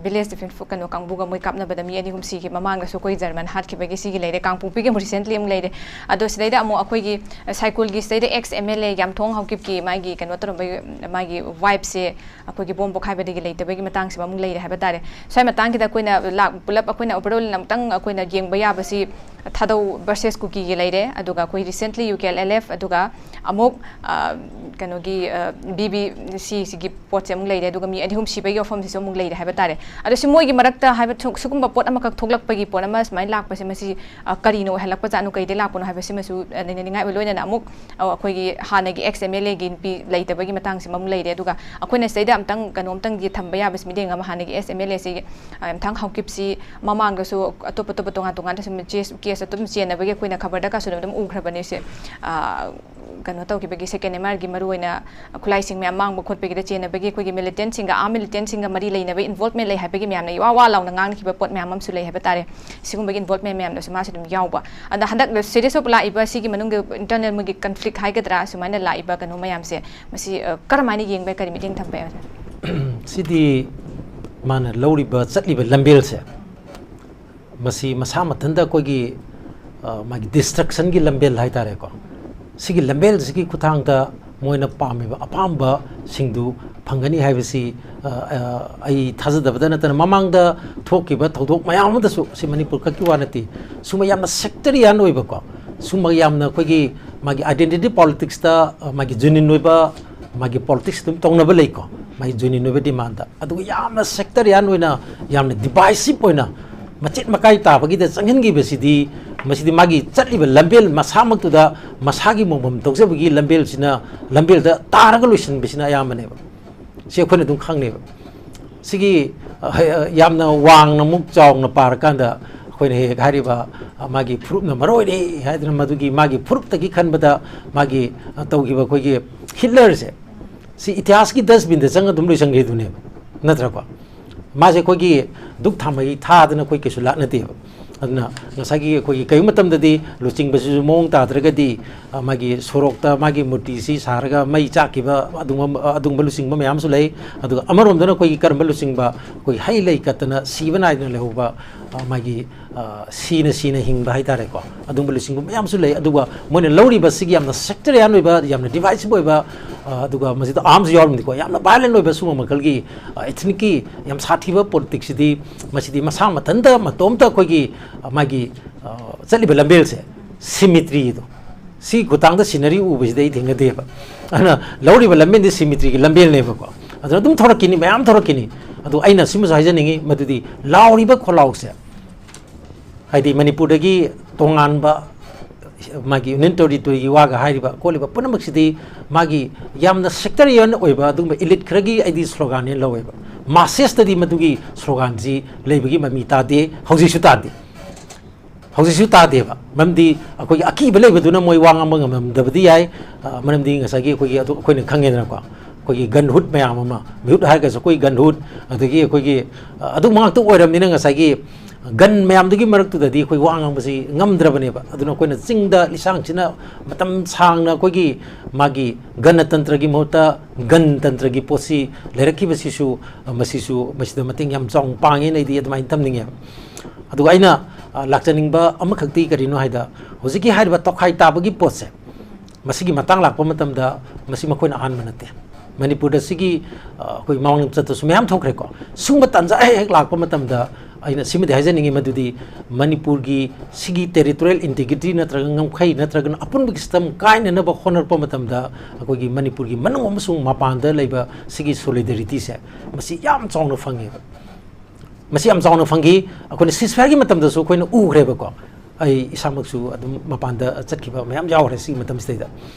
village defense ꯀꯩꯅꯣ ꯀꯥꯡꯕꯨꯒ ꯃꯣꯏ ꯀꯥꯞꯅꯕꯗ ꯃꯤ ꯑꯅꯤ ꯑꯍꯨꯝ ꯁꯤꯈꯤ꯫ ꯃꯃꯥꯡꯗꯁꯨ ꯑꯩꯈꯣꯏ German ꯍꯥꯠꯈꯤꯕꯒꯤ ꯁꯤꯒꯤ ꯂꯩꯔꯦ꯫ ꯀꯥꯡꯄꯣꯛꯄꯤꯒꯤ ꯑꯃꯨꯛ recently ꯑꯃꯨꯛ ꯂꯩꯔꯦ꯫ ꯑꯗꯣ ꯁꯤꯗꯩꯗ ꯑꯃꯨꯛ ꯑꯩꯈꯣꯏꯒꯤ ꯁꯥꯏꯀꯨꯜꯒꯤ ꯁꯤꯗꯩꯗ ex M L A ꯌꯥꯝꯊꯣꯡ ꯍꯥꯎꯀꯤꯞꯀꯤ ꯃꯥꯒꯤ ꯀꯩꯅꯣ ꯇꯧꯔꯝꯕꯒꯤ ꯃꯥꯒꯤ wife ꯁꯦ ꯑꯩꯈꯣꯏꯒꯤ ꯕꯣꯝ ꯄꯣꯈꯥꯏꯕꯗꯒꯤ ꯂꯩꯇꯕꯒꯤ ꯃꯇꯥꯡꯁꯤꯃ ꯑꯃꯨꯛ ꯂꯩꯔꯦ ꯍꯥꯏꯕ ꯇꯥꯔꯦ꯫ ꯁ꯭ꯋꯥꯏ ꯃꯇꯥꯡꯁꯤꯗ ꯑꯩꯈꯣꯏꯅ ꯂꯥꯛ-, ꯄꯨꯂꯞ ꯑꯩꯈꯣꯏꯅ overall ꯑꯃꯨꯛꯇꯪ ꯑꯩꯈꯣꯏꯅ ꯌꯦꯡꯕ ꯌꯥꯕꯁꯤ ꯊꯥꯗꯧ versus ꯀꯨꯀꯤꯒꯤ ꯂꯩꯔꯦ, ꯑꯗꯨꯒ ꯑꯩꯈꯣꯏ recently U K L L F, ꯑꯗꯨꯒ ꯑꯃꯨꯛ, ꯑ, ꯀꯩꯅꯣꯒꯤ, ꯑ, B B C ꯁꯤꯒꯤ ꯄꯣꯠꯁꯦ ꯑꯃꯨꯛ ꯂꯩꯔꯦ, ꯑꯗꯨꯒ ꯃꯤ ꯑꯅꯤ ꯑꯍꯨꯝ ꯁꯤꯕꯒꯤ ꯋꯥꯐꯝꯁꯤꯁꯨ ꯑꯃꯨꯛ ꯂꯩꯔꯦ ꯍꯥꯏꯕ ꯇꯥꯔꯦ꯫ ꯑꯗꯣ ꯁꯤ ꯃꯣꯏꯒꯤ ꯃꯔꯛꯇ ꯍꯥꯏꯕ ꯁꯨ-, ꯁꯤꯒꯨꯝꯕ ꯄꯣꯠ ꯑꯃꯈꯛ ꯊꯣꯛꯂꯛꯄꯒꯤ ꯄꯣꯠ ꯑꯃ ꯁꯨꯃꯥꯏꯅ ꯂꯥꯛꯄꯁꯦ, ꯃꯁꯤ, ꯑ, ꯀꯔꯤꯅ ꯑꯣꯏꯍꯜꯂꯛꯄꯖꯥꯠꯅꯣ, ꯀꯩꯗꯩ ꯂꯥꯛꯄꯅꯣ ꯍꯥꯏꯕꯁꯤꯃꯁꯨ, ꯑ, ꯅꯩꯅꯅꯤꯡꯉꯥꯏ ꯑꯣꯏ꯫ ꯂꯣꯏꯅꯅ ꯑꯃꯨꯛ, ꯑ, ꯑꯩꯈꯣꯏꯒꯤ ꯍꯥꯟꯅꯒꯤ ex M L A ꯒꯤ ꯅꯨꯄꯤ ꯂꯩꯇꯕꯒꯤ ꯃꯇꯥꯡꯁꯤꯃ ꯑꯃꯨꯛ ꯂꯩꯔꯦ꯫ ꯑꯗꯨꯒ ꯑꯩꯈꯣꯏꯅ ꯁꯤꯗꯩꯗ ꯑꯝꯇꯪ ꯀꯩꯅꯣꯝꯇꯪꯗꯤ ꯊꯝꯕ ꯌꯥꯕꯁꯤ, ꯃꯤꯠꯌꯦꯡ ꯑꯃ, ꯍꯥꯟꯅꯒꯤ ex M L A ꯁꯤ, ꯑ, ꯌꯥꯝꯊꯥꯡ ꯍꯥꯎꯀꯤꯞꯁꯤ ꯃꯃꯥꯡꯗꯁꯨ ꯑꯇꯣꯞ ꯑꯇꯣꯞꯄ ꯇꯣꯉꯥꯟ ꯇꯣꯉꯥꯟꯕ ꯁꯨꯝ ꯆꯦꯁ-, ꯀꯦꯁ ꯑꯗꯨꯝ ꯆꯦꯟꯅꯕꯒꯤ ꯑꯩꯈꯣꯏꯅ ꯈꯕꯔꯗꯒꯁꯨ ꯑꯗꯨꯝ ꯎꯈ꯭ꯔꯕꯅꯤ ꯁꯦ꯫ ꯑ, ꯀꯩꯅꯣ ꯇꯧꯈꯤꯕꯒꯤ, ꯁꯦꯀꯦꯟ ꯑꯦꯝ ꯑꯥꯔꯒꯤ ꯃꯔꯨꯑꯣꯏꯅ ꯈꯨꯠꯂꯥꯏꯁꯤꯡ ꯃꯌꯥꯝ ꯃꯥꯡꯕ ꯈꯣꯠꯄꯒꯤꯗ ꯆꯦꯟꯅꯕꯒꯤ ꯑꯩꯈꯣꯏꯒꯤ ꯃꯤꯂꯤꯇꯦꯟꯁꯤꯡꯒ, armed ꯃꯤꯂꯤꯇꯦꯟꯁꯤꯡꯒ ꯃꯔꯤ ꯂꯩꯅꯕ involvement ꯂꯩ ꯍꯥꯏꯕꯒꯤ ꯃꯌꯥꯝꯅ ꯏꯋꯥ ꯋꯥ ꯂꯥꯎꯅ ꯉꯥꯡꯅꯈꯤꯕ ꯄꯣꯠ ꯃꯌꯥꯝ ꯑꯃꯁꯨ ꯂꯩ ꯍꯥꯏꯕ ꯇꯥꯔꯦ꯫ ꯁꯤꯒꯨꯝꯕꯒꯤ involvement ꯃꯌꯥꯝꯗꯁꯨ ꯃꯥꯁꯨ ꯑꯗꯨꯝ ꯌꯥꯎꯕ꯫ ꯑꯗ ꯍꯟꯗꯛ series of ꯂꯥꯛꯏꯕ ꯁꯤꯒꯤ ꯃꯅꯨꯡꯒꯤ internal ꯃꯣꯏꯒꯤ conflict ꯍꯥꯏꯒꯗ꯭ꯔꯥ, ꯁꯨꯃꯥꯏꯅ ꯂꯥꯛꯏꯕ ꯀꯩꯅꯣ ꯃꯌꯥꯝꯁꯦ, ꯃꯁꯤ, ꯑ, ꯀꯔꯝꯍꯥꯏꯅ ꯌꯦꯡꯕ ꯌꯥꯏ, ꯀꯔꯤ ꯃꯤꯠꯌꯦꯡ ꯊꯝꯕ ꯌꯥꯏ? ꯁꯤꯗꯤ ꯃꯥꯅ ꯂꯧꯔꯤꯕ, ꯆꯠꯂꯤꯕ ꯂꯝꯕꯦꯜꯁꯦ, ꯃꯁꯤ ꯃꯁꯥ ꯃꯊꯟꯇ ꯑꯩꯈꯣꯏꯒꯤ, ꯑ, ꯃꯥꯒꯤ destruction ꯒꯤ ꯂꯝꯕꯦꯜ ꯍꯥꯏꯇꯥꯔꯦꯀꯣ, ꯁꯤꯒꯤ ꯂꯝꯕꯦꯜꯁꯤꯒꯤ ꯈꯨꯠꯊꯥꯡꯗ ꯃꯣꯏꯅ ꯄꯥꯝꯃꯤꯕ ꯑꯄꯥꯝꯕꯁꯤꯡꯗꯨ ꯐꯪꯒꯅꯤ ꯍꯥꯏꯕꯁꯤ, ꯑ, ꯑ, ꯑꯩ ꯊꯥꯖꯗꯕꯗ ꯅꯠꯇꯅ, ꯃꯃꯥꯡꯗ ꯊꯣꯛꯈꯤꯕ ꯊꯧꯗꯣꯛ ꯃꯌꯥꯝ ꯑꯃꯗꯁꯨ, ꯁꯤ ꯃꯅꯤꯄꯨꯔ ꯈꯛꯀꯤ ꯋꯥ ꯅꯠꯇꯦ, ꯁꯨꯝꯕ ꯌꯥꯝꯅ sectarian ꯑꯣꯏꯕꯀꯣ, ꯁꯨꯝꯕ ꯌꯥꯝꯅ ꯑꯩꯈꯣꯏꯒꯤ ꯃꯥꯒꯤ identity politics ꯇ, ꯑ, ꯃꯥꯒꯤ genuine ꯑꯣꯏꯕ, ꯃꯥꯒꯤ politics ꯑꯗꯨꯝ ꯇꯧꯅꯕ ꯂꯩꯀꯣ, ꯃꯥꯒꯤ genuine ꯑꯣꯏꯕ demand ꯇ꯫ ꯑꯗꯨꯒ ꯌꯥꯝꯅ sectarian ꯑꯣꯏꯅ, ꯌꯥꯝꯅ divisive ꯑꯣꯏꯅ, ꯃꯆꯦꯠ ꯃꯀꯥꯏ ꯇꯥꯕꯒꯤꯗ ꯆꯪꯍꯟꯈꯤꯕꯁꯤꯗꯤ, ꯃꯁꯤꯗꯤ ꯃꯥꯒꯤ ꯆꯠꯂꯤꯕ ꯂꯝꯕꯦꯜ ꯃꯁꯥꯃꯛꯇꯨꯗ, ꯃꯁꯥꯒꯤ ꯃꯣꯡꯐꯝ ꯇꯧꯖꯕꯒꯤ ꯂꯝꯕꯦꯜꯁꯤꯅ, ꯂꯝꯕꯦꯜꯗ ꯇꯥꯔꯒ ꯂꯣꯏꯁꯤꯟꯕꯁꯤꯅ ꯑꯌꯥꯝꯕꯅꯦꯕ꯫ ꯁꯤ ꯑꯩꯈꯣꯏꯅ ꯑꯗꯨꯝ ꯈꯪꯅꯦꯕ꯫ ꯁꯤꯒꯤ, ꯑ, ꯍ-, ꯑ, ꯌꯥꯝꯅ ꯋꯥꯡꯅ ꯑꯃꯨꯛ ꯆꯥꯎꯅ ꯄꯥꯔꯀꯥꯟꯗ, ꯑꯩꯈꯣꯏꯅ ꯍꯦꯛ ꯍꯦꯛ ꯍꯥꯏꯔꯤꯕ, ꯑ, ꯃꯥꯒꯤ ꯐꯨꯔꯨꯞꯅ ꯃꯔꯨ ꯑꯣꯏꯔꯦ ꯍꯥꯏꯗꯅ, ꯃꯗꯨꯒꯤ ꯃꯥꯒꯤ ꯐꯨꯔꯨꯞꯇꯒꯤ ꯈꯟꯕꯗ, ꯃꯥꯒꯤ, ꯑ, ꯇꯧꯈꯤꯕ ꯑꯩꯈꯣꯏꯒꯤ ꯍꯤꯠꯂꯔꯁꯦ, ꯁꯤ ꯏꯇꯤꯍꯥꯁꯀꯤ dustbin ꯗ ꯆꯪꯉ ꯑꯗꯨꯝ ꯂꯣꯏꯁꯟꯈꯤꯗꯣꯏꯅꯦꯕ, ꯅꯠꯇ꯭ꯔꯀꯣ? ꯃꯥꯁꯦ ꯑꯩꯈꯣꯏꯒꯤ ꯙꯨꯛ ꯊꯥꯃꯩ ꯊꯥꯗꯅ ꯑꯩꯈꯣꯏ ꯀꯩꯁꯨ ꯂꯥꯠꯅꯗꯦꯕ꯫ ꯑꯗꯨꯅ ꯉꯁꯥꯏꯒꯤ ꯑꯩꯈꯣꯏꯒꯤ ꯀꯔꯤꯒꯨꯝꯕ ꯃꯇꯝꯗꯗꯤ ꯂꯨꯆꯤꯡꯕꯁꯤꯁꯨ ꯃꯑꯣꯡ ꯇꯥꯗ꯭ꯔꯒꯗꯤ, ꯑ, ꯃꯥꯒꯤ ꯁꯣꯔꯣꯛꯇ ꯃꯥꯒꯤ ꯃꯨꯔꯇꯤꯁꯤ ꯁꯥꯔꯒ ꯃꯩ ꯆꯥꯛꯈꯤꯕ ꯑꯗꯨꯒꯨꯝꯕ, ꯑꯗꯨꯒꯨꯝꯕ ꯂꯨꯆꯤꯡꯕ ꯃꯌꯥꯝꯁꯨ ꯂꯩ꯫ ꯑꯗꯨꯒ ꯑꯃꯔꯣꯝꯗꯅ ꯑꯩꯈꯣꯏꯒꯤ ꯀꯔꯝꯕ ꯂꯨꯆꯤꯡꯕ, ꯑꯩꯈꯣꯏ ꯍꯩ ꯂꯩ ꯀꯠꯇꯅ ꯁꯤꯕ ꯅꯥꯏꯗꯅ ꯂꯩꯍꯧꯕ, ꯑ, ꯃꯥꯒꯤ, ꯑ, ꯁꯤꯅ ꯁꯤꯅ ꯍꯤꯡꯕ ꯍꯥꯏꯇꯥꯔꯦꯀꯣ, ꯑꯗꯨꯒꯨꯝꯕ ꯂꯨꯆꯤꯡꯕ ꯃꯌꯥꯝꯁꯨ ꯂꯩ꯫ ꯑꯗꯨꯒ ꯃꯣꯏꯅ ꯂꯧꯔꯤꯕꯁꯤꯒꯤ ꯌꯥꯝꯅ sectarian ꯑꯣꯏꯕ, ꯌꯥꯝꯅ divisive ꯑꯣꯏꯕ, ꯑ, ꯑꯗꯨꯒ ꯃꯁꯤꯗ arms ꯌꯥꯎꯔꯝꯗꯤꯀꯣ, ꯌꯥꯝꯅ violent ꯑꯣꯏꯕ ꯁꯨꯝꯕ ꯃꯈꯜꯒꯤ, ꯑ, ethnic ꯀꯤ ꯌꯥꯝ ꯁꯥꯊꯤꯕ politics ꯁꯤꯗꯤ, ꯃꯁꯤꯗꯤ ꯃꯁꯥ ꯃꯊꯟꯇ ꯃꯇꯣꯝꯇ ꯑꯩꯈꯣꯏꯒꯤ, ꯑ, ꯃꯥꯒꯤ, ꯑ, ꯆꯠꯂꯤꯕ ꯂꯝꯕꯦꯜꯁꯦ, symmetry ꯗꯣ, ꯁꯤ ꯈꯨꯊꯥꯡꯗ scenery ꯎꯕꯁꯤꯗꯤ ꯑꯩ ꯊꯦꯡꯅꯗꯦꯕ꯫ ꯑꯗꯨꯅ ꯂꯧꯔꯤꯕ ꯂꯝꯕꯦꯜꯗꯤ symmetry ꯒꯤ ꯂꯝꯕꯦꯜꯅꯦꯕꯀꯣ꯫ ꯑꯗꯨꯅ ꯑꯗꯨꯝ ꯊꯣꯔꯛꯈꯤꯅꯤ, ꯃꯌꯥꯝ ꯊꯣꯔꯛꯈꯤꯅꯤ꯫ ꯑꯗꯣ ꯑꯩꯅ ꯁꯤꯃꯁꯨ ꯍꯥꯏꯖꯅꯤꯡꯉꯤ, ꯃꯗꯨꯗꯤ ꯂꯥꯎꯔꯤꯕ ꯈꯣꯜꯂꯥꯎꯁꯦ, ꯍꯥꯏꯗꯤ ꯃꯅꯤꯄꯨꯔꯗꯒꯤ ꯇꯣꯉꯥꯟꯕ ꯃꯥꯒꯤ ꯌꯨꯅꯤꯌꯟ ꯇꯦꯔꯤꯇꯣꯔꯤꯒꯤ ꯋꯥꯒ ꯍꯥꯏꯔꯤꯕ ꯈꯣꯠꯂꯤꯕ ꯄꯨꯝꯅꯃꯛꯁꯤꯗꯤ ꯃꯥꯒꯤ ꯌꯥꯝꯅ ꯁꯦꯛꯇꯔꯤꯌꯟ ꯑꯣꯏꯕ ꯑꯗꯨꯒꯨꯝꯕ ꯏꯂꯤꯠ ꯈꯔꯒꯤ ꯑꯩꯗꯤ ꯁ꯭ꯂꯣꯒꯥꯟꯅꯦꯅ ꯂꯧꯋꯦꯕ꯫ ꯃꯥꯁꯦꯁꯇꯗꯤ ꯃꯗꯨꯒꯤ ꯁ꯭ꯂꯣꯒꯥꯟꯁꯤ ꯂꯩꯕꯒꯤ ꯃꯃꯤ ꯇꯥꯗꯦ, ꯍꯧꯖꯤꯛꯁꯨ ꯇꯥꯗꯦ꯫ ꯍꯧꯖꯤꯛꯁꯨ ꯇꯥꯗꯦꯕ꯫ ꯃꯔꯝꯗꯤ ꯑꯩꯈꯣꯏꯒꯤ ꯑꯀꯤꯕ ꯂꯩꯕꯗꯨꯅ ꯃꯣꯏ ꯋꯥ ꯉꯥꯡꯕ ꯉꯝꯂꯝꯗꯕꯗꯤ ꯌꯥꯏ꯫ ꯑ, ꯃꯔꯝꯗꯤ ꯉꯁꯥꯏꯒꯤ ꯑꯩꯈꯣꯏꯒꯤ ꯑꯗꯨ ꯑꯩꯈꯣꯏꯅ ꯈꯪꯉꯦꯗꯅꯀꯣ, ꯑꯩꯈꯣꯏꯒꯤ ꯒꯟ ꯍꯨꯠ ꯃꯌꯥꯝ ꯑꯃ, ꯃꯤꯍꯨꯠ ꯍꯥꯏꯔꯒꯁꯨ ꯑꯩꯈꯣꯏ ꯒꯟ ꯍꯨꯠ, ꯑꯗꯒꯤ ꯑꯩꯈꯣꯏꯒꯤ, ꯑ, ꯑꯗꯨꯒꯨꯝꯕ ꯉꯥꯛꯇ ꯑꯣꯏꯔꯕꯅꯤꯅ ꯉꯁꯥꯏꯒꯤ ꯒꯟ ꯃꯌꯥꯝꯗꯨꯒꯤ ꯃꯔꯛꯇꯨꯗꯗꯤ ꯑꯩꯈꯣꯏ ꯋꯥ ꯉꯥꯡꯕꯁꯤ ꯉꯝꯗ꯭ꯔꯕꯅꯦꯕ꯫ ꯑꯗꯨꯅ ꯑꯩꯈꯣꯏꯅ ꯆꯤꯡꯗ ꯂꯤꯁꯥꯡꯁꯤꯟꯅ ꯃꯇꯝ ꯁꯥꯡꯅ ꯑꯩꯈꯣꯏꯒꯤ ꯃꯥꯒꯤ ꯒꯅꯇꯟꯇ꯭ꯔꯒꯤ ꯃꯍꯨꯠꯇ ꯒꯟꯇꯟꯇ꯭ꯔꯒꯤ ꯄꯣꯠꯁꯤ ꯂꯩꯔꯛꯈꯤꯕꯁꯤꯁꯨ, ꯑ, ꯃꯁꯤꯁꯨ ꯃꯁꯤꯗ ꯃꯇꯦꯡ ꯌꯥꯝ ꯆꯥꯎꯅ ꯄꯥꯡꯉꯦꯅ ꯑꯩꯗꯤ ꯑꯗꯨꯃꯥꯏꯅ ꯊꯝꯅꯤꯡꯉꯦꯕ꯫ ꯑꯗꯨꯒ ꯑꯩꯅ, ꯑ, ꯂꯥꯛꯆꯅꯤꯡꯕ ꯑꯃꯈꯛꯇꯤ ꯀꯔꯤꯅꯣ ꯍꯥꯏꯗ, ꯍꯧꯖꯤꯛꯀꯤ ꯍꯥꯏꯔꯤꯕ ꯇꯣꯈꯥꯏ ꯇꯥꯕꯒꯤ ꯄꯣꯠꯁꯦ, ꯃꯁꯤꯒꯤ ꯃꯇꯥꯡ ꯂꯥꯛꯄ ꯃꯇꯝꯗ ꯃꯁꯤ ꯃꯈꯣꯏꯅ ꯑꯍꯥꯟꯕ ꯅꯠꯇꯦ꯫ ꯃꯅꯤꯄꯨꯔꯗ ꯁꯤꯒꯤ, ꯑ, ꯑꯩꯈꯣꯏ ꯃꯃꯥꯡ ꯆꯠꯇꯁꯨ ꯃꯌꯥꯝ ꯊꯣꯛꯈ꯭ꯔꯦꯀꯣ꯫ ꯁꯤꯒꯨꯝꯕ ꯇꯥꯟꯖꯥ ꯍꯦꯛ ꯍꯦꯛ ꯂꯥꯛꯄ ꯃꯇꯝꯗ ꯑꯩꯅ ꯁꯤꯃꯗꯤ ꯍꯥꯏꯖꯅꯤꯡꯉꯤ, ꯃꯗꯨꯗꯤ ꯃꯅꯤꯄꯨꯔꯒꯤ ꯁꯤꯒꯤ ꯇꯦꯔꯤꯇꯣꯔꯤꯌꯦꯜ ꯏꯟꯇꯤꯒ꯭ꯔꯤꯇꯤ ꯅꯠꯇ꯭ꯔꯒ ꯉꯝꯈꯩ ꯅꯠꯇ꯭ꯔꯒꯅ ꯑꯄꯨꯟꯕꯒꯤ ꯁꯤꯁꯇꯦꯝ ꯀꯥꯏꯅꯅꯕ ꯍꯣꯠꯅꯔꯛꯄ ꯃꯇꯝꯗ ꯑꯩꯈꯣꯏꯒꯤ ꯃꯅꯤꯄꯨꯔꯒꯤ ꯃꯅꯨꯡ ꯑꯃꯁꯨꯡ ꯃꯄꯥꯟꯗ ꯂꯩꯕ ꯁꯤꯒꯤ ꯁꯣꯂꯤꯗꯔꯤꯇꯤꯁꯦ ꯃꯁꯤ ꯌꯥꯝ ꯆꯥꯎꯅ ꯐꯪꯉꯦꯕ꯫ ꯃꯁꯤ ꯌꯥꯝ ꯆꯥꯎꯅ ꯐꯪꯈꯤ꯫ ꯑꯩꯈꯣꯏꯅ ꯁꯤꯁꯐꯥꯏꯌꯔꯒꯤ ꯃꯇꯝꯗꯁꯨ ꯑꯩꯈꯣꯏꯅ ꯎꯈ꯭ꯔꯦꯕꯀꯣ꯫ ꯑꯩ ꯏꯁꯥꯃꯛꯁꯨ ꯑꯗꯨꯝ ꯃꯄꯥꯟꯗ ꯆꯠꯈꯤꯕ ꯃꯌꯥꯝ ꯌꯥꯎꯈ꯭ꯔꯦ ꯁꯤꯒꯤ ꯃꯇꯝꯁꯤꯗꯩꯗ꯫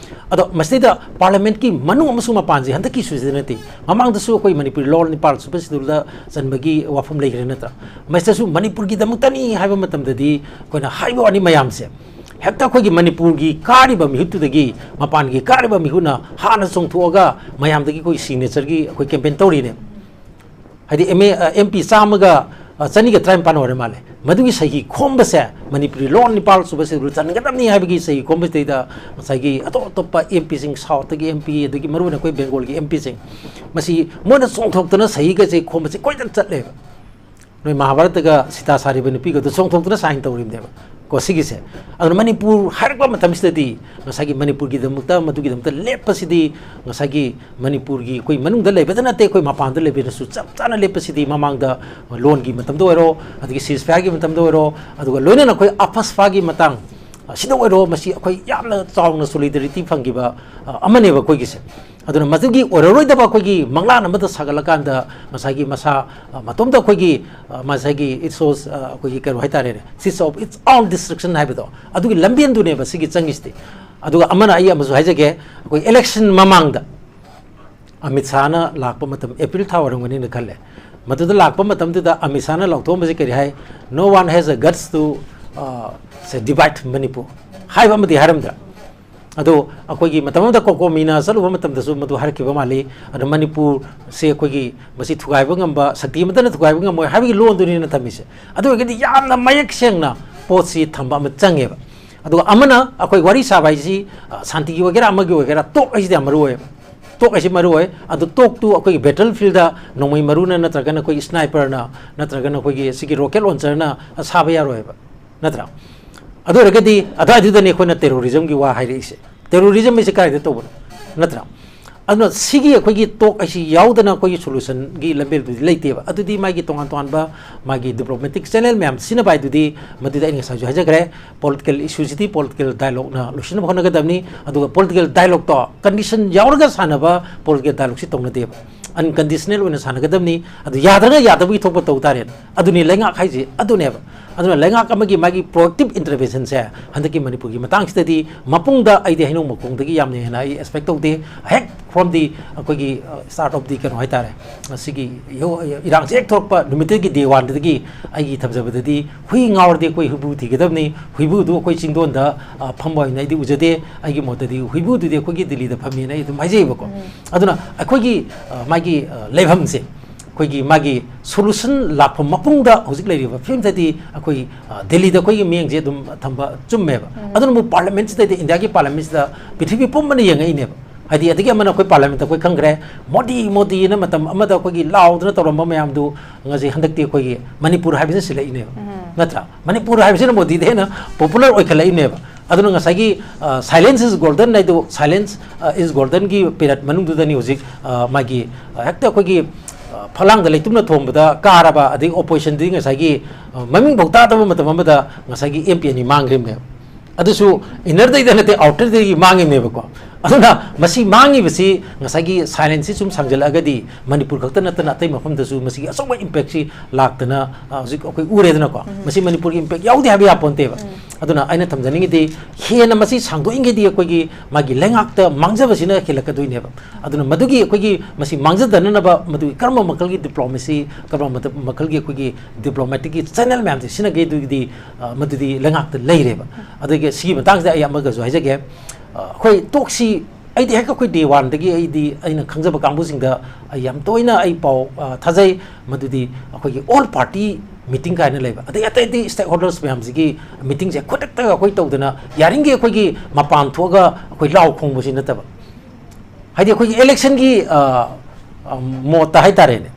ꯑꯗꯣ ꯃꯁꯤꯗꯩꯗ ꯄꯥꯔꯂꯤꯌꯥꯃꯦꯟꯠꯀꯤ ꯃꯅꯨꯡ ꯑꯃꯁꯨꯡ ꯃꯄꯥꯟꯁꯦ ꯍꯟꯗꯛꯀꯤꯁꯨ ꯁꯤꯗ ꯅꯠꯇꯦ, ꯃꯃꯥꯡꯗꯁꯨ ꯑꯩꯈꯣꯏ ꯃꯅꯤꯄꯨꯔꯤ ꯂꯣꯟ ꯅꯤꯄꯥꯜ ꯁꯨꯕ ꯁꯦꯗꯨꯜꯗ ꯆꯟꯕꯒꯤ ꯋꯥꯐꯝ ꯂꯩꯈ꯭ꯔꯦ ꯅꯠꯇ꯭ꯔꯥ? ꯃꯁꯤꯗꯁꯨ ꯃꯅꯤꯄꯨꯔꯒꯤꯗꯃꯛꯇꯅꯤ ꯍꯥꯏꯕ ꯃꯇꯝꯗꯗꯤ ꯑꯩꯈꯣꯏꯅ ꯍꯥꯏꯕ ꯋꯥꯅꯤ ꯃꯌꯥꯝꯁꯦ, ꯍꯦꯛꯇ ꯑꯩꯈꯣꯏꯒꯤ ꯃꯅꯤꯄꯨꯔꯒꯤ ꯀꯥꯔꯤꯕ ꯃꯤꯍꯨꯠꯇꯨꯗꯒꯤ ꯃꯄꯥꯟꯒꯤ ꯀꯥꯔꯤꯕ ꯃꯤꯍꯨꯠꯅ ꯍꯥꯟꯅ ꯆꯣꯡꯊꯣꯛꯑꯒ ꯃꯌꯥꯝꯗꯒꯤ ꯑꯩꯈꯣꯏ ꯁꯤꯒꯅꯦꯆꯔꯒꯤ ꯑꯩꯈꯣꯏ ꯀꯦꯝꯄꯦꯟ ꯇꯧꯔꯤꯅꯦ꯫ ꯍꯥꯏꯗꯤ ꯑꯦꯝ ꯑꯦ, ꯑ, ꯑꯦꯝ ꯄꯤ ꯆꯥꯝꯃꯒ, ꯑ, ꯆꯅꯤꯒ ꯇꯔꯥꯅꯤꯄꯥꯟ ꯑꯣꯏꯔ ꯃꯥꯜꯂꯦ꯫ ꯃꯗꯨꯒꯤ ꯁꯍꯤ ꯈꯣꯝꯕꯁꯦ ꯃꯅꯤꯄꯨꯔꯤ ꯂꯣꯟ ꯅꯤꯄꯥꯜ ꯁꯨꯕ ꯁꯦꯗꯨꯜ ꯆꯟꯒꯗꯕꯅꯤ ꯍꯥꯏꯕꯒꯤ ꯁꯍꯤ ꯈꯣꯝꯕꯁꯤꯗꯩꯗ ꯉꯁꯥꯏꯒꯤ ꯑꯇꯣꯞ ꯑꯇꯣꯞꯄ ꯑꯦꯝ ꯄꯤꯁꯤꯡ, ꯁꯥꯎꯠꯇꯒꯤ ꯑꯦꯝ ꯄꯤ, ꯑꯗꯒꯤ ꯃꯔꯨꯑꯣꯏꯅ ꯑꯩꯈꯣꯏ ꯕꯦꯡꯒꯣꯜꯒꯤ ꯑꯦꯝ ꯄꯤꯁꯤꯡ, ꯃꯁꯤ ꯃꯣꯏꯅ ꯆꯣꯡꯊꯣꯛꯇꯅ ꯁꯍꯤꯒꯁꯦ ꯈꯣꯝꯕꯁꯦ ꯀꯣꯏꯆꯠ ꯆꯠꯂꯦꯕ꯫ ꯅꯣꯏ ꯃꯍꯥꯚꯥꯔꯠꯇꯒ ꯁꯤꯇꯥ ꯁꯥꯔꯤꯕ ꯅꯨꯄꯤꯒꯗꯣ ꯆꯣꯡꯊꯣꯛꯇꯨꯅ ꯁꯥꯏꯟ ꯇꯧꯔꯤꯕꯅꯦꯕ ꯀꯣ ꯁꯤꯒꯤꯁꯦ꯫ ꯑꯗꯨꯅ ꯃꯅꯤꯄꯨꯔ ꯍꯥꯏꯔꯛꯄ ꯃꯇꯝꯁꯤꯗꯗꯤ ꯉꯁꯥꯏꯒꯤ ꯃꯅꯤꯄꯨꯔꯒꯤꯗꯃꯛꯇ, ꯃꯗꯨꯒꯤꯗꯃꯛꯇ ꯂꯦꯞꯄꯁꯤꯗꯤ ꯉꯁꯥꯏꯒꯤ ꯃꯅꯤꯄꯨꯔꯒꯤ ꯑꯩꯈꯣꯏ ꯃꯅꯨꯡꯗ ꯂꯩꯕꯗ ꯅꯠꯇꯦ, ꯑꯩꯈꯣꯏ ꯃꯄꯥꯟꯗ ꯂꯩꯕꯗꯁꯨ ꯆꯞ ꯆꯥꯅ ꯂꯦꯞꯄꯁꯤꯗꯤ ꯃꯃꯥꯡꯗ ꯂꯣꯟꯒꯤ ꯃꯇꯝꯗ ꯑꯣꯏꯔꯣ, ꯑꯗꯒꯤ ꯁꯤꯁꯐꯥꯏꯌꯔꯒꯤ ꯃꯇꯝꯗ ꯑꯣꯏꯔꯣ, ꯑꯗꯨꯒ ꯂꯣꯏꯅꯅ ꯑꯩꯈꯣꯏ ꯑꯐꯁꯐꯥꯒꯤ ꯃꯇꯥꯡ ꯑꯁꯤꯗ ꯑꯣꯏꯔꯣ, ꯃꯁꯤ ꯑꯩꯈꯣꯏ ꯌꯥꯝꯅ ꯆꯥꯎꯅ ꯁꯣꯂꯤꯗꯔꯤꯇꯤ ꯐꯪꯈꯤꯕ, ꯑ, ꯑꯃꯅꯦꯕ ꯑꯩꯈꯣꯏꯒꯤꯁꯦ꯫ ꯑꯗꯨꯅ ꯃꯗꯨꯒꯤ ꯑꯣꯏꯔꯔꯣꯏꯗꯕ ꯑꯩꯈꯣꯏꯒꯤ ꯃꯪꯂꯥꯟ ꯑꯃꯗ ꯁꯥꯒꯠꯂꯀꯥꯟꯗ ꯉꯁꯥꯏꯒꯤ ꯃꯁꯥ, ꯑ, ꯃꯇꯣꯝꯇ ꯑꯩꯈꯣꯏꯒꯤ, ꯑ, ꯉꯁꯥꯏꯒꯤ it shows, ꯑ, ꯑꯩꯈꯣꯏꯒꯤ ꯀꯩꯅꯣ ꯍꯥꯏꯇꯥꯔꯦꯅꯦ, seeds of its own destruction ꯍꯥꯏꯕꯗꯣ, ꯑꯗꯨꯒꯤ ꯂꯝꯕꯦꯟꯗꯨꯅꯦꯕ ꯁꯤꯒꯤ ꯆꯪꯉꯤꯁꯤꯗꯤ꯫ ꯑꯗꯨꯒ ꯑꯃꯅ ꯑꯩ ꯑꯃꯁꯨ ꯍꯥꯏꯖꯒꯦ, ꯑꯩꯈꯣꯏ election ꯃꯃꯥꯡꯗ ꯑꯃꯤꯠ ꯁꯥꯍꯅ ꯂꯥꯛꯄ ꯃꯇꯝ, April ꯊꯥ ꯑꯣꯏꯔꯝꯒꯅꯤꯅ ꯈꯜꯂꯦ, ꯃꯗꯨꯗ ꯂꯥꯛꯄ ꯃꯇꯝꯗꯨꯗ ꯑꯃꯤꯠ ꯁꯥꯍꯅ ꯂꯥꯎꯊꯣꯛꯑꯝꯕꯁꯦ ꯀꯔꯤ ꯍꯥꯏ? "No one has a guts to, uh, say, divide Manipur" ꯍꯥꯏꯕ ꯑꯃꯗꯤ ꯍꯥꯏꯔꯝꯗ꯭ꯔꯥ? ꯑꯗꯣ ꯑꯩꯈꯣꯏꯒꯤ ꯃꯇꯝ ꯑꯃꯗ ꯀꯣꯀꯣꯃꯤꯅ ꯆꯠꯂꯨꯕ ꯃꯇꯝꯗꯁꯨ ꯃꯗꯨ ꯍꯥꯏꯔꯛꯈꯤꯕ ꯃꯥꯜꯂꯤ꯫ ꯑꯗꯣ ꯃꯅꯤꯄꯨꯔꯁꯦ ꯑꯩꯈꯣꯏꯒꯤ ꯃꯁꯤ ꯊꯨꯒꯥꯏꯕ ꯉꯝꯕ ꯁꯛꯇꯤ ꯑꯃꯠꯇꯅ ꯊꯨꯒꯥꯏꯕ ꯉꯝꯃꯣꯏ ꯍꯥꯏꯕꯒꯤ ꯂꯣꯟꯗꯨꯅꯤꯅ ꯊꯝꯃꯤꯁꯦ꯫ ꯑꯗꯨ ꯑꯣꯏꯔꯒꯗꯤ ꯌꯥꯝꯅ ꯃꯌꯦꯛ ꯁꯦꯡꯅ ꯄꯣꯠꯁꯤ ꯊꯝꯕ ꯑꯃ ꯆꯪꯉꯦꯕ꯫ ꯑꯗꯨꯒ ꯑꯃꯅ ꯑꯩꯈꯣꯏ ꯋꯥꯔꯤ ꯁꯥꯕ ꯍꯥꯏꯁꯤ, ꯑ, ꯁꯥꯟꯇꯤꯒꯤ ꯑꯣꯏꯒꯦꯔꯥ ꯑꯃꯒꯤ ꯑꯣꯏꯒꯦꯔꯥ, ꯇꯣꯛ ꯍꯥꯏꯁꯤꯗꯤ ꯌꯥꯝ ꯃꯔꯨ ꯑꯣꯏꯌꯦꯕ꯫ ꯇꯣꯛ ꯍꯥꯏꯁꯤ ꯃꯔꯨ ꯑꯣꯏ꯫ ꯑꯗꯨ ꯇꯣꯛꯇꯨ ꯑꯩꯈꯣꯏꯒꯤ battle fieldꯗ ꯅꯣꯡꯃꯩ ꯃꯔꯨꯅ ꯅꯠꯇ꯭ꯔꯒꯅ ꯑꯩꯈꯣꯏꯒꯤ sniperꯅ ꯅꯠꯇ꯭ꯔꯒꯅ ꯑꯩꯈꯣꯏꯒꯤ ꯁꯤꯒꯤ rocket launcherꯅ ꯁꯥꯕ ꯌꯥꯔꯣꯏꯕ, ꯅꯠꯇ꯭ꯔꯥ? ꯑꯗꯨ ꯑꯣꯏꯔꯒꯗꯤ ꯑꯗꯨꯋꯥꯏꯗꯨꯗꯅꯤ ꯑꯩꯈꯣꯏꯅ terrorismꯒꯤ ꯋꯥ ꯍꯥꯏꯔꯛꯏꯁꯦ꯫ Terrorism ꯍꯥꯏꯁꯦ ꯀꯥꯏꯗ ꯇꯧꯕꯅꯣ, ꯅꯠꯇ꯭ꯔꯥ? ꯑꯗꯨꯅ ꯁꯤꯒꯤ ꯑꯩꯈꯣꯏꯒꯤ ꯇꯣꯛ ꯍꯥꯏꯁꯤ ꯌꯥꯎꯗꯅ ꯑꯩꯈꯣꯏꯒꯤ solutionꯒꯤ ꯂꯝꯕꯦꯜꯗꯨꯗꯤ ꯂꯩꯇꯦꯕ꯫ ꯑꯗꯨꯗꯤ ꯃꯥꯒꯤ ꯇꯣꯉꯥꯟ ꯇꯣꯉꯥꯟꯕ ꯃꯥꯒꯤ diplomatic channel ꯃꯌꯥꯝ ꯁꯤꯖꯤꯟꯅꯕ ꯍꯥꯏꯗꯨꯗꯤ, ꯃꯗꯨꯗ ꯑꯩꯅ ꯉꯁꯥꯏꯁꯨ ꯍꯥꯏꯖꯈ꯭ꯔꯦ, political issueꯁꯤꯗꯤ political dialogueꯅ ꯂꯣꯏꯁꯤꯟꯅꯕ ꯍꯣꯠꯅꯒꯗꯕꯅꯤ꯫ ꯑꯗꯨꯒ political dialogueꯇꯣ condition ꯌꯥꯎꯔꯒ ꯁꯥꯟꯅꯕ political dialogueꯁꯤ ꯇꯧꯅꯗꯦꯕ, unconditional ꯑꯣꯏꯅ ꯁꯥꯟꯅꯒꯗꯕꯅꯤ꯫ ꯑꯗꯨ ꯌꯥꯗ꯭ꯔꯒ ꯌꯥꯗꯕꯒꯤ ꯊꯣꯛꯄ ꯇꯧ ꯇꯥꯔꯦꯅ꯫ ꯑꯗꯨꯅꯤ ꯂꯩꯉꯥꯛ ꯍꯥꯏꯁꯦ, ꯑꯗꯨꯅꯦꯕ꯫ ꯑꯗꯨꯅ ꯂꯩꯉꯥꯛ ꯑꯃꯒꯤ ꯃꯥꯒꯤ proactive interventionꯁꯦ ꯍꯟꯗꯛꯀꯤ ꯃꯅꯤꯄꯨꯔꯒꯤ ꯃꯇꯥꯡꯁꯤꯗꯗꯤ ꯃꯄꯨꯡꯗ ꯑꯩꯗꯤ ꯍꯩꯅꯧ ꯃꯈꯣꯡꯗꯒꯤ ꯌꯥꯝꯅ ꯍꯦꯟꯅ ꯑꯩ expect ꯇꯧꯗꯦ꯫ ꯍꯦꯛ from the ꯑꯩꯈꯣꯏꯒꯤ, ꯑ, start of the ꯀꯩꯅꯣ ꯍꯥꯏꯇꯥꯔꯦ, ꯃꯁꯤꯒꯤ ꯏꯍꯧ-, ꯏꯔꯥꯡꯁꯦ ꯍꯦꯛ ꯊꯣꯛꯂꯛꯄ ꯅꯨꯃꯤꯠꯇꯨꯒꯤ day oneꯗꯒꯤ ꯑꯩꯒꯤ ꯊꯝꯖꯕꯗꯗꯤ ꯍꯨꯏ ꯉꯥꯎꯔꯗꯤ ꯑꯩꯈꯣꯏ ꯍꯨꯏꯕꯨ ꯊꯤꯒꯗꯕꯅꯤ, ꯍꯨꯏꯕꯨꯗꯨ ꯑꯩꯈꯣꯏ ꯆꯤꯡꯗꯣꯟꯗ, ꯑ, ꯐꯝꯕ ꯑꯣꯏꯅ ꯑꯩꯗꯤ ꯎꯖꯗꯦ꯫ ꯑꯩꯒꯤ ꯃꯣꯠꯇꯗꯤ ꯍꯨꯏꯕꯨꯗꯨꯗꯤ ꯑꯩꯈꯣꯏꯒꯤ ꯗꯤꯜꯂꯤꯗ ꯐꯝꯃꯦꯅ ꯑꯩ ꯑꯗꯨꯝ ꯍꯥꯏꯖꯩꯕꯀꯣ꯫ ꯎꯝ꯫ ꯑꯗꯨꯅ ꯑꯩꯈꯣꯏꯒꯤ, ꯑ, ꯃꯥꯒꯤ, ꯑ, ꯂꯩꯐꯝꯁꯦ, ꯑꯩꯈꯣꯏꯒꯤ ꯃꯥꯒꯤ solution ꯂꯥꯛꯐꯝ ꯃꯄꯨꯡꯗ ꯍꯧꯖꯤꯛ ꯂꯩꯔꯤꯕ ꯐꯤꯕꯝꯗꯗꯤ ꯑꯩꯈꯣꯏ, ꯑ, ꯗꯤꯜꯂꯤꯗ ꯑꯩꯈꯣꯏꯒꯤ ꯃꯤꯠꯌꯦꯡꯁꯦ ꯑꯗꯨꯝ ꯊꯝꯕ ꯆꯨꯝꯃꯦꯕ꯫ ꯎꯝ꯫ ꯑꯗꯨꯅꯕꯨ parliamentꯁꯤꯗꯗꯤ, ꯏꯟꯗꯤꯌꯥꯒꯤ parliamentꯁꯤꯗ ꯄ꯭ꯔꯤꯊꯤꯕꯤ ꯄꯨꯝꯕꯅ ꯌꯦꯡꯉꯛꯏꯅꯦꯕ꯫ ꯍꯥꯏꯗꯤ ꯑꯗꯒꯤ ꯑꯃꯅ ꯑꯩꯈꯣꯏ parliamentꯇ ꯑꯩꯈꯣꯏ ꯈꯪꯈ꯭ꯔꯦ, "ꯃꯣꯗꯤ, ꯃꯣꯗꯤꯅ" ꯃꯇꯝ ꯑꯃꯗ ꯑꯩꯈꯣꯏꯒꯤ ꯂꯥꯎꯗꯅ ꯇꯧꯔꯝꯕ ꯃꯌꯥꯝꯗꯨ ꯉꯁꯤ ꯍꯟꯗꯛꯇꯤ ꯑꯩꯈꯣꯏꯒꯤ ꯃꯅꯤꯄꯨꯔ ꯍꯥꯏꯕꯁꯤꯅ ꯁꯤꯜꯂꯛꯏꯅꯦꯕ꯫ ꯎꯝ꯫ ꯅꯠꯇ꯭ꯔꯥ? ꯃꯅꯤꯄꯨꯔ ꯍꯥꯏꯕꯁꯤꯅ ꯃꯣꯗꯤꯗ ꯍꯦꯟꯅ popular ꯑꯣꯏꯈꯠꯂꯛꯏꯅꯦꯕ꯫ ꯑꯗꯨꯅ ꯉꯁꯥꯏꯒꯤ, ꯑ, "Silence is golden" ꯍꯥꯏꯗꯣ, "Silence, ꯑ, is goldenꯒꯤ" period ꯃꯅꯨꯡꯗꯨꯗꯅꯤ ꯍꯧꯖꯤꯛ, ꯑ, ꯃꯥꯒꯤ, ꯑ, ꯍꯦꯛꯇ ꯑꯩꯈꯣꯏꯒꯤ, ꯑ, ꯐꯛꯂꯥꯡꯗ ꯂꯩꯇꯨꯝꯅ ꯊꯣꯝꯕꯗ ꯀꯥꯔꯕ, ꯑꯗꯒꯤ oppositionꯗꯤ ꯉꯁꯥꯏꯒꯤ, ꯑ, ꯃꯃꯤꯡ ꯐꯥꯎ ꯇꯥꯗꯕ ꯃꯇꯝ ꯑꯃꯗ ꯉꯁꯥꯏꯒꯤ MP ꯑꯅꯤ ꯃꯥꯡꯈ꯭ꯔꯤꯕꯅꯦꯕ꯫ ꯑꯗꯨꯁꯨ innerꯗꯩꯗ ꯅꯠꯇꯦ, outerꯗꯒꯤ ꯃꯥꯡꯉꯤꯕꯅꯦꯕꯀꯣ꯫ ꯑꯗꯨꯅ ꯃꯁꯤ ꯃꯥꯡꯉꯤꯕꯁꯤ ꯉꯁꯥꯏꯒꯤ silence ꯁꯤ ꯁꯨꯝ ꯁꯥꯡꯖꯜꯂꯛꯑꯒꯗꯤ ꯃꯅꯤꯄꯨꯔ ꯈꯛꯇ ꯅꯠꯇꯅ ꯑꯇꯩ ꯃꯐꯝꯗꯁꯨ ꯃꯁꯤꯒꯤ ꯑꯆꯧꯕ impact ꯁꯤ ꯂꯥꯛꯇꯅ, ꯑ, ꯍꯧꯖꯤꯛ ꯑꯩꯈꯣꯏ ꯎꯔꯦꯗꯅꯀꯣ꯫ ꯎꯝ꯫ ꯃꯁꯤ ꯃꯅꯤꯄꯨꯔꯒꯤ impact ꯌꯥꯎꯗꯦ ꯍꯥꯏꯕ ꯌꯥꯄꯣꯟꯇꯦꯕ꯫ ꯎꯝ꯫ ꯑꯗꯨꯅ ꯑꯩꯅ ꯊꯝꯖꯅꯤꯡꯉꯤꯗꯤ ꯍꯦꯟꯅ ꯃꯁꯤ ꯁꯥꯡꯗꯣꯛꯏꯉꯩꯗꯤ ꯑꯩꯈꯣꯏꯒꯤ ꯃꯥꯒꯤ ꯂꯩꯉꯥꯛꯇ ꯃꯥꯡꯖꯕꯁꯤꯅ ꯍꯦꯜꯂꯛꯀꯗꯣꯏꯅꯦꯕ꯫ ꯑꯗꯨꯅ ꯃꯗꯨꯒꯤ ꯑꯩꯈꯣꯏꯒꯤ ꯃꯁꯤ ꯃꯥꯡꯖꯗꯅꯅꯕ ꯃꯗꯨꯒꯤ ꯀꯔꯝꯕ ꯃꯈꯜꯒꯤ diplomacy, ꯀꯔꯝꯕ ꯃꯈꯜꯒꯤ ꯑꯩꯈꯣꯏꯒꯤ diplomatic ꯀꯤ channel ꯃꯌꯥꯝꯁꯦ ꯁꯤꯖꯤꯟꯅꯒꯦ ꯑꯗꯨꯒꯤꯗꯤ, ꯑ, ꯃꯗꯨꯗꯤ ꯂꯩꯉꯥꯛꯇ ꯂꯩꯔꯦꯕ꯫ ꯑꯗꯨꯒꯤ ꯁꯤꯒꯤ ꯃꯇꯥꯡꯁꯤꯗ ꯑꯩ ꯑꯃꯒꯁꯨ ꯍꯥꯏꯖꯒꯦ꯫ ꯑ, ꯑꯩꯈꯣꯏ talk ꯁꯤ ꯑꯩꯗꯤ ꯍꯦꯛ ꯑꯩꯈꯣꯏ day one ꯗꯒꯤ ꯑꯩꯗꯤ ꯑꯩꯅ ꯈꯪꯖꯕ ꯀꯥꯡꯕꯨꯁꯤꯡꯗ ꯑꯩ ꯌꯥꯝ ꯇꯣꯏꯅ ꯑꯩ ꯄꯥꯎ, ꯑ, ꯊꯥꯖꯩ꯫ ꯃꯗꯨꯗꯤ ꯑꯩꯈꯣꯏꯒꯤ all party meeting ꯀꯥꯏꯅ ꯂꯩꯕ, ꯑꯗꯩ ꯑꯇꯩ ꯑꯇꯩ stakeholders ꯃꯌꯥꯝꯁꯤꯒꯤ meeting ꯁꯦ ꯈꯨꯗꯛꯇꯒ ꯑꯩꯈꯣꯏ ꯇꯧꯗꯅ ꯌꯥꯔꯤꯉꯩ ꯑꯩꯈꯣꯏꯒꯤ ꯃꯄꯥꯟ ꯊꯣꯛꯑꯒ ꯑꯩꯈꯣꯏ ꯂꯥꯎ ꯈꯣꯡꯕꯁꯤ ꯅꯠꯇꯕ, ꯍꯥꯏꯗꯤ ꯑꯩꯈꯣꯏꯒꯤ election ꯒꯤ, ꯑ, ꯑ, ꯃꯣꯠꯇ ꯍꯥꯏꯇꯥꯔꯦꯅꯦ,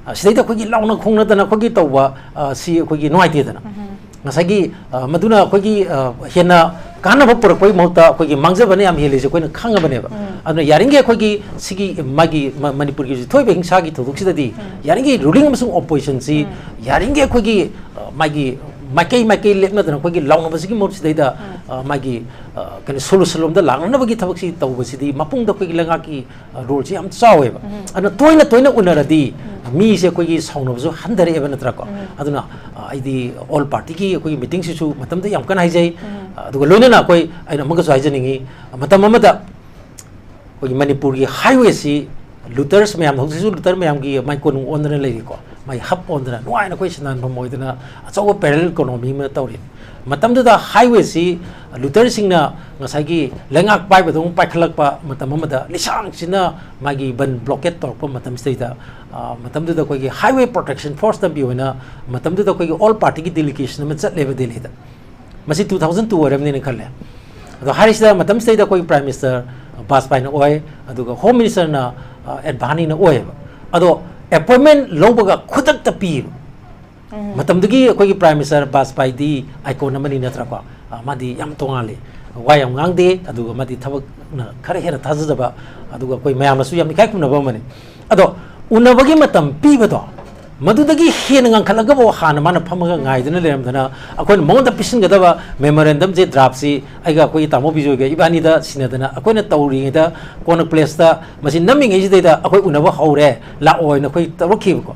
ꯑ, ꯁꯤꯗꯩꯗ ꯑꯩꯈꯣꯏꯒꯤ ꯂꯥꯎꯅ ꯈꯣꯡꯅꯗꯅ ꯑꯩꯈꯣꯏꯒꯤ ꯇꯧꯕ, ꯑ, ꯁꯤ ꯑꯩꯈꯣꯏꯒꯤ ꯅꯨꯡꯉꯥꯏꯇꯦꯗꯅ꯫ ꯎꯝ꯫ ꯉꯁꯥꯏꯒꯤ, ꯑ, ꯃꯗꯨꯅ ꯑꯩꯈꯣꯏꯒꯤ, ꯑ, ꯍꯦꯟꯅ ꯀꯥꯟꯅꯕ ꯄꯨꯔꯛꯄꯒꯤ ꯃꯍꯨꯠꯇ ꯑꯩꯈꯣꯏꯒꯤ ꯃꯥꯡꯖꯕꯅ ꯌꯥꯝ ꯍꯦꯜꯂꯤꯁꯦ ꯑꯩꯈꯣꯏꯅ ꯈꯪꯉꯕꯅꯦꯕ꯫ ꯎꯝ꯫ ꯑꯗꯨꯅ ꯌꯥꯔꯤꯉꯩ ꯑꯩꯈꯣꯏꯒꯤ ꯁꯤꯒꯤ ꯃꯥꯒꯤ ꯃ-, ꯃꯅꯤꯄꯨꯔꯒꯤ ꯍꯧꯖꯤꯛ ꯊꯣꯛꯏꯕ ꯍꯤꯡꯁꯥꯒꯤ ꯊꯧꯗꯣꯛꯁꯤꯗꯗꯤ ꯎꯝ꯫ ꯌꯥꯔꯤꯉꯩ ruling ꯑꯃꯁꯨꯡ opposition ꯁꯤ ꯎꯝ꯫ ꯌꯥꯔꯤꯉꯩ ꯑꯩꯈꯣꯏꯒꯤ, ꯑ, ꯃꯥꯒꯤ ꯃꯥꯏꯀꯩ ꯃꯥꯏꯀꯩ ꯂꯦꯞꯅꯗꯅ ꯑꯩꯈꯣꯏꯒꯤ ꯂꯥꯎꯅꯕꯁꯤꯒꯤ ꯃꯍꯨꯠ ꯁꯤꯗꯩꯗ, ꯎꯝ꯫ ꯑ, ꯃꯥꯒꯤ, ꯑ, ꯀꯩꯅꯣ, solution ꯂꯣꯝꯗ ꯂꯥꯛꯅꯅꯕꯒꯤ ꯊꯕꯛꯁꯤ ꯇꯧꯕꯁꯤꯗꯤ ꯃꯄꯨꯡꯗ ꯑꯩꯈꯣꯏꯒꯤ ꯂꯩꯉꯥꯛꯀꯤ, ꯑ, role ꯁꯤ ꯌꯥꯝ ꯆꯥꯎꯋꯦꯕ꯫ ꯎꯝ꯫ ꯑꯗꯨꯅ ꯇꯣꯏꯅ ꯇꯣꯏꯅ ꯎꯅꯔꯗꯤ ꯎꯝ꯫ ꯃꯤꯁꯦ ꯑꯩꯈꯣꯏꯒꯤ ꯁꯥꯎꯅꯕꯁꯨ ꯍꯟꯊꯔꯛꯑꯦꯕ ꯅꯠꯇ꯭ꯔꯥꯀꯣ? ꯎꯝ꯫ ꯑꯗꯨꯅ, ꯑ, ꯑꯩꯗꯤ all party ꯒꯤ ꯑꯩꯈꯣꯏꯒꯤ meeting ꯁꯤꯁꯨ ꯃꯇꯝꯗ ꯌꯥꯝ ꯀꯟꯅ ꯍꯥꯏꯖꯩ꯫ ꯎꯝ꯫ ꯑ, ꯑꯗꯨꯒ ꯂꯣꯏꯅꯅ ꯑꯩꯈꯣꯏ, ꯑꯩꯅ ꯑꯃꯒꯁꯨ ꯍꯥꯏꯖꯅꯤꯡꯉꯤ, ꯃꯇꯝ ꯑꯃꯗ ꯑꯩꯈꯣꯏꯒꯤ ꯃꯅꯤꯄꯨꯔꯒꯤ highway ꯁꯤ looters ꯃꯌꯥꯝ, ꯍꯧꯖꯤꯛꯁꯨ looter ꯃꯌꯥꯝꯒꯤ ꯃꯥꯏ ꯀꯣꯅꯨꯡ ꯑꯣꯟꯗꯅ ꯂꯩꯔꯤꯀꯣ, ꯃꯥꯏ hub ꯑꯣꯟꯗꯅ ꯅꯨꯡꯉꯥꯏꯅ ꯑꯩꯈꯣꯏ ꯁꯅꯥꯟꯐꯝ ꯑꯣꯏꯗꯅ ꯑꯆꯧꯕ parallel economy ꯑꯃ ꯇꯧꯔꯤ꯫ ꯃꯇꯝꯗꯨꯗ highway ꯁꯤ looter ꯁꯤꯡꯅ ꯉꯁꯥꯏꯒꯤ ꯂꯩꯉꯥꯛ ꯄꯥꯏꯕꯗꯧꯅ ꯄꯥꯏꯈꯠꯂꯛꯄ ꯃꯇꯝ ꯑꯃꯗ ꯂꯤꯁꯥꯡꯁꯤꯟꯅ ꯃꯥꯒꯤ ꯕꯟ blockade ꯇꯧꯔꯛꯄ ꯃꯇꯝꯁꯤꯗꯩꯗ, ꯑ, ꯃꯇꯝꯗꯨꯗ ꯑꯩꯈꯣꯏꯒꯤ highway protection force ꯇꯝꯕꯤ ꯑꯣꯏꯅ ꯃꯇꯝꯗꯨꯗ ꯑꯩꯈꯣꯏꯒꯤ all party ꯒꯤ delegation ꯑꯃ ꯆꯠꯂꯦꯕ ꯗꯦꯜꯂꯤꯗ꯫ ꯃꯁꯤ two thousand two ꯑꯣꯏꯔꯝꯅꯤꯅ ꯈꯜꯂꯦ꯫ ꯑꯗꯣ ꯍꯥꯏꯔꯤꯁꯤꯗ ꯃꯇꯝꯁꯤꯗꯩꯗ ꯑꯩꯈꯣꯏꯒꯤ Prime Minister ꯕꯥꯖꯄꯥꯏꯅ ꯑꯣꯏ, ꯑꯗꯨꯒ Home Minister ꯅ, ꯑ, ꯑꯦꯗꯚꯥꯅꯤꯅ ꯑꯣꯏꯌꯦꯕ꯫ ꯑꯗꯣ appointment ꯂꯧꯕꯒ ꯈꯨꯗꯛꯇ ꯄꯤꯌꯦꯕ꯫ ꯎꯝ꯫ ꯃꯇꯝꯗꯨꯒꯤ ꯑꯩꯈꯣꯏꯒꯤ Prime Minister ꯕꯥꯖꯄꯥꯏꯗꯤ icon ꯑꯃꯅꯤ ꯅꯠꯇ꯭ꯔꯥꯀꯣ? ꯑ, ꯃꯥꯗꯤ ꯌꯥꯝ ꯇꯣꯉꯥꯜꯂꯤ, ꯋꯥ ꯌꯥꯝ ꯉꯥꯡꯗꯦ, ꯑꯗꯨꯒ ꯃꯥꯗꯤ ꯊꯕꯛꯅ ꯈꯔ ꯍꯦꯟꯅ ꯊꯥꯖꯗꯕ, ꯑꯗꯨꯒ ꯑꯩꯈꯣꯏ ꯃꯌꯥꯝꯅꯁꯨ ꯌꯥꯝ ꯏꯀꯥꯏ ꯈꯨꯝꯅꯕ ꯑꯃꯅꯤ꯫ ꯑꯗꯣ ꯎꯅꯕꯒꯤ ꯃꯇꯝ ꯄꯤꯕꯗꯣ, ꯃꯗꯨꯗꯒꯤ ꯍꯦꯟꯅ ꯉꯥꯡꯈꯠꯂꯒꯕꯨ ꯍꯥꯟꯅ ꯃꯥꯅ ꯐꯝꯃꯒ ꯉꯥꯏꯗꯨꯅ ꯂꯩꯔꯝꯗꯅ, ꯑꯩꯈꯣꯏꯅ ꯃꯉꯣꯟꯗ ꯄꯤꯁꯤꯟꯒꯗꯕ memorandum ꯁꯦ, draft ꯁꯤ ꯑꯩꯒ ꯑꯩꯈꯣꯏꯒꯤ ꯇꯥꯃꯣ ꯕꯤꯖꯣꯏꯒ ꯏꯕꯥꯅꯤꯗ ꯁꯤꯟꯅꯗꯅ ꯑꯩꯈꯣꯏꯅ ꯇꯧꯔꯤꯉꯩꯗ ꯀꯣꯅꯛ ꯄ꯭ꯂꯦꯁꯇ ꯃꯁꯤ ꯅꯝꯃꯤꯉꯩꯁꯤꯗꯩꯗ ꯑꯩꯈꯣꯏ ꯎꯅꯕ ꯍꯧꯔꯦ, ꯂꯥꯛꯑꯣ ꯍꯥꯏꯅ ꯑꯩꯈꯣꯏ ꯇꯧꯔꯛꯈꯤꯕꯀꯣ꯫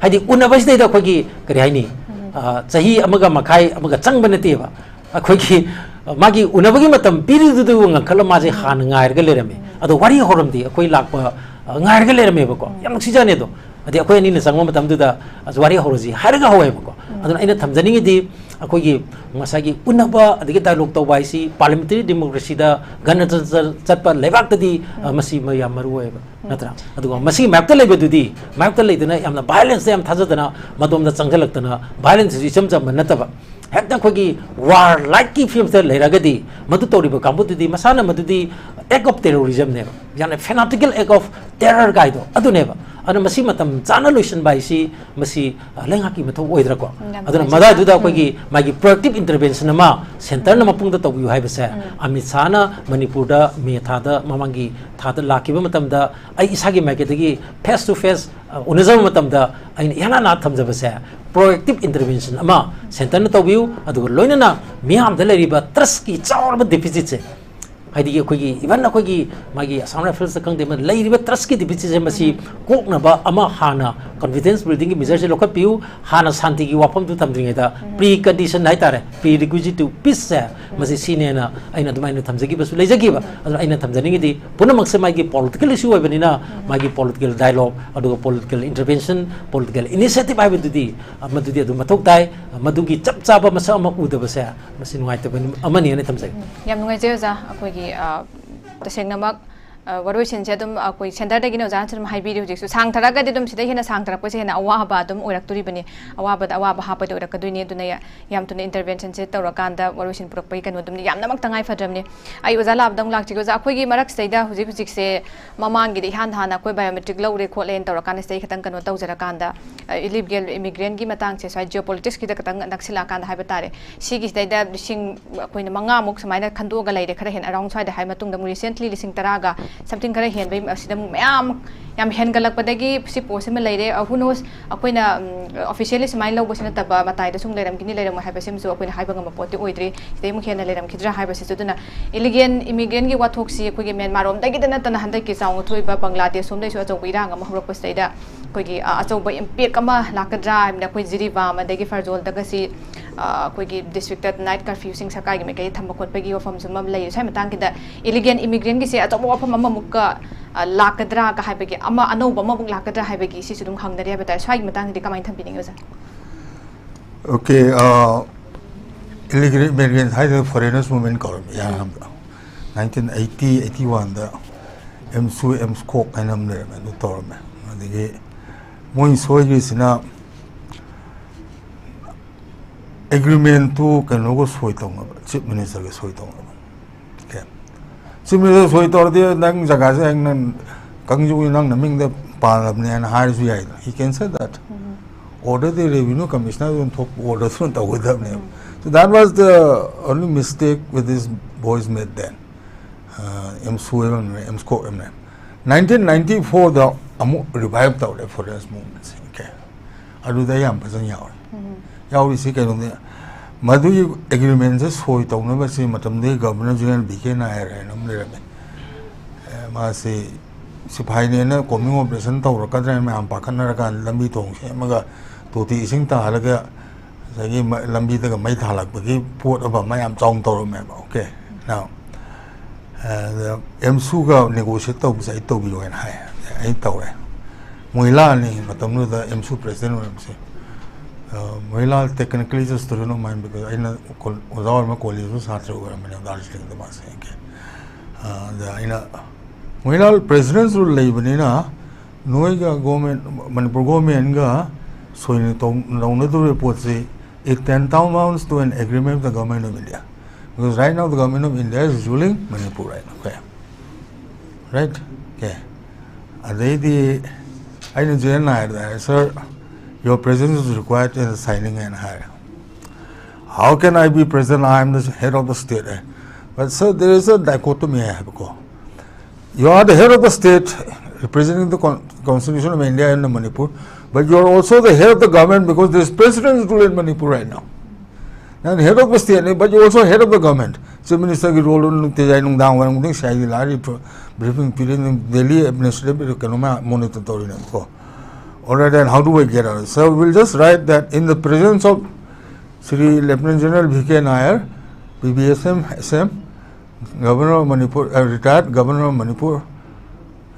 ꯍꯥꯏꯗꯤ ꯎꯅꯕꯁꯤꯗꯩꯗ ꯑꯩꯈꯣꯏꯒꯤ ꯀꯔꯤ ꯍꯥꯏꯅꯤ, ꯑ, ꯆꯍꯤ ꯑꯃꯒ ꯃꯈꯥꯏ ꯑꯃꯒ ꯆꯪꯕ ꯅꯠꯇꯦꯕ꯫ ꯑꯩꯈꯣꯏꯒꯤ, ꯑ, ꯃꯥꯒꯤ ꯎꯅꯕꯒꯤ ꯃꯇꯝ ꯄꯤꯔꯤꯗꯨꯗ ꯉꯥꯡꯈꯠꯂ ꯃꯥꯁꯦ ꯍꯥꯟꯅ ꯉꯥꯏꯔꯒ ꯂꯩꯔꯝꯃꯦ꯫ ꯑꯗꯣ ꯋꯥꯔꯤ ꯍꯧꯔꯝꯗꯤ ꯑꯩꯈꯣꯏ ꯂꯥꯛꯄ, ꯑ, ꯉꯥꯏꯔꯒ ꯂꯩꯔꯝꯃꯦꯕꯀꯣ꯫ ꯌꯥꯝ ꯅꯨꯡꯁꯤꯖꯥꯠꯅꯤ ꯑꯗꯣ꯫ ꯍꯥꯏꯗꯤ ꯑꯩꯈꯣꯏ ꯑꯅꯤꯅ ꯆꯪꯕ ꯃꯇꯝꯗꯨꯗ, "ꯑꯁ, ꯋꯥꯔꯤ ꯍꯧꯔꯁꯤ" ꯍꯥꯏꯔꯒ ꯍꯧꯋꯦꯕꯀꯣ꯫ ꯑꯗꯨꯅ ꯑꯩꯅ ꯊꯝꯖꯅꯤꯡꯉꯤꯗꯤ, ꯑꯩꯈꯣꯏꯒꯤ ꯉꯁꯥꯏꯒꯤ ꯎꯅꯕ ꯑꯗꯒꯤ dialogue ꯇꯧꯕ ꯍꯥꯏꯁꯤ parliamentary democracy ꯗ, ꯒꯅꯇꯟꯇ꯭ꯔ ꯆꯠꯄ ꯂꯩꯕꯥꯛꯇꯗꯤ, ꯑ, ꯃꯁꯤ ꯃ-, ꯌꯥꯝ ꯃꯔꯨ ꯑꯣꯏꯌꯦꯕ, ꯅꯠꯇ꯭ꯔꯥ? ꯑꯗꯨꯒ ꯃꯁꯤꯒꯤ ꯃꯥꯌꯣꯛꯇ ꯂꯩꯕꯗꯨꯗꯤ, ꯃꯥꯌꯣꯛꯇ ꯂꯩꯗꯅ ꯌꯥꯝꯅ violence ꯇ ꯌꯥꯝ ꯊꯥꯖꯗꯅ, ꯃꯗꯣꯝꯗ ꯆꯪꯁꯤꯜꯂꯛꯇꯅ, violence ꯁꯤꯁꯨ ꯏꯆꯝ ꯆꯝꯕ ꯅꯠꯇꯕ, ꯍꯦꯛꯇ ꯑꯩꯈꯣꯏꯒꯤ war like ꯀꯤ ꯐꯤꯕꯝꯗ ꯂꯩꯔꯒꯗꯤ, ꯃꯗꯨ ꯇꯧꯔꯤꯕ ꯀꯥꯡꯕꯨꯗꯨꯗꯤ ꯃꯁꯥꯅ ꯃꯗꯨꯗꯤ act of terrorism ꯅꯦꯕ, ꯌꯥꯝꯅ fanatical act of terror ꯀꯥꯏꯗꯣ ꯑꯗꯨꯅꯦꯕ꯫ ꯑꯗꯨꯅ ꯃꯁꯤ ꯃꯇꯝ ꯆꯥꯅ ꯂꯣꯏꯁꯤꯟꯕ ꯍꯥꯏꯁꯤ, ꯃꯁꯤ, ꯑ, ꯂꯩꯉꯥꯛꯀꯤ ꯃꯊꯧ ꯑꯣꯏꯗ꯭ꯔꯥꯀꯣ? ꯌꯥꯝ ꯑꯗꯨꯅ ꯅꯨꯡꯉꯥꯏꯖꯔꯦ꯫ ꯃꯗꯥꯏꯗꯨꯗ ꯑꯩꯈꯣꯏꯒꯤ ꯃꯥꯒꯤ proactive intervention ꯑꯃ centre ꯅ ꯃꯄꯨꯡꯗ ꯇꯧꯕꯤꯌꯨ ꯍꯥꯏꯕꯁꯦ, ꯑꯃꯤꯠ ꯁꯥꯍꯅ ꯃꯅꯤꯄꯨꯔꯗ ꯃꯦ ꯊꯥꯗ, ꯃꯃꯥꯡꯒꯤ ꯊꯥꯗ ꯂꯥꯛꯈꯤꯕ ꯃꯇꯝꯗ ꯑꯩ ꯏꯁꯥꯒꯤ ꯃꯥꯏꯀꯩꯗꯒꯤ face to face, ꯑ, ꯎꯅꯖꯕ ꯃꯇꯝꯗ ꯑꯩꯅ ꯏꯍꯥꯟ ꯍꯥꯟꯅ ꯊꯝꯖꯕꯁꯦ, proactive intervention ꯑꯃ centre ꯅ ꯇꯧꯕꯤꯌꯨ, ꯑꯗꯨꯒ ꯂꯣꯏꯅꯅ ꯃꯤꯌꯥꯝꯗ ꯂꯩꯔꯤꯕ trust ꯀꯤ ꯆꯥꯎꯔꯕ deficit ꯁꯦ, ꯍꯥꯏꯗꯤ ꯑꯩꯈꯣꯏꯒꯤ, even ꯑꯩꯈꯣꯏꯒꯤ ꯃꯥꯒꯤ Assam Rifles ꯇ ꯈꯪꯗꯦ, ꯑꯃ ꯂꯩꯔꯤꯕ trust ꯀꯤ deficit ꯁꯦ, ꯃꯁꯤ ꯀꯣꯛꯅꯕ ꯑꯃ ꯍꯥꯟꯅ confidence building ꯒꯤ measure ꯁꯦ ꯂꯧꯈꯠꯄꯤꯌꯨ꯫ ꯍꯥꯟꯅ ꯁꯥꯟꯇꯤꯒꯤ ꯋꯥꯐꯝꯗꯨ ꯊꯝꯗ꯭ꯔꯤꯉꯩꯗ pre condition ꯍꯥꯏꯇꯥꯔꯦ, prerequisite to peace ꯁꯦ, ꯃꯁꯤ ꯁꯤꯅꯦꯅ ꯑꯩꯅ ꯑꯗꯨꯃꯥꯏꯅ ꯊꯝꯖꯈꯤꯕꯁꯨ ꯂꯩꯖꯈꯤꯕ꯫ ꯑꯗꯨꯅ ꯑꯩꯅ ꯊꯝꯖꯅꯤꯡꯉꯤꯗꯤ ꯄꯨꯝꯅꯃꯛꯁꯦ ꯃꯥꯒꯤ political issue ꯑꯣꯏꯕꯅꯤꯅ, ꯃꯥꯒꯤ political dialogue, ꯑꯗꯨꯒ political intervention, political initiative ꯍꯥꯏꯕꯗꯨꯗꯤ, ꯑ, ꯃꯗꯨꯗꯤ ꯑꯗꯨꯝ ꯃꯊꯧ ꯇꯥꯏ꯫ ꯃꯗꯨꯒꯤ ꯆꯞ ꯆꯥꯕ ꯃꯁꯛ ꯑꯃ ꯎꯗꯕꯁꯦ, ꯃꯁꯤ ꯅꯨꯡꯉꯥꯏꯇꯕ ꯑꯃꯅꯤꯅ ꯊꯝꯖꯒꯦ꯫ ꯌꯥꯝ ꯅꯨꯡꯉꯥꯏꯖꯩ ꯑꯣꯖꯥ꯫ ꯑꯩꯈꯣꯏꯒꯤ, ꯑ, ꯇꯁꯦꯡꯅꯃꯛ, ꯑ, ꯋꯥꯔꯣꯏꯁꯤꯟꯁꯦ ꯑꯗꯨꯝ ꯑꯩꯈꯣꯏ centre ꯗꯒꯤꯅ ꯑꯣꯖꯥꯅꯁꯨ ꯑꯗꯨꯝ ꯍꯥꯏꯕꯤꯔꯤ꯫ ꯍꯧꯖꯤꯛꯁꯨ ꯁꯥꯡꯊꯔꯛꯑꯒꯗꯤ ꯑꯗꯨꯝ ꯁꯤꯗꯩ ꯍꯦꯟꯅ ꯁꯥꯡꯊꯔꯛꯄꯁꯦ ꯍꯦꯟꯅ ꯑꯋꯥꯕ ꯑꯗꯨꯝ ꯑꯣꯏꯔꯛꯇꯣꯔꯤꯕꯅꯤ꯫ ꯑꯋꯥꯕꯗ ꯑꯋꯥꯕ ꯍꯥꯞꯄꯗ ꯑꯣꯏꯔꯛꯀꯗꯣꯏꯅꯤ꯫ ꯑꯗꯨꯅ ꯌꯥ-, ꯌꯥꯝ ꯊꯨꯅ intervention ꯁꯦ ꯇꯧꯔꯀꯥꯟꯗ ꯋꯥꯔꯣꯏꯁꯤꯟ ꯄꯨꯔꯛꯄꯒꯤ ꯀꯩꯅꯣ ꯑꯗꯨꯝ ꯌꯥꯝꯅꯃꯛ ꯇꯉꯥꯏ ꯐꯗ꯭ꯔꯕꯅꯤ꯫ ꯑꯩ ꯑꯣꯖꯥ ꯂꯥꯕꯗ ꯑꯃꯨꯛ ꯂꯥꯛꯆꯒꯦ꯫ ꯑꯣꯖꯥ, ꯑꯩꯈꯣꯏꯒꯤ ꯃꯔꯛꯁꯤꯗꯩꯗ ꯍꯧꯖꯤꯛ ꯍꯧꯖꯤꯛꯁꯦ ꯃꯃꯥꯡꯒꯤꯗꯤ ꯏꯍꯥꯟ ꯍꯥꯟꯅ ꯑꯩꯈꯣꯏ biometric ꯂꯧꯔꯦ ꯈꯣꯠꯂꯦꯅ ꯇꯧꯔꯀꯥꯟꯗ ꯁꯤꯗꯩ ꯈꯤꯇꯪ ꯀꯩꯅꯣ ꯇꯧꯖꯔꯀꯥꯟꯗ, ꯑ, illegal immigrant ꯀꯤ ꯃꯇꯥꯡꯁꯦ ꯁ꯭ꯋꯥꯏ geopolitics ꯀꯤꯗ ꯈꯤꯇꯪ ꯅꯛꯁꯤꯜꯂꯛꯑꯀꯥꯟꯗ ꯍꯥꯏꯕ ꯇꯥꯔꯦ, ꯁꯤꯒꯤꯁꯤꯗꯩꯗ ꯂꯤꯁꯤꯡ, ꯑꯩꯈꯣꯏꯅ ꯃꯉꯥꯃꯨꯛ ꯁꯨꯃꯥꯏꯅ ꯈꯟꯗꯣꯛꯑꯒ ꯂꯩꯔꯦ, ꯈꯔ ꯍꯦꯟꯅ around ꯁ꯭ꯋꯥꯏꯗ ꯍꯥꯏ ꯃꯇꯨꯡꯗ ꯑꯃꯨꯛ recently ꯂꯤꯁꯤꯡ ꯇꯔꯥꯒ Something ꯈꯔ ꯍꯦꯟꯕꯩ ꯑꯁꯤꯗ ꯑꯃꯨꯛ ꯃꯌꯥꯝ ꯌꯥꯝ ꯍꯦꯟꯒꯠꯂꯛꯄꯗꯒꯤ ꯁꯤ ꯄꯣꯠꯁꯤꯃ ꯂꯩꯔꯦ꯫ Who knows, ꯑꯩꯈꯣꯏꯅ ꯑꯣꯐꯤꯁꯤꯌꯦꯜꯂꯤ ꯁꯨꯃꯥꯏꯅ ꯂꯧꯕꯁꯤ ꯅꯠꯇꯕ ꯃꯇꯥꯏꯗ ꯁꯨꯝ ꯂꯩꯔꯝꯈꯤꯅꯤ ꯂꯩꯔꯝꯃꯣꯏ ꯍꯥꯏꯕꯁꯤꯃꯁꯨ ꯑꯩꯈꯣꯏꯅ ꯍꯥꯏꯕ ꯉꯝꯕ ꯄꯣꯠꯇꯤ ꯑꯣꯏꯗ꯭ꯔꯤ꯫ ꯁꯤꯗꯩ ꯑꯃꯨꯛ ꯍꯦꯟꯅ ꯂꯩꯔꯝꯈꯤꯗ꯭ꯔꯥ ꯍꯥꯏꯕꯁꯤꯁꯨ꯫ ꯑꯗꯨꯅ ꯏꯂꯤꯒꯦꯜ ꯏꯃꯤꯒ꯭ꯔꯦꯟꯒꯤ ꯋꯥꯊꯣꯛꯁꯤ ꯑꯩꯈꯣꯏꯒꯤ ꯃ꯭ꯌꯥꯟꯃꯥꯔ ꯔꯣꯝꯗꯒꯤꯗ ꯅꯠꯇꯅ ꯍꯟꯗꯛꯀꯤ ꯆꯥꯎꯅ ꯊꯣꯛꯏꯕ ꯕꯪꯒ꯭ꯂꯥꯗꯦꯁ ꯔꯣꯝꯗꯩꯁꯨ ꯑꯆꯧꯕ ꯏꯔꯥꯡ ꯑꯃ ꯍꯧꯔꯛꯄꯁꯤꯗꯩꯗ ꯑꯩꯈꯣꯏꯒꯤ, ꯑ, ꯑꯆꯧꯕ ꯏꯝꯄꯦꯛ ꯑꯃ ꯂꯥꯛꯀꯗ꯭ꯔꯥ ꯍꯥꯏꯕꯅ ꯑꯩꯈꯣꯏ ꯖꯤꯔꯤꯕꯥꯝ ꯑꯗꯒꯤ ꯐꯔꯖꯣꯜꯗꯒꯁꯤ, ꯑ, ꯑꯩꯈꯣꯏꯒꯤ ꯗꯤꯁꯇ꯭ꯔꯤꯛꯇ ꯅꯥꯏꯠ ꯀꯔꯐ꯭ꯌꯨꯁꯤꯡ ꯁꯔꯀꯥꯔꯒꯤ ꯃꯥꯏꯀꯩꯗ ꯊꯝꯕ ꯈꯣꯠꯄꯒꯤ ꯋꯥꯐꯝꯁꯨ ꯑꯃ ꯂꯩ꯫ ꯁ꯭ꯋꯥꯏ ꯃꯇꯥꯡꯒꯤꯗ ꯏꯂꯤꯒꯦꯜ ꯏꯃꯤꯒ꯭ꯔꯦꯟꯒꯤꯁꯦ ꯑꯆꯧꯕ ꯋꯥꯐꯝ ꯑꯃꯃꯨꯛꯀ, ꯑ, ꯂꯥꯛꯀꯗ꯭ꯔꯥ ꯀ ꯍꯥꯏꯕꯒꯤ, ꯑꯃ ꯑꯅꯧꯕ ꯑꯃꯃꯨꯛ ꯂꯥꯛꯀꯗ꯭ꯔꯥ ꯍꯥꯏꯕꯒꯤ ꯁꯤꯁꯨ ꯑꯗꯨꯝ ꯍꯪꯅꯔꯤ ꯍꯥꯏꯕ ꯇꯥꯔꯦ꯫ ꯁ꯭ꯋꯥꯏꯒꯤ ꯃꯇꯥꯡꯗꯗꯤ ꯀꯃꯥꯏꯅ ꯊꯝꯕꯤꯅꯤꯡꯉꯤ ꯑꯣꯖꯥ? Okay, uh, illegal immigrants ꯍꯥꯏꯗꯅ foreigners movement ꯀꯧꯔꯝꯃꯤ ꯑꯍꯥꯟꯕꯗ, nineteen eighty eighty oneꯗ ꯑꯦꯝꯁꯨ ꯑꯦꯝꯁꯀꯣꯛ ꯍꯥꯏꯅ ꯑꯃ ꯂꯩꯔꯝꯃꯦ, ꯑꯗꯨ ꯇꯧꯔꯝꯃꯦ꯫ ꯑꯗꯒꯤ ꯃꯣꯏ ꯁꯣꯏꯈ꯭ꯔꯤꯁꯤꯅ ꯑꯦꯒ꯭ꯔꯤꯃꯦꯟꯇꯨ ꯀꯩꯅꯣꯒ ꯁꯣꯏ ꯇꯧꯅꯕ, ꯆꯤꯐ ꯃꯤꯅꯤꯁꯇꯔꯒ ꯁꯣꯏ ꯇꯧꯅꯕ꯫ Okay. ꯆꯤꯐ ꯃꯤꯅꯤꯁꯇꯔ ꯁꯣꯏ ꯇꯧꯔꯗꯤ ꯅꯪ ꯖꯒꯥꯁꯦ ꯍꯌꯦꯡ ꯅꯪ ꯀꯥꯡꯖꯧꯒꯤ ꯅꯪ ꯅꯃꯤꯡꯗ ꯄꯥꯜꯂꯕꯅꯦꯅ ꯍꯥꯏꯔꯁꯨ ꯌꯥꯏꯗꯅ, he can say that. Order D revenue commissioner ꯑꯗꯨꯝ ꯊꯣꯛꯄ order ꯗꯨꯅ ꯇꯧꯒꯗꯕꯅꯦꯕ꯫ So that was the only mistake with this boys made then. ꯑꯦꯝꯁꯨ ꯑꯦꯝꯁꯀꯣꯛ ꯑꯦꯝꯅꯦ꯫ Nineteen ninety fourꯗ ꯑꯃꯨꯛ revive ꯇꯧꯔꯦ foreigners movementꯁꯦ꯫ Okay. ꯑꯗꯨꯗ ꯌꯥꯝ ꯐꯖꯅ ꯌꯥꯎꯔꯦ꯫ ꯌꯥꯎꯔꯤꯁꯤ ꯀꯩꯅꯣꯅꯦ, ꯃꯗꯨꯒꯤ ꯑꯦꯒ꯭ꯔꯤꯃꯦꯟꯁꯦ ꯁꯣꯏ ꯇꯧꯅꯕꯁꯤ ꯃꯇꯝꯗꯨꯒꯤ ꯒꯕꯔꯅꯔ ꯖꯦꯅꯔꯦꯜ ꯕꯤ ꯀꯦ ꯅꯥꯌꯔ ꯍꯥꯏꯅ ꯑꯃ ꯂꯩꯔꯝꯃꯦ꯫ ꯑꯦ, ꯃꯥꯁꯤ ꯁꯤꯐꯥꯏꯅꯦꯅ combing operation ꯇꯧꯔꯛꯀꯗ꯭ꯔꯥ ꯍꯥꯏꯅ ꯃꯌꯥꯝ ꯄꯥꯈꯠꯅꯔꯀꯥꯟꯗ ꯂꯝꯕꯤ ꯊꯣꯡ ꯁꯦꯝꯃꯒ ꯇꯣꯇꯤ ꯏꯁꯤꯡ ꯇꯥꯍꯜꯂꯒ ꯉꯁꯥꯏꯒꯤ ꯃ-, ꯂꯝꯕꯤꯗꯒ ꯃꯩ ꯊꯥꯜꯂꯛꯄꯒꯤ ꯄꯣꯠ ꯑꯃ ꯃꯌꯥꯝ ꯆꯥꯎꯅ ꯇꯧꯔꯝꯃꯦꯕ꯫ Okay, now, ꯑꯦꯝꯁꯨꯒ negotiate ꯇꯧꯕꯁꯦ ꯑꯩ ꯇꯧꯕꯤꯌꯣ ꯍꯥꯏꯅ ꯍꯥꯏ꯫ ꯑꯩ ꯇꯧꯔꯦ꯫ ꯃꯣꯏꯂꯥꯅꯤ ꯃꯇꯝꯗꯨꯗ ꯑꯦꯝꯁꯨ president ꯑꯣꯏꯔꯝꯕꯁꯦ꯫ ꯑ, ꯃꯣꯏꯂꯥ technically is a student of mine because ꯑꯩꯅ ꯀꯣ-, ꯑꯣꯖꯥ ꯑꯣꯏꯔꯝꯕ ꯀꯣꯂꯦꯖꯇ ꯁꯥꯇ꯭ꯔ ꯑꯣꯏꯔꯝꯕꯅꯦ ꯗꯥꯔꯖꯤꯂꯤꯡꯗ ꯃꯥꯁꯦ꯫ Okay. ꯑ, ꯑꯗ ꯑꯩꯅ ꯃꯣꯏꯂꯥ presidentꯁꯨ ꯂꯩꯕꯅꯤꯅ ꯅꯣꯏꯒ government, ꯃꯅꯤꯄꯨꯔ governmentꯒ ꯁꯣꯏꯅ ꯇꯧ-, ꯇꯧꯅꯗꯧꯔꯤꯕ ꯄꯣꯠꯁꯤ, it tantamount to an agreement with the government of India. Because right now the government of India is ruling Manipur right now. Okay. Right? Okay. ꯑꯗꯩꯗꯤ ꯑꯩꯅ ꯖꯦꯅꯔꯦꯜ ꯅꯥꯌꯔꯗ ꯍꯥꯏꯔꯦ, "Sir, your presence is required in the signing" ꯍꯥꯏꯅ ꯍꯥꯏꯔꯦ꯫ "How can I be present? I am the head of the state." But sir, there is a dichotomy ꯍꯥꯏꯕꯀꯣ꯫ You are the head of the state, representing the con- constitution of India in Manipur, but you are also the head of the government because there is president's rule in Manipur right now. ꯅꯪꯅ head of the stateꯅꯤ, but you also head of the government. Chief ministerꯒꯤ role ꯅꯨꯡꯇꯤꯖꯥꯏ ꯅꯨꯡꯗꯥꯡ ꯋꯥꯏꯔꯝ ꯈꯨꯗꯤꯡ CID ꯂꯥꯛꯑꯒ briefing ꯄꯤꯔꯤ, Delhi administrative ꯀꯩꯅꯣꯃ monitor ꯇꯧꯔꯤꯅꯦꯕꯀꯣ. Alright, then how do I get out? So we'll just write that in the presence of Shri Lieutenant General V K Nair, PBSM, SM, Governor of Manipur, uh, retired Governor of Manipur,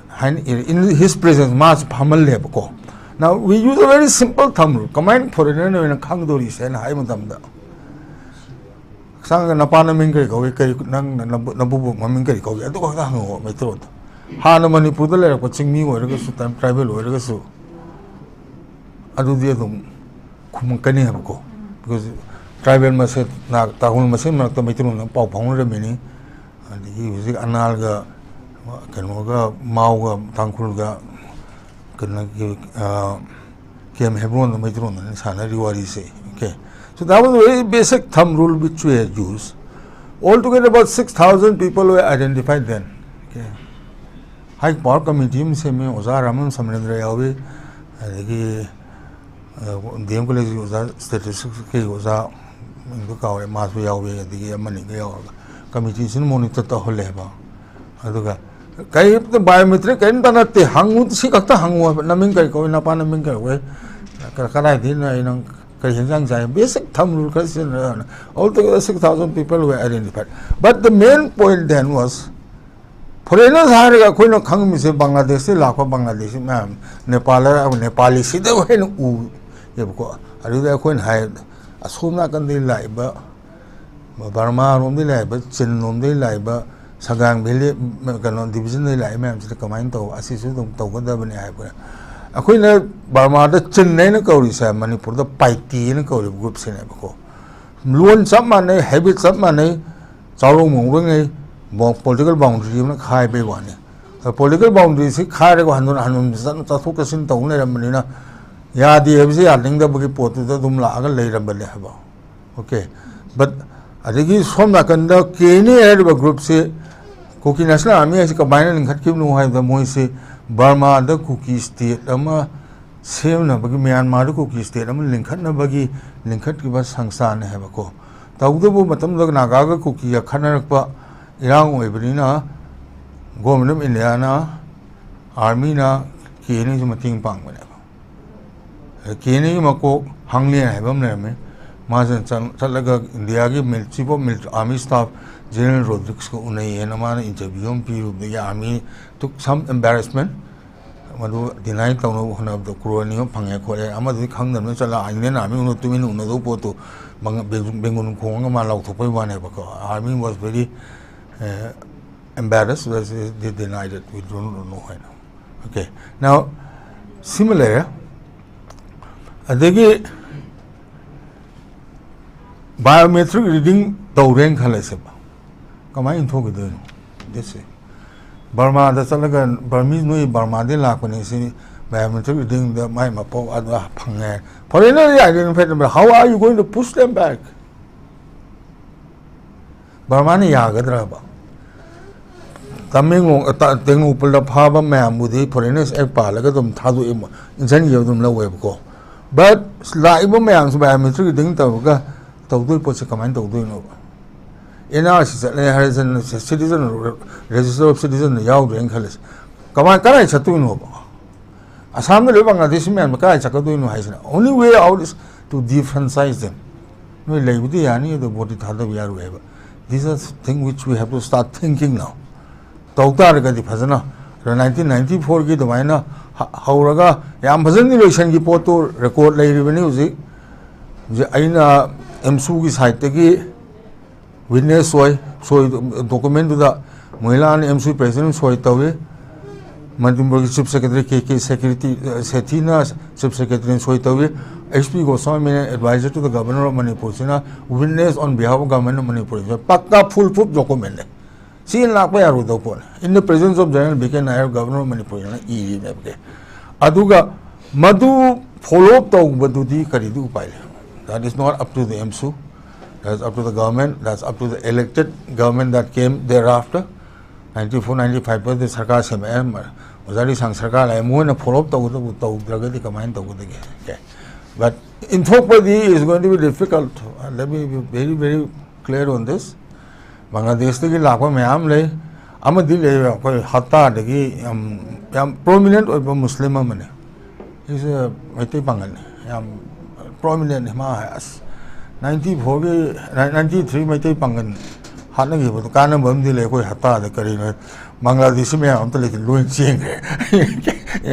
ꯍꯥꯏꯅ ꯏꯔꯦ꯫ In his presence, ꯃꯥꯁꯨ ꯐꯝꯍꯜꯂꯦꯕꯀꯣ꯫ Now we use a very simple thumb rule. ꯀꯃꯥꯏꯅ foreignerꯅ ꯑꯣꯏꯅ ꯈꯪꯗꯣꯔꯤꯁꯦ ꯍꯥꯏꯅ ꯍꯥꯏꯕ ꯃꯇꯝꯗ, ꯍꯛꯆꯥꯡꯗ ꯅꯄꯥ ꯅꯃꯤꯡ ꯀꯔꯤ ꯀꯧꯏ, ꯀꯔꯤ, ꯅꯪ ꯅꯕꯨ- ꯅꯕꯨꯕꯣꯛ ꯃꯃꯤꯡ ꯀꯔꯤ ꯀꯧꯏ, ꯑꯗꯨ ꯈꯛꯇ ꯍꯪꯉꯛꯑꯣ ꯃꯩꯇꯩꯂꯣꯟꯗ꯫ ꯍꯥꯟꯅ ꯃꯅꯤꯄꯨꯔꯗ ꯂꯩꯔꯛꯄ ꯆꯤꯡꯃꯤ ꯑꯣꯏꯔꯒꯁꯨ, ꯇ꯭ꯔꯥꯏꯕꯦꯜ ꯑꯣꯏꯔꯒꯁꯨ, ꯑꯗꯨꯗꯤ ꯑꯗꯨꯝ ꯈꯨꯝꯃꯛꯀꯅꯤ ꯍꯥꯏꯕꯀꯣ꯫ Because tribal ꯃꯁꯦꯟ, ꯅꯥꯒ ꯇꯥꯡꯈꯨꯜ ꯃꯁꯦꯟ ꯃꯔꯛꯇ ꯃꯩꯇꯩꯂꯣꯟꯗ ꯄꯥꯎ ꯐꯥꯎꯅꯔꯝꯃꯤꯅꯤ꯫ ꯑꯗꯒꯤ ꯍꯧꯖꯤꯛ ꯑꯅꯥꯜꯒ ꯀꯩꯅꯣꯒ, ꯃꯥꯎꯒ, ꯇꯥꯡꯈꯨꯜꯒ, ꯀꯩꯅꯣꯒꯤ, ꯑ, ꯀꯦꯝ ꯍꯦꯕ꯭ꯔꯣꯟꯗ ꯃꯩꯇꯩꯂꯣꯟꯗꯅꯤ ꯁꯥꯟꯅꯔꯤ ꯋꯥꯔꯤꯁꯦ꯫ Okay, so that was a very basic thumb rule which we had used. Altogether about six thousand people were identified then. Okay, high power committee ꯑꯃ ꯁꯦꯝꯃꯤ꯫ ꯑꯣꯖꯥ ꯔꯥꯃꯟ ꯁꯃꯔꯦꯟꯗ꯭ꯔ ꯌꯥꯎꯏ, ꯑꯗꯒꯤ ꯗꯤ ꯑꯦꯝ ꯀꯣꯂꯦꯖꯀꯤ ꯑꯣꯖꯥ, ꯁ꯭ꯇꯦꯇꯤꯁꯇꯤꯛꯁꯀꯤ ꯑꯣꯖꯥ, ꯃꯤꯡꯗꯣ ꯀꯥꯎꯔꯦ, ꯃꯥꯁꯨ ꯌꯥꯎꯏ, ꯑꯗꯒꯤ ꯑꯃꯅꯤꯒ ꯌꯥꯎꯔꯒ ꯀꯃꯤꯇꯤꯁꯤꯅ ꯃꯣꯅꯤꯇꯔ ꯇꯧꯍꯜꯂꯦꯕ꯫ ꯑꯗꯨꯒ ꯀꯔꯤꯝꯇ ꯕꯥꯏꯑꯣꯃꯦꯇ꯭ꯔꯤꯛ ꯀꯔꯤꯝꯇ ꯅꯠꯇꯦ, ꯍꯪꯉꯨ, ꯁꯤ ꯈꯛꯇ ꯍꯪꯉꯨ ꯍꯥꯏꯕ, "ꯅꯃꯤꯡ ꯀꯔꯤ ꯀꯧꯏ, ꯅꯄꯥ ꯅꯃꯤꯡ ꯀꯔꯤ ꯀꯧꯏ, ꯀ- ꯀꯗꯥꯏꯗꯒꯤꯅꯣ, ꯑꯩ ꯅꯪ ꯀꯔꯤ ꯍꯦꯟꯖꯥꯡ ꯆꯥꯏ?" ꯕꯦꯁꯤꯛ ꯊꯝ ꯔꯨꯜ ꯈꯔ ꯁꯤꯖꯤꯟꯅꯔꯒ, altogether six thousand people were identified. But the main point then was, foreigners ꯍꯥꯏꯔꯒ ꯑꯩꯈꯣꯏꯅ ꯈꯪꯉꯝꯃꯤꯁꯦ ꯕꯪꯒ꯭ꯂꯥꯗꯦꯁꯇꯒꯤ ꯂꯥꯛꯄ ꯕꯪꯒ꯭ꯂꯥꯗꯦꯁꯤ ꯃꯌꯥꯝ, ꯅꯦꯄꯥꯜ, ꯅꯦꯄꯥꯂꯤꯁꯤꯗ ꯍꯦꯟꯅ ꯎꯏꯌꯦꯕꯀꯣ꯫ ꯑꯗꯨꯗ ꯑꯩꯈꯣꯏꯅ ꯍꯥꯏ, ꯑꯁꯣꯝ ꯅꯥꯀꯟꯗꯒꯤ ꯂꯥꯛꯏꯕ, ꯕꯔꯃꯥꯔꯣꯝꯗꯒꯤ ꯂꯥꯛꯏꯕ, ꯆꯤꯟꯂꯣꯝꯗꯒꯤ ꯂꯥꯛꯏꯕ, ꯁꯒꯥꯡ ꯚꯦꯂꯤ, ꯀꯩꯅꯣ, ꯗꯤꯕꯤꯖꯟꯗꯒꯤ ꯂꯥꯛꯏ ꯃꯌꯥꯝꯁꯤꯗ ꯀꯃꯥꯏꯅ ꯇꯧꯕ, ꯑꯁꯤꯁꯨ ꯑꯗꯨꯝ ꯇꯧꯒꯗꯕꯅꯤ ꯍꯥꯏꯕ꯫ ꯑꯩꯈꯣꯏꯅ ꯕꯔꯃꯥꯗ ꯆꯤꯟ ꯍꯥꯏꯅ ꯀꯧꯔꯤꯁꯦ ꯃꯅꯤꯄꯨꯔꯗ ꯄꯥꯏꯇꯤ ꯍꯥꯏꯅ ꯀꯧꯔꯤꯕ ꯒ꯭ꯔꯨꯞꯁꯤꯅꯦꯕꯀꯣ꯫ ꯂꯣꯟ ꯆꯞ ꯃꯥꯟꯅꯩ, ꯍꯦꯕꯤꯠ ꯆꯞ ꯃꯥꯟꯅꯩ, ꯆꯥꯔꯣꯡ ꯃꯣꯡꯔꯣꯡꯉꯩ, ꯕꯣ-, ꯄꯣꯂꯤꯇꯤꯀꯦꯜ ꯕꯥꯎꯟꯗꯔꯤ ꯑꯃꯅ ꯈꯥꯏꯕꯩ ꯋꯥꯅꯤ꯫ ꯑꯗ ꯄꯣꯂꯤꯇꯤꯀꯦꯜ ꯕꯥꯎꯟꯗꯔꯤꯁꯤ ꯈꯥꯏꯔꯒ ꯍꯟꯗꯣꯛ ꯍꯟꯗꯣꯛ ꯆꯠ-, ꯆꯠꯊꯣꯛ ꯆꯠꯁꯤꯟ ꯇꯧ ꯂꯩꯔꯝꯕꯅꯤꯅ ꯌꯥꯗꯦ ꯍꯥꯏꯕꯁꯤ ꯌꯥꯅꯤꯡꯗꯕꯒꯤ ꯄꯣꯠꯇꯨꯗ ꯑꯗꯨꯝ ꯂꯥꯛꯑꯒ ꯂꯩꯔꯝꯕꯅꯦ ꯍꯥꯏꯕ꯫ Okay, but ꯑꯗꯒꯤ ꯁꯣꯝ ꯅꯥꯀꯟꯗ ꯀꯦ ꯑꯦꯟ ꯑꯦ ꯍꯥꯏꯔꯤꯕ ꯒ꯭ꯔꯨꯞꯁꯤ ꯀꯨꯀꯤ ꯅꯦꯁꯅꯦꯜ ꯑꯥꯔꯃꯤ ꯍꯥꯏꯁꯤ ꯀꯃꯥꯏꯅ ꯂꯤꯡꯈꯠꯈꯤꯕꯅꯣ ꯍꯥꯏꯕꯗ, ꯃꯣꯏꯁꯤ ꯕꯔꯃꯥꯗ ꯀꯨꯀꯤ ꯁ꯭ꯇꯦꯠ ꯑꯃ ꯁꯦꯝꯅꯕꯒꯤ, ꯃ꯭ꯌꯥꯟꯃꯥꯔꯗ ꯀꯨꯀꯤ ꯁ꯭ꯇꯦꯠ ꯑꯃ ꯂꯤꯡꯈꯠꯅꯕꯒꯤ ꯂꯤꯡꯈꯠꯈꯤꯕ ꯁꯪꯁꯊꯥꯟꯅꯦ ꯍꯥꯏꯕꯀꯣ꯫ ꯇꯧꯕꯇꯕꯨ ꯃꯇꯝꯗꯨꯗ ꯅꯥꯒꯥꯒ ꯀꯨꯀꯤꯒ ꯈꯠꯅꯔꯛꯄ ꯏꯔꯥꯡ ꯑꯣꯏꯕꯅꯤꯅ, Government of Indiaꯅ, ꯑꯥꯔꯃꯤꯅ ꯀꯦ ꯑꯦꯟ ꯑꯦꯁꯤ ꯃꯇꯦꯡ ꯄꯥꯡꯕꯅꯦꯕ꯫ ꯀꯦ ꯑꯦꯟ ꯑꯦꯒꯤ ꯃꯀꯣꯛ ꯍꯪꯂꯦꯟ ꯍꯥꯏꯕ ꯑꯃ ꯂꯩꯔꯝꯃꯦ꯫ ꯃꯥꯁꯤꯅ ꯆꯠ-, ꯆꯠꯂꯒ ꯏꯟꯗꯤꯌꯥꯒꯤ ꯃꯤꯜ-, Chief of Military, Army Staff General Rodriguesꯀ ꯎꯅꯩꯌꯦꯅ ꯃꯥꯅ interview ꯑꯃ ꯄꯤꯔꯨꯕꯗꯒꯤ army took some embarrassment꯫ ꯃꯗꯨ deny ꯇꯧꯅꯕ ꯍꯣꯠꯅꯕꯗ crore ꯑꯅꯤ ꯑꯃ ꯐꯪꯉꯦ ꯈꯣꯠꯂꯦ, ꯑꯃꯗꯨꯗꯤ ꯈꯪꯗꯕꯅ ꯆꯠꯂ Indian army ꯎꯅ ꯇꯨꯃꯤꯟꯅ ꯎꯅꯗꯧꯕ ꯄꯣꯠꯇꯨ ꯃꯉ-, ꯕꯦꯡ-, ꯕꯦꯡꯒꯨꯟ ꯈꯣꯡꯉꯒ ꯃꯥ ꯂꯥꯎꯊꯣꯛꯄꯒꯤ ꯋꯥꯅꯦꯕꯀꯣ꯫ Army was very, uh, embarrassed, they denied it, we don't know ꯍꯥꯏꯅ꯫ Okay, now, ꯁꯤꯃ ꯂꯩꯔꯦ꯫ ꯑꯗꯒꯤ biometric reading ꯇꯧꯔꯦꯅ ꯈꯜꯂꯁꯦꯕ, ꯀꯃꯥꯏꯅ ꯏꯟꯊꯣꯛꯈꯤꯗꯣꯏꯅꯣ? This is ꯕꯔꯃꯥꯗ ꯆꯠꯂꯒ, ꯕꯔꯃꯤ, ꯅꯣꯏ ꯕꯔꯃꯥꯗꯩ ꯂꯥꯛꯄꯅꯤ ꯁꯤ, biometric readingꯗ ꯃꯥꯏ ꯃꯄꯣꯛ ꯑꯗꯨ ꯐꯪꯉꯦ꯫ Foreignerꯗꯤ identify number, how are you going to push them back? ꯕꯔꯃꯥꯅ ꯌꯥꯒꯗ꯭ꯔꯕ? Tamenglong, ꯇ-, ꯇꯦꯡꯅꯧꯄꯜꯗ ꯐꯥꯕ ꯃꯌꯥꯝꯕꯨꯗꯤ Foreigners Act ꯄꯥꯜꯂꯒ ꯑꯗꯨꯝ ꯊꯥꯗꯣꯛꯑꯦ, ꯃꯣꯏ ꯏꯟꯁꯤꯟꯈꯤꯕ ꯑꯗꯨꯝ ꯂꯧꯋꯦꯕꯀꯣ꯫ But ꯂꯥꯛꯏꯕ ꯃꯌꯥꯝꯁꯤ biometric reading ꯇꯧꯔꯒ ꯇꯧꯗꯣꯏ ꯄꯣꯠꯁꯦ ꯀꯃꯥꯏꯅ ꯇꯧꯗꯣꯏꯅꯣꯕ? ꯑꯦꯟ ꯑꯥꯔ ꯁꯤ ꯆꯠꯂꯦ ꯍꯥꯏꯔꯁꯤꯅ, citizen, register of citizenꯗ ꯌꯥꯎꯗ꯭ꯔꯦꯅ ꯈꯜꯂꯁꯤ, ꯀꯃꯥꯏ, ꯀꯗꯥꯏ ꯆꯠꯇꯣꯏꯅꯣꯕ? ꯑꯁꯥꯝꯗ ꯂꯩꯕ ꯕꯪꯒ꯭ꯂꯥꯗꯦꯁꯤ ꯃꯌꯥꯝꯗꯣ ꯀꯗꯥꯏ ꯆꯠꯀꯗꯣꯏꯅꯣ ꯍꯥꯏꯁꯤꯅ, only way out is to defranchise them. ꯅꯣꯏ ꯂꯩꯕꯗꯤ ꯌꯥꯅꯤ, ꯑꯗꯣ ꯚꯣꯠꯇꯤ ꯊꯥꯗꯕ ꯌꯥꯔꯣꯏ ꯍꯥꯏꯕ꯫ These are thing which we have to start thinking now. ꯇꯧ ꯇꯥꯔꯒꯗꯤ ꯐꯖꯅ, ꯑꯗꯣ nineteen ninety fourꯒꯤ ꯑꯗꯨꯃꯥꯏꯅ ꯍ-, ꯍꯧꯔꯒ ꯌꯥꯝ ꯐꯖꯅꯗꯤ ꯂꯣꯏꯁꯟꯈꯤ ꯄꯣꯠꯇꯨ, record ꯂꯩꯔꯤꯕꯅꯤ ꯍꯧꯖꯤꯛ꯫ ꯍꯧꯖꯤꯛ ꯑꯩꯅ ꯑꯦꯝꯁꯨꯒꯤ sideꯇꯒꯤ witness ꯑꯣꯏ, ꯁꯣꯏ, documentꯗꯨꯗ ꯃꯣꯍꯤꯂꯥꯅ ꯑꯦꯝꯁꯨ president ꯁꯣꯏ ꯇꯧꯏ, ꯃꯅꯤꯄꯨꯔꯒꯤ Chief Secretary ꯀꯦ ꯀꯦ ꯁꯦꯀ꯭ꯔꯦꯇꯤ, ꯁꯦꯊꯤꯅ Chief Secretaryꯅ ꯁꯣꯏ ꯇꯧꯏ, H P Goswami advisor to the Governor of Manipurꯁꯤꯅ witness on behalf of Government of Manipur꯫ ꯄꯛꯀꯥ full proof documentꯅꯦ꯫ ꯁꯤ ꯂꯥꯛꯄ ꯌꯥꯔꯣꯏꯗꯧꯕ ꯄꯣꯠꯅꯤ꯫ In the presence of General B K Nair, Governor of Manipurꯅ ꯏꯔꯤꯅꯦꯕ꯫ ꯑꯗꯨꯒ ꯃꯗꯨ follow up ꯇꯧꯕꯗꯨꯗꯤ ꯀꯔꯤꯗꯤ ꯎꯄꯥꯏ ꯂꯩ? That is not up to the ꯑꯦꯝꯁꯨ, that's up to the government, that's up to the elected government that came thereafter꯫ Ninety four ninety ꯐꯥꯏꯚꯇꯗꯤ ꯁꯔꯀꯥꯔ ꯁꯦꯝꯃꯛꯑꯦ, ꯑꯣꯖꯥ ꯂꯤꯁꯥꯡ ꯁꯔꯀꯥꯔ ꯂꯥꯛꯑꯦ, ꯃꯣꯏꯅ ꯐꯣꯂꯣ ꯑꯞ ꯇꯧꯒꯗꯕ ꯇꯧꯗ꯭ꯔꯒꯗꯤ ꯀꯃꯥꯏꯅ ꯇꯧꯒꯗꯒꯦ? Okay. But ꯏꯟꯊꯣꯛꯄꯗꯤ is going to be difficult. Let me be very, very clear on this. ꯕꯪꯒ꯭ꯂꯥꯗꯦꯁꯇꯒꯤ ꯂꯥꯛꯄ ꯃꯌꯥꯝ ꯂꯩ, ꯑꯃꯗꯤ ꯂꯩ ꯑꯩꯈꯣꯏ ꯍꯠꯇꯥꯗꯒꯤ ꯌꯥꯝ, ꯌꯥꯝ ꯄ꯭ꯔꯣꯃꯤꯅꯦꯟ ꯑꯣꯏꯕ ꯃꯨꯁꯂꯤꯝ ꯑꯃꯅꯤ꯫ ꯁꯤꯁꯦ ꯃꯩꯇꯩ ꯄꯥꯡꯒꯜꯅꯤ, ꯌꯥꯝ ꯄ꯭ꯔꯣꯃꯤꯅꯦꯟꯅꯤ꯫ ꯃꯥ ꯍꯥꯏ, "ꯑꯁ, ꯅꯥꯏꯟꯇꯤ ꯐꯣꯔꯒꯤ, ꯅꯥꯏꯟꯇꯤ ꯊ꯭ꯔꯤ ꯃꯩꯇꯩ ꯄꯥꯡꯒꯜ ꯍꯥꯠꯅꯈꯤꯕꯗꯣ ꯀꯥꯟꯅꯕ ꯑꯃꯗꯤ ꯂꯩ, ꯑꯩꯈꯣꯏ ꯍꯠꯇꯥꯗ ꯀꯔꯤꯅꯣ, ꯕꯪꯒ꯭ꯂꯥꯗꯦꯁꯤ ꯃꯌꯥꯝ ꯑꯝꯇ ꯂꯩꯇꯦ, ꯂꯣꯏ ꯆꯦꯟꯈ꯭ꯔꯦ"꯫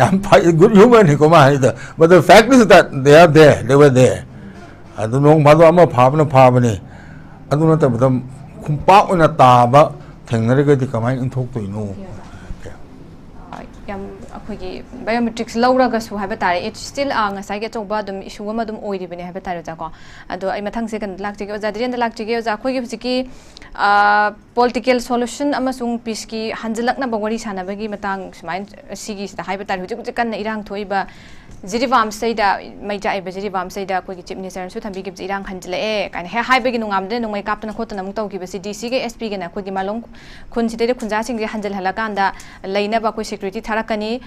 ꯌꯥꯝ ꯐꯩ, ꯒꯨꯗ ꯍ꯭ꯌꯨꯃꯔꯅꯤꯀꯣ ꯃꯥ ꯍꯥꯏꯗꯣ꯫ But the fact is that they are there, they were there. ꯑꯗꯨ ꯅꯣꯡ ꯐꯥꯗꯣꯛ ꯑꯃ ꯐꯥꯕꯅ ꯐꯥꯕꯅꯤ, ꯑꯗꯨ ꯅꯠꯇꯕꯗ ꯈꯨꯝꯄꯥꯛ ꯑꯣꯏꯅ ꯇꯥꯕ ꯊꯦꯡꯅꯔꯒꯗꯤ ꯀꯃꯥꯏꯅ ꯏꯟꯊꯣꯛꯇꯣꯏꯅꯣ? Okay. ꯌꯥꯝ ꯑꯩꯈꯣꯏꯒꯤ ꯕꯥꯏꯑꯣꯃꯦꯇ꯭ꯔꯤꯛꯁ ꯂꯧꯔꯒꯁꯨ ꯍꯥꯏꯕ ꯇꯥꯔꯦ, it's still ꯉꯁꯥꯏꯒꯤ ꯑꯆꯧꯕ ꯑꯗꯨꯝ ꯏꯁꯨ ꯑꯃ ꯑꯗꯨꯝ ꯑꯣꯏꯔꯤꯕꯅꯦ ꯍꯥꯏꯕ ꯇꯥꯔꯦ ꯑꯣꯖꯥꯀꯣ꯫ ꯑꯗꯣ ꯑꯩ ꯃꯊꯪꯁꯦ ꯀꯩꯅꯣ ꯂꯥꯛꯆꯒꯦ ꯑꯣꯖꯥ ꯙꯤꯔꯦꯟꯗ, ꯂꯥꯛꯆꯒꯦ ꯑꯣꯖꯥ꯫ ꯑꯩꯈꯣꯏꯒꯤ ꯍꯧꯖꯤꯛꯀꯤ ꯄꯣꯂꯤꯇꯤꯀꯦꯜ ꯁꯣꯂꯨꯁꯟ ꯑꯃꯁꯨꯡ ꯄꯤꯁꯀꯤ ꯍꯟꯖꯤꯜꯂꯛꯅꯕ ꯋꯥꯔꯤ ꯁꯥꯟꯅꯕꯒꯤ ꯃꯇꯥꯡ ꯁꯨꯃꯥꯏꯅ ꯁꯤꯒꯤꯁꯤꯗ ꯍꯥꯏꯕ ꯇꯥꯔꯦ, ꯍꯧꯖꯤꯛ ꯍꯧꯖꯤꯛ ꯀꯟꯅ ꯏꯔꯥꯡ ꯊꯣꯛꯏꯕ ꯖꯤꯔꯤꯕꯥꯝꯁꯤꯗꯩꯗ, ꯃꯩ ꯆꯥꯛꯏꯕ ꯖꯤꯔꯤꯕꯥꯝꯁꯤꯗꯩꯗ ꯑꯩꯈꯣꯏꯒꯤ ꯆꯤꯐ ꯃꯤꯅꯤꯁꯇꯔꯅꯁꯨ ꯊꯝꯕꯤꯈꯤꯕꯁꯦ, "ꯏꯔꯥꯡ ꯍꯟꯖꯤꯜꯂꯛꯑꯦ" ꯀꯥꯏꯅ ꯍꯦꯛ ꯍꯥꯏꯕꯒꯤ ꯅꯣꯡꯉꯥꯟꯕꯗ ꯅꯣꯡꯃꯩ ꯀꯥꯞꯇꯅ ꯈꯣꯠꯇꯅ ꯑꯃꯨꯛ ꯇꯧꯈꯤꯕꯁꯤ, ꯗꯤ ꯁꯤꯒ ꯑꯦꯁ ꯄꯤꯒꯅ ꯑꯩꯈꯣꯏꯒꯤ ꯃꯥꯂꯣꯝ ꯈꯨꯟꯁꯤꯗꯩꯗ ꯈꯨꯟꯖꯥꯁꯤꯡꯁꯦ ꯍꯟꯖꯤꯜꯍꯜꯂꯀꯥꯟꯗ ꯂꯩꯅꯕ ꯑꯩꯈꯣꯏ ꯁꯦꯀ꯭ꯌꯨꯔꯤꯇꯤ ꯊꯥꯔꯛꯀꯅꯤ,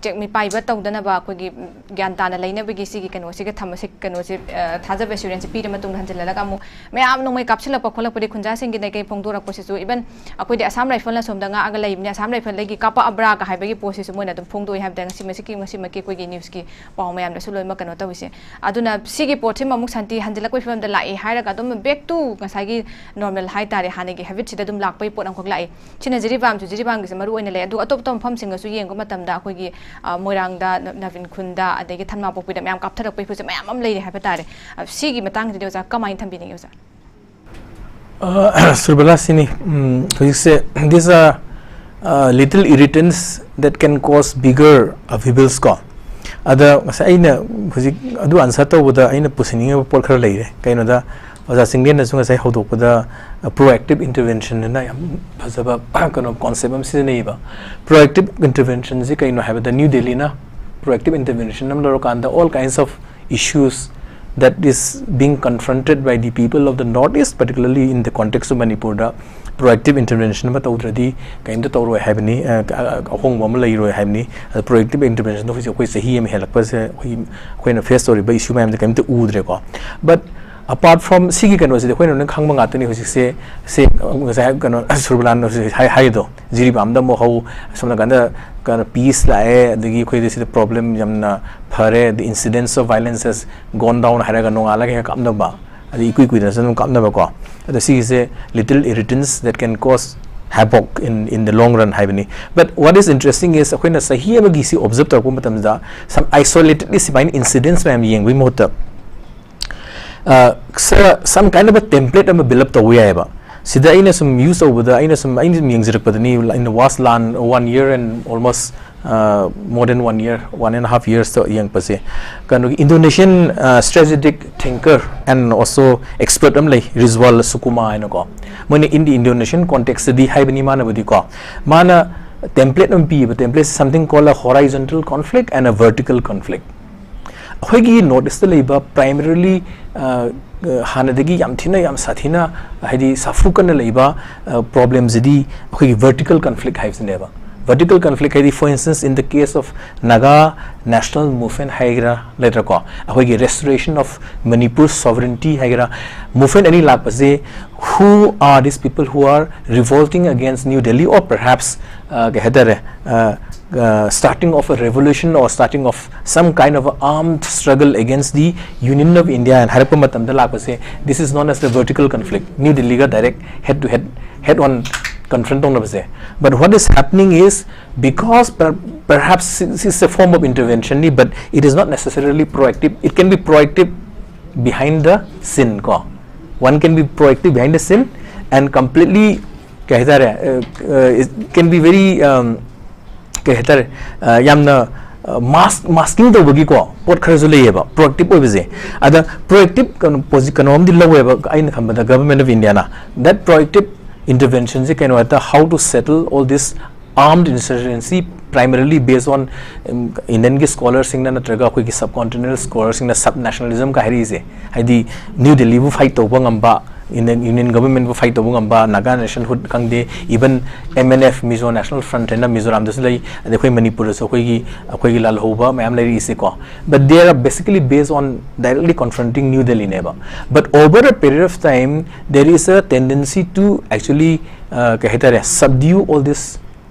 ꯆꯦꯛ ꯃꯤꯄꯥꯏꯕ ꯇꯧꯗꯅꯕ ꯑꯩꯈꯣꯏꯒꯤ ꯒ꯭ꯌꯥꯟ ꯇꯥꯅ ꯂꯩꯅꯕꯒꯤ ꯁꯤꯒꯤ ꯀꯩꯅꯣꯁꯤꯒ ꯊꯝꯕ, ꯁꯤ ꯀꯩꯅꯣꯁꯦ, ꯊꯥꯖꯕ ꯑꯦꯁꯨꯔꯦꯟꯁꯁꯦ ꯄꯤꯔ ꯃꯇꯨꯡꯗ ꯍꯟꯖꯤꯜꯍꯜꯂꯒ ꯑꯃꯨꯛ ꯃꯌꯥꯝ ꯅꯣꯡꯃꯩ ꯀꯥꯞꯁꯤꯜꯂꯛꯄ ꯈꯣꯠꯂꯛꯄꯗꯤ ꯈꯨꯟꯖꯥꯁꯤꯡꯒꯤ ꯅꯥꯏꯀꯩ ꯐꯣꯡꯗꯣꯔꯛꯄꯁꯤꯁꯨ, ꯏꯚꯟ ꯑꯩꯈꯣꯏꯗꯤ ꯑꯁꯥꯝ ꯔꯥꯏꯐꯜꯅ ꯁꯣꯝꯗ ꯉꯥꯛꯑꯒ ꯂꯩꯕꯅꯤ, ꯑꯁꯥꯝ ꯔꯥꯏꯐꯜꯗꯒꯤ ꯀꯥꯞꯄꯛꯑꯕ꯭ꯔꯥ ꯀ ꯍꯥꯏꯕꯒꯤ ꯄꯣꯠꯁꯤꯁꯨ ꯃꯣꯏꯅ ꯑꯗꯨꯝ ꯐꯣꯡꯗꯣꯛꯏ ꯍꯥꯏꯕꯗ ꯉꯁꯤ ꯃꯁꯤꯒꯤ, ꯉꯁꯤꯃꯛꯀꯤ ꯑꯩꯈꯣꯏꯒꯤ ꯅ꯭ꯌꯨꯁꯀꯤ ꯄꯥꯎ ꯃꯌꯥꯝꯅꯁꯨ ꯂꯣꯏꯅꯃꯛ ꯀꯩꯅꯣ ꯇꯧꯔꯤꯁꯦ꯫ ꯑꯗꯨꯅ ꯁꯤꯒꯤ ꯄꯣꯠꯁꯤꯃ ꯑꯃꯨꯛ ꯁꯥꯟꯇꯤ ꯍꯟꯖꯤꯜꯂꯛꯄꯒꯤ ꯐꯤꯕꯝꯗ ꯂꯥꯛꯑꯦ ꯍꯥꯏꯔꯒ ꯑꯗꯨꯝ back to ꯉꯁꯥꯏꯒꯤ ꯅꯣꯔꯃꯦꯜ ꯍꯥꯏꯇꯥꯔꯦ, ꯍꯥꯟꯅꯒꯤ ꯍꯦꯕꯤꯠꯁꯤꯗ ꯑꯗꯨꯝ ꯂꯥꯛꯄꯒꯤ ꯄꯣꯠ ꯑꯃꯈꯛ ꯂꯥꯛꯑꯦ꯫ ꯁꯤꯅ ꯖꯤꯔꯤꯕꯥꯝꯁꯨ, ꯖꯤꯔꯤꯕꯥꯝꯒꯤꯁꯦ ꯃꯔꯨ ꯑꯣꯏꯅ ꯂꯩ꯫ ꯑꯗꯨꯒ ꯑꯇꯣꯞ ꯑꯇꯣꯞꯄ ꯃꯐꯝꯁꯤꯡꯒꯁꯨ ꯌꯦꯡꯕ ꯃꯇꯝꯗ ꯑꯩꯈꯣꯏꯒꯤ, ꯑ, ꯃꯣꯏꯔꯥꯡꯗ, ꯅ-, ꯅꯕꯤꯟ ꯈꯨꯟꯗ, ꯑꯗꯒꯤ ꯊꯟꯃꯥꯄꯣꯛꯄꯤꯗ ꯃꯌꯥꯝ ꯀꯥꯞꯊꯔꯛꯄꯒꯤ ꯄꯣꯠꯁꯦ ꯃꯌꯥꯝ ꯑꯃ ꯂꯩꯔꯦ ꯍꯥꯏꯕ ꯇꯥꯔꯦ꯫ ꯑ, ꯁꯤꯒꯤ ꯃꯇꯥꯡꯁꯤꯗꯤ ꯑꯣꯖꯥ ꯀꯃꯥꯏꯅ ꯊꯝꯕꯤꯅꯤꯡꯉꯤ ꯑꯣꯖꯥ? ꯑ, ꯁꯨꯔꯕꯂꯥ, ꯁꯤꯅꯤ꯫ ꯎꯝ, ꯍꯧꯖꯤꯛꯁꯦ, these are, uh, little irritants that can cause bigger upheavals ꯀꯣ꯫ ꯑꯗ ꯉꯁꯥꯏ ꯑꯩꯅ ꯍꯧꯖꯤꯛ ꯑꯗꯨ ꯑꯟꯁꯔ ꯇꯧꯕꯗ ꯑꯩꯅ ꯄꯨꯁꯤꯟꯅꯤꯡꯉꯤꯕ ꯄꯣꯠ ꯈꯔ ꯂꯩꯔꯦ꯫ ꯀꯩꯅꯣꯗ, ꯑꯣꯖꯥ ꯆꯤꯡꯂꯦꯟꯅꯁꯨ ꯉꯁꯥꯏ ꯍꯧꯗꯣꯛꯄꯗ, ꯑ, proactive intervention ꯑꯅ ꯌꯥꯝ ꯐꯖꯕ ꯀꯩꯅꯣ ꯀꯣꯟꯁꯦꯞ ꯑꯃ ꯁꯤꯖꯤꯟꯅꯩꯌꯦꯕ꯫ Proactive intervention ꯁꯤ ꯀꯩꯅꯣ ꯍꯥꯏꯕꯗ, ꯅ꯭ꯌꯨ ꯗꯦꯜꯂꯤꯅ proactive intervention ꯑꯃ ꯂꯧꯔꯀꯥꯟꯗ, all kinds of issues that is being confronted by the people of the North East, particularly in the context of ꯃꯅꯤꯄꯨꯔꯗ Proactive intervention ꯑꯃ ꯇꯧꯗ꯭ꯔꯗꯤ ꯀꯔꯤꯝꯇ ꯇꯧꯔꯣꯏ ꯍꯥꯏꯕꯅꯤ, ꯑ, ꯑ, ꯑꯍꯣꯡꯕ ꯑꯃ ꯂꯩꯔꯣꯏ ꯍꯥꯏꯕꯅꯤ꯫ ꯑꯗ proactive interventionꯗꯣ ꯍꯧꯖꯤꯛ ꯑꯩꯈꯣꯏ ꯆꯍꯤ ꯑꯃ ꯍꯦꯜꯂꯛꯄꯁꯦ ꯑꯩꯈꯣꯏꯒꯤ, ꯑꯩꯈꯣꯏꯅ face ꯇꯧꯔꯤꯕ issue ꯃꯌꯥꯝꯁꯦ ꯀꯔꯤꯝꯇ ꯎꯗ꯭ꯔꯦꯀꯣ꯫ But apart from ꯁꯤꯒꯤ ꯀꯩꯅꯣꯁꯤꯗꯤ ꯑꯩꯈꯣꯏꯅ ꯂꯣꯏꯅ ꯈꯪꯕ ꯉꯥꯛꯇꯅꯤ꯫ ꯍꯧꯖꯤꯛꯁꯦ, ꯁꯦ, ꯉꯁꯥꯏ ꯀꯩꯅꯣ ꯁꯨꯔꯕꯂꯥꯟ ꯍꯧꯖꯤꯛ ꯍꯥꯏ-, ꯍꯥꯏꯔꯤꯗꯣ, ꯖꯤꯔꯤꯕꯥꯝꯗ ꯑꯃꯨꯛ ꯍꯧ, ꯁꯣꯝ ꯅꯥꯀꯟꯗ ꯀꯩꯅꯣ peace ꯂꯥꯛꯑꯦ, ꯑꯗꯒꯤ ꯑꯩꯈꯣꯏꯗꯤ ꯁꯤꯗ problem ꯌꯥꯝꯅ ꯐꯔꯦ, the incidence of violence has gone down ꯍꯥꯏꯔꯒ ꯅꯣꯡꯉꯥꯜꯂꯒ ꯍꯦꯛ ꯀꯥꯞꯅꯕ, ꯑꯗꯩ ꯏꯀꯨꯏ ꯀꯨꯏꯗꯅꯁꯨ ꯑꯗꯨꯝ ꯀꯥꯞꯅꯕꯀꯣ꯫ ꯑꯗꯣ ꯁꯤꯒꯤꯁꯦ little irritants that can cause havoc in, in the long run ꯍꯥꯏꯕꯅꯤ꯫ But what is interesting is ꯑꯩꯈꯣꯏꯅ ꯆꯍꯤ ꯑꯃꯒꯤ ꯁꯤ observe ꯇꯧꯔꯛꯄ ꯃꯇꯝꯗ some isolatedly ꯁꯨꯃꯥꯏꯅ incidents ꯃꯌꯥꯝ ꯌꯦꯡꯕꯒꯤ ꯃꯍꯨꯠꯇ, ꯑ, ꯁ-, some kind of a template ꯑꯃ build up ꯇꯧꯕ ꯌꯥꯏꯑꯕ꯫ ꯁꯤꯗ ꯑꯩꯅ ꯁꯨꯝ use ꯇꯧꯕꯗ, ꯑꯩꯅ ꯁꯨꯝ, ꯑꯩꯅ ꯁꯨꯝ ꯌꯦꯡꯖꯔꯛꯄꯗꯅꯤ, in the last lan-, one year and almost, uh, more than one year, one and a half years ꯇ ꯌꯦꯡꯉꯛꯄꯁꯦ, ꯀꯩꯅꯣꯒꯤ Indonesian, uh, strategic thinker and also expert ꯑꯃ ꯂꯩ, ꯔꯤꯖꯋꯥꯜ ꯁꯨꯀꯨꯃꯥ ꯍꯥꯏꯅꯀꯣ꯫ ꯃꯣꯏꯅ in the Indonesian context ꯇꯗꯤ ꯍꯥꯏꯕꯅꯤ ꯃꯥꯅꯕꯨꯗꯤꯀꯣ꯫ ꯃꯥꯅ template ꯑꯃ ꯄꯤꯌꯦꯕ, template something called a horizontal conflict and a vertical conflict꯫ ꯑꯩꯈꯣꯏꯒꯤ North East ꯇ ꯂꯩꯕ primarily, ꯑ, ꯑ, ꯍꯥꯟꯅꯗꯒꯤ ꯌꯥꯝ ꯊꯤꯅ, ꯌꯥꯝ ꯁꯥꯊꯤꯅ, ꯍꯥꯏꯗꯤ ꯁꯥꯐꯨ ꯀꯟꯅ ꯂꯩꯕ, ꯑ, problemꯁꯤꯗꯤ ꯑꯩꯈꯣꯏꯒꯤ vertical conflict ꯍꯥꯏꯕꯁꯤꯅꯦꯕ꯫ Vertical conflict ꯍꯥꯏꯗꯤ, for instance, in the case of Naga National Movement ꯍꯥꯏꯒꯦꯔꯥ, ꯂꯩꯇ꯭ꯔꯀꯣ, ꯑꯩꯈꯣꯏꯒꯤ restoration of Manipur sovereignty ꯍꯥꯏꯒꯦꯔꯥ, movement ꯑꯅꯤ ꯂꯥꯛꯄꯁꯦ, who are these people who are revolting against New Delhi, or perhaps, uh, ꯀꯩ ꯍꯥꯏꯇꯥꯔꯦ, uh, uh, starting of a revolution or starting of some kind of a armed struggle against the Union of India and ꯍꯥꯏꯔꯛꯄ ꯃꯇꯝꯗ ꯂꯥꯛꯄꯁꯦ, this is known as the vertical conflict, New Delhi ꯒ direct head to head, head on confront ꯇꯧꯅꯕꯁꯦ꯫ But what is happening is, because per-, perhaps this is a form of intervention, but it is not necessarily proactive. It can be proactive behind the scene ꯀꯣ꯫ One can be proactive behind the scene and completely, ꯀꯩ ꯍꯥꯏꯇꯥꯔꯦ, uh, uh, it can be very, um, ꯀꯩ ꯍꯥꯏꯇꯥꯔꯦ, uh, ꯌꯥꯝꯅ, uh, mask, masking ꯇꯧꯕꯒꯤꯀꯣ ꯄꯣꯠ ꯈꯔꯁꯨ ꯂꯩꯌꯦꯕ proactive ꯑꯣꯏꯕꯁꯦ꯫ ꯑꯗ proactive ꯀꯩꯅꯣ, ꯀꯩꯅꯣ ꯑꯃꯗꯤ ꯂꯧꯋꯦꯕ ꯑꯩꯅ ꯈꯟꯕꯗ Government of Indiaꯅ꯫ That proactive interventionꯁꯦ ꯀꯩꯅꯣ ꯍꯥꯏꯇꯥꯔꯦ, how to settle all this armed insurgency primarily based on, um, Indianꯒꯤ scholarꯁꯤꯡꯅ ꯅꯠꯇ꯭ꯔꯒ ꯑꯩꯈꯣꯏꯒꯤ subcontinental scholarꯁꯤꯡꯅ sub nationalismꯒ ꯍꯥꯏꯔꯛꯏꯁꯦ, ꯍꯥꯏꯗꯤ New Delhiꯕꯨ fight ꯇꯧꯕ ꯉꯝꯕ, Indian Union Government ꯕꯨ fight ꯇꯧꯕ ꯉꯝꯕ, Naga Nationhood ꯈꯪꯗꯦ, even M N F, Mizo National Front ꯍꯥꯏꯅ ꯃꯤꯖꯣꯔꯥꯝꯗꯁꯨ ꯂꯩ, ꯑꯗꯩ ꯑꯩꯈꯣꯏ ꯃꯅꯤꯄꯨꯔꯗꯁꯨ ꯑꯩꯈꯣꯏꯒꯤ, ꯑꯩꯈꯣꯏꯒꯤ ꯂꯥꯜꯍꯧꯕ ꯃꯌꯥꯝ ꯂꯩꯔꯛꯏꯁꯦꯀꯣ꯫ But they are basically based on directly confronting New Delhi ꯅꯦꯕ. But over a period of time, there is a tendency to actually, uh, ꯀꯩ ꯍꯥꯏꯇꯥꯔꯦ, subdue all this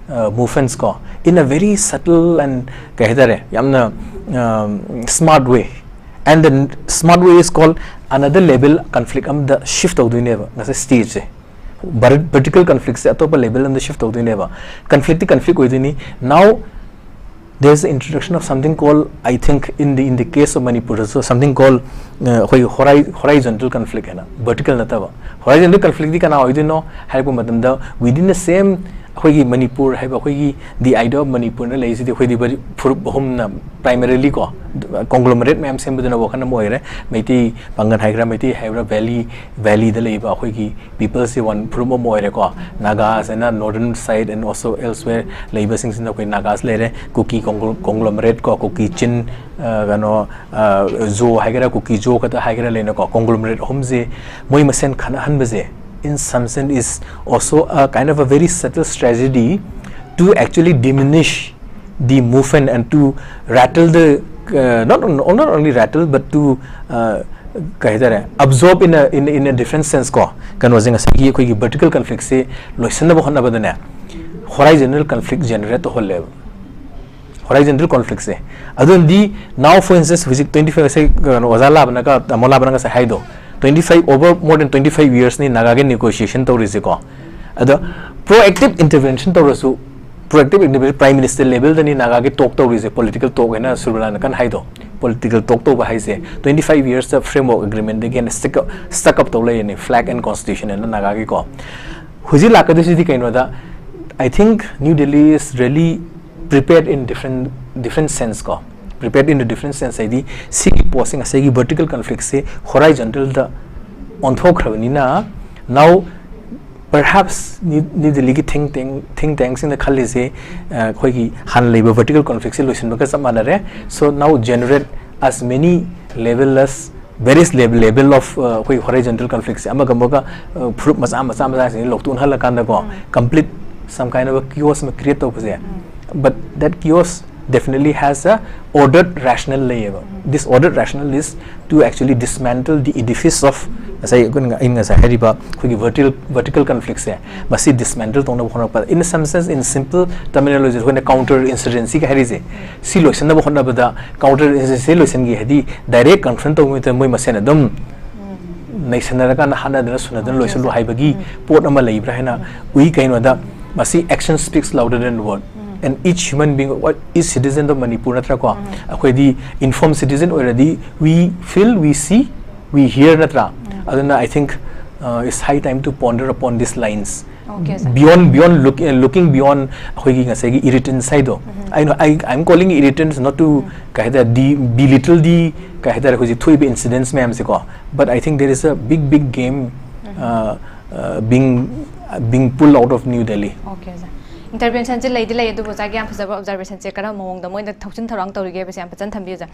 movements ꯀꯣ, in a very subtle and, ꯀꯩ ꯍꯥꯏꯇꯥꯔꯦ, ꯌꯥꯝꯅ smart way. And the smart way is called another level conflict ꯑꯃꯗ shift ꯇꯧꯗꯣꯏꯅꯦꯕ ꯉꯁꯥꯏ stageꯁꯦ꯫ Vertical conflictꯁꯦ ꯑꯇꯣꯞꯄ level ꯑꯃꯗ shift ꯇꯧꯗꯣꯏꯅꯦꯕ꯫ Conflictꯇꯤ conflict ꯑꯣꯏꯗꯣꯏꯅꯤ꯫ Now there is the introduction of something called, I think, in the, in the case of Manipur also, something called, ꯑꯩꯈꯣꯏꯒꯤ horizontal conflict ꯍꯥꯏꯅ, vertical ꯅꯠꯇꯕ꯫ Horizontal conflictꯇꯤ ꯀꯅꯥ ꯑꯣꯏꯗꯣꯏꯅꯣ ꯍꯥꯏꯔꯛꯄ ꯃꯇꯝꯗ, within the same, ꯑꯩꯈꯣꯏꯒꯤ ꯃꯅꯤꯄꯨꯔ ꯍꯥꯏꯕ, ꯑꯩꯈꯣꯏꯒꯤ the idea of ꯃꯅꯤꯄꯨꯔꯅ ꯂꯩꯔꯤꯁꯤꯗꯤ, ꯑꯩꯈꯣꯏꯗꯤ ꯐꯨꯔꯨꯞ ꯑꯍꯨꯝꯅ primarily ꯀꯣ, conglomerate ꯃꯌꯥꯝ ꯁꯦꯝꯕꯗꯨꯅ ꯋꯥꯈꯜ ꯑꯃ ꯑꯣꯏꯔꯦ꯫ ꯃꯩꯇꯩ ꯄꯥꯡꯒꯜ ꯍꯥꯏꯒꯦꯔꯥ, ꯃꯩꯇꯩ ꯍꯥꯏꯕ꯭ꯔꯥ, valley, valleyꯗ ꯂꯩꯕ ꯑꯩꯈꯣꯏꯒꯤ peopleꯁꯦ one ꯐꯨꯔꯨꯞ ꯑꯃ ꯑꯣꯏꯔꯦꯀꯣ꯫ Nagas ꯍꯥꯏꯅ northern side and also elsewhere ꯂꯩꯕꯁꯤꯡꯁꯤꯅ ꯑꯩꯈꯣꯏ Nagas ꯂꯩꯔꯦ, ꯀꯨꯀꯤ conglomerate ꯀꯣ, ꯀꯨꯀꯤ ꯆꯤꯟ, ꯀꯩꯅꯣ, ꯖꯣ ꯍꯥꯏꯒꯦꯔꯥ, ꯀꯨꯀꯤ ꯖꯣ ꯈꯛꯇ ꯍꯥꯏꯒꯦꯔꯥ ꯂꯩꯅꯀꯣ, conglomerate ꯑꯍꯨꯝꯁꯦ ꯃꯣꯏ ꯃꯁꯦꯟ ꯈꯠꯅꯍꯟꯕꯁꯦ, in some sense, is also a kind of a very subtle strategy to actually diminish the movement and to rattle the, uh, not, on- not only rattle, but to, uh, ꯀꯩ ꯍꯥꯏꯇꯥꯔꯦ, absorb in a, in, in a different sense ꯀꯣ, ꯀꯩꯅꯣꯁꯦ, ꯉꯁꯥꯏꯒꯤ ꯑꯩꯈꯣꯏꯒꯤ vertical conflictꯁꯦ ꯂꯣꯏꯁꯤꯟꯅꯕ ꯍꯣꯠꯅꯕꯗꯅꯦ, horizontal conflict generate ꯇꯧꯍꯜꯂꯦꯕ꯫ Horizontal conflictꯁꯦ꯫ ꯑꯗꯨꯅꯗꯤ, now for instance, ꯍꯧꯖꯤꯛ twenty five, ꯉꯁꯥꯏ ꯀꯩꯅꯣ ꯑꯣꯖꯥ ꯂꯥꯕꯅꯒ, ꯇꯥꯃꯣ ꯂꯥꯕꯅ ꯉꯁꯥꯏ ꯍꯥꯏꯗꯣ, twenty five, over more than twenty five yearsꯅꯤ Nagaꯒꯤ negotiation ꯇꯧꯔꯤꯁꯦꯀꯣ꯫ ꯑꯗꯣ proactive intervention ꯇꯧꯔꯁꯨ, proactive intervention, Prime Minister levelꯗꯅꯤ Nagaꯒꯤ talk ꯇꯧꯔꯤꯁꯦ, political talk ꯍꯥꯏꯅ ꯁꯨꯔꯕꯤꯂꯥꯅ ꯀꯟꯅ ꯍꯥꯏꯗꯣ꯫ Political talk ꯇꯧꯕ ꯍꯥꯏꯁꯦ, twenty five yearsꯇ framework agreementꯗꯒꯤ ꯍꯦꯟꯅ stick up, stuck up ꯇꯧ ꯂꯩꯔꯦꯅꯦ, flag and constitution ꯍꯥꯏꯅ Nagaꯒꯤꯀꯣ꯫ ꯍꯧꯖꯤꯛ ꯂꯥꯛꯀꯗꯣꯏꯁꯤꯗꯤ ꯀꯩꯅꯣꯗ, I think New Delhi is really prepared in different, different sense ꯀꯣ꯫ Prepared in the different sense ꯍꯥꯏꯗꯤ, ꯁꯤꯒꯤ ꯄꯣꯠꯁꯦ, ꯉꯁꯥꯏꯒꯤ vertical conflictꯁꯦ horizontalꯗ ꯑꯣꯟꯊꯣꯛꯈ꯭ꯔꯕꯅꯤꯅ, now perhaps New, New Delhiꯒꯤ think tank, think tankꯁꯤꯡꯅ ꯈꯜꯂꯤꯁꯦ, ꯑ, ꯑꯩꯈꯣꯏꯒꯤ ꯍꯥꯟꯅ ꯂꯩꯕ vertical conflictꯁꯦ ꯂꯣꯏꯁꯤꯟꯕꯒ ꯆꯞ ꯃꯥꯟꯅꯔꯦ꯫ So now generate as many level as various level, level of ꯑꯩꯈꯣꯏ horizontal conflictꯁꯦ ꯑꯃꯒ ꯑꯃꯒ ꯐꯨꯔꯨꯞ ꯃꯆꯥ ꯃꯆꯥ ꯃꯆꯥꯁꯤꯡꯁꯦ ꯂꯧꯊꯣꯛꯍꯜꯂꯀꯥꯟꯗꯀꯣ, complete some kind of a chaos ꯑꯃ create ꯇꯧꯕꯁꯦ, but that chaos definitely has a ordered rational ꯂꯩꯌꯦꯕ. This ordered rational is to actually dismantle the edifice of, ꯉꯁꯥꯏ ꯑꯩꯈꯣꯏꯅ, ꯑꯩꯅ ꯉꯁꯥꯏ ꯍꯥꯏꯔꯤꯕ ꯑꯩꯈꯣꯏꯒꯤ vertical, vertical conflictꯁꯦ, ꯃꯁꯤ dismantle ꯇꯧꯅꯕ ꯍꯣꯠꯅꯔꯛꯄꯗ, in some sense, in simple terminology, ꯑꯩꯈꯣꯏꯅ counter insurgencyꯒ ꯍꯥꯏꯔꯤꯁꯦ, ꯁꯤ ꯂꯣꯏꯁꯤꯟꯅꯕ ꯍꯣꯠꯅꯕꯗ, counter insurgency ꯂꯣꯏꯁꯤꯟꯒꯦ ꯍꯥꯏꯗꯤ direct confront ꯇꯧꯕ ꯃꯇꯝꯗ ꯃꯣꯏ ꯃꯁꯦꯟ ꯑꯗꯨꯝ ꯅꯩꯁꯟꯅꯔꯀꯥꯟꯗ ꯍꯥꯠꯅꯗꯅ ꯁꯨꯅꯗꯅ ꯂꯣꯏꯁꯤꯜꯂꯨ ꯍꯥꯏꯕꯒꯤ ꯄꯣꯠ ꯑꯃ ꯂꯩꯕ꯭ꯔꯥ ꯍꯥꯏꯅ ꯎꯏ꯫ ꯀꯩꯅꯣꯗ ꯃꯁꯤ action speaks louder than word, and each human being, what, each citizen of Manipur, ꯅꯠꯇ꯭ꯔꯥꯀꯣ? ꯑꯩꯈꯣꯏꯗꯤ informed citizen ꯑꯣꯏꯔꯗꯤ we feel, we see, we hear, ꯅꯠꯇ꯭ꯔꯥ? ꯑꯗꯨꯅ I think, uh, it's high time to ponder upon these lines. Okay, sir. Beyond, beyond look, uh, looking beyond ꯑꯩꯈꯣꯏꯒꯤ ꯉꯁꯥꯏꯒꯤ irritants ꯍꯥꯏꯗꯣ, ꯑꯩꯅ, I, I'm calling irritants not to, ꯀꯩ ꯍꯥꯏꯇꯥꯔꯦ, de-, belittle the, ꯀꯩ ꯍꯥꯏꯇꯥꯔꯦ, ꯍꯧꯖꯤꯛ ꯊꯣꯛꯏꯕ incidents ꯃꯌꯥꯝꯁꯦꯀꯣ, but I think there is a big, big game, uh, uh, being, being pulled out of New Delhi. Okay, sir. Interventionꯁꯦ ꯂꯩꯗꯤ ꯂꯩ, ꯑꯗꯨꯕꯨ ꯑꯣꯖꯥꯒꯤ ꯌꯥꯝ ꯐꯖꯕ observationꯁꯦ ꯀꯔꯝꯕ ꯃꯑꯣꯡꯗ ꯃꯣꯏꯅ ꯊꯧꯁꯤꯟ ꯊꯧꯔꯥꯡ ꯇꯧꯔꯤꯒꯦ ꯍꯥꯏꯕꯁꯦ ꯌꯥꯝ ꯐꯖꯅ ꯊꯝꯕꯤꯌꯨ, ꯑꯣꯖꯥ꯫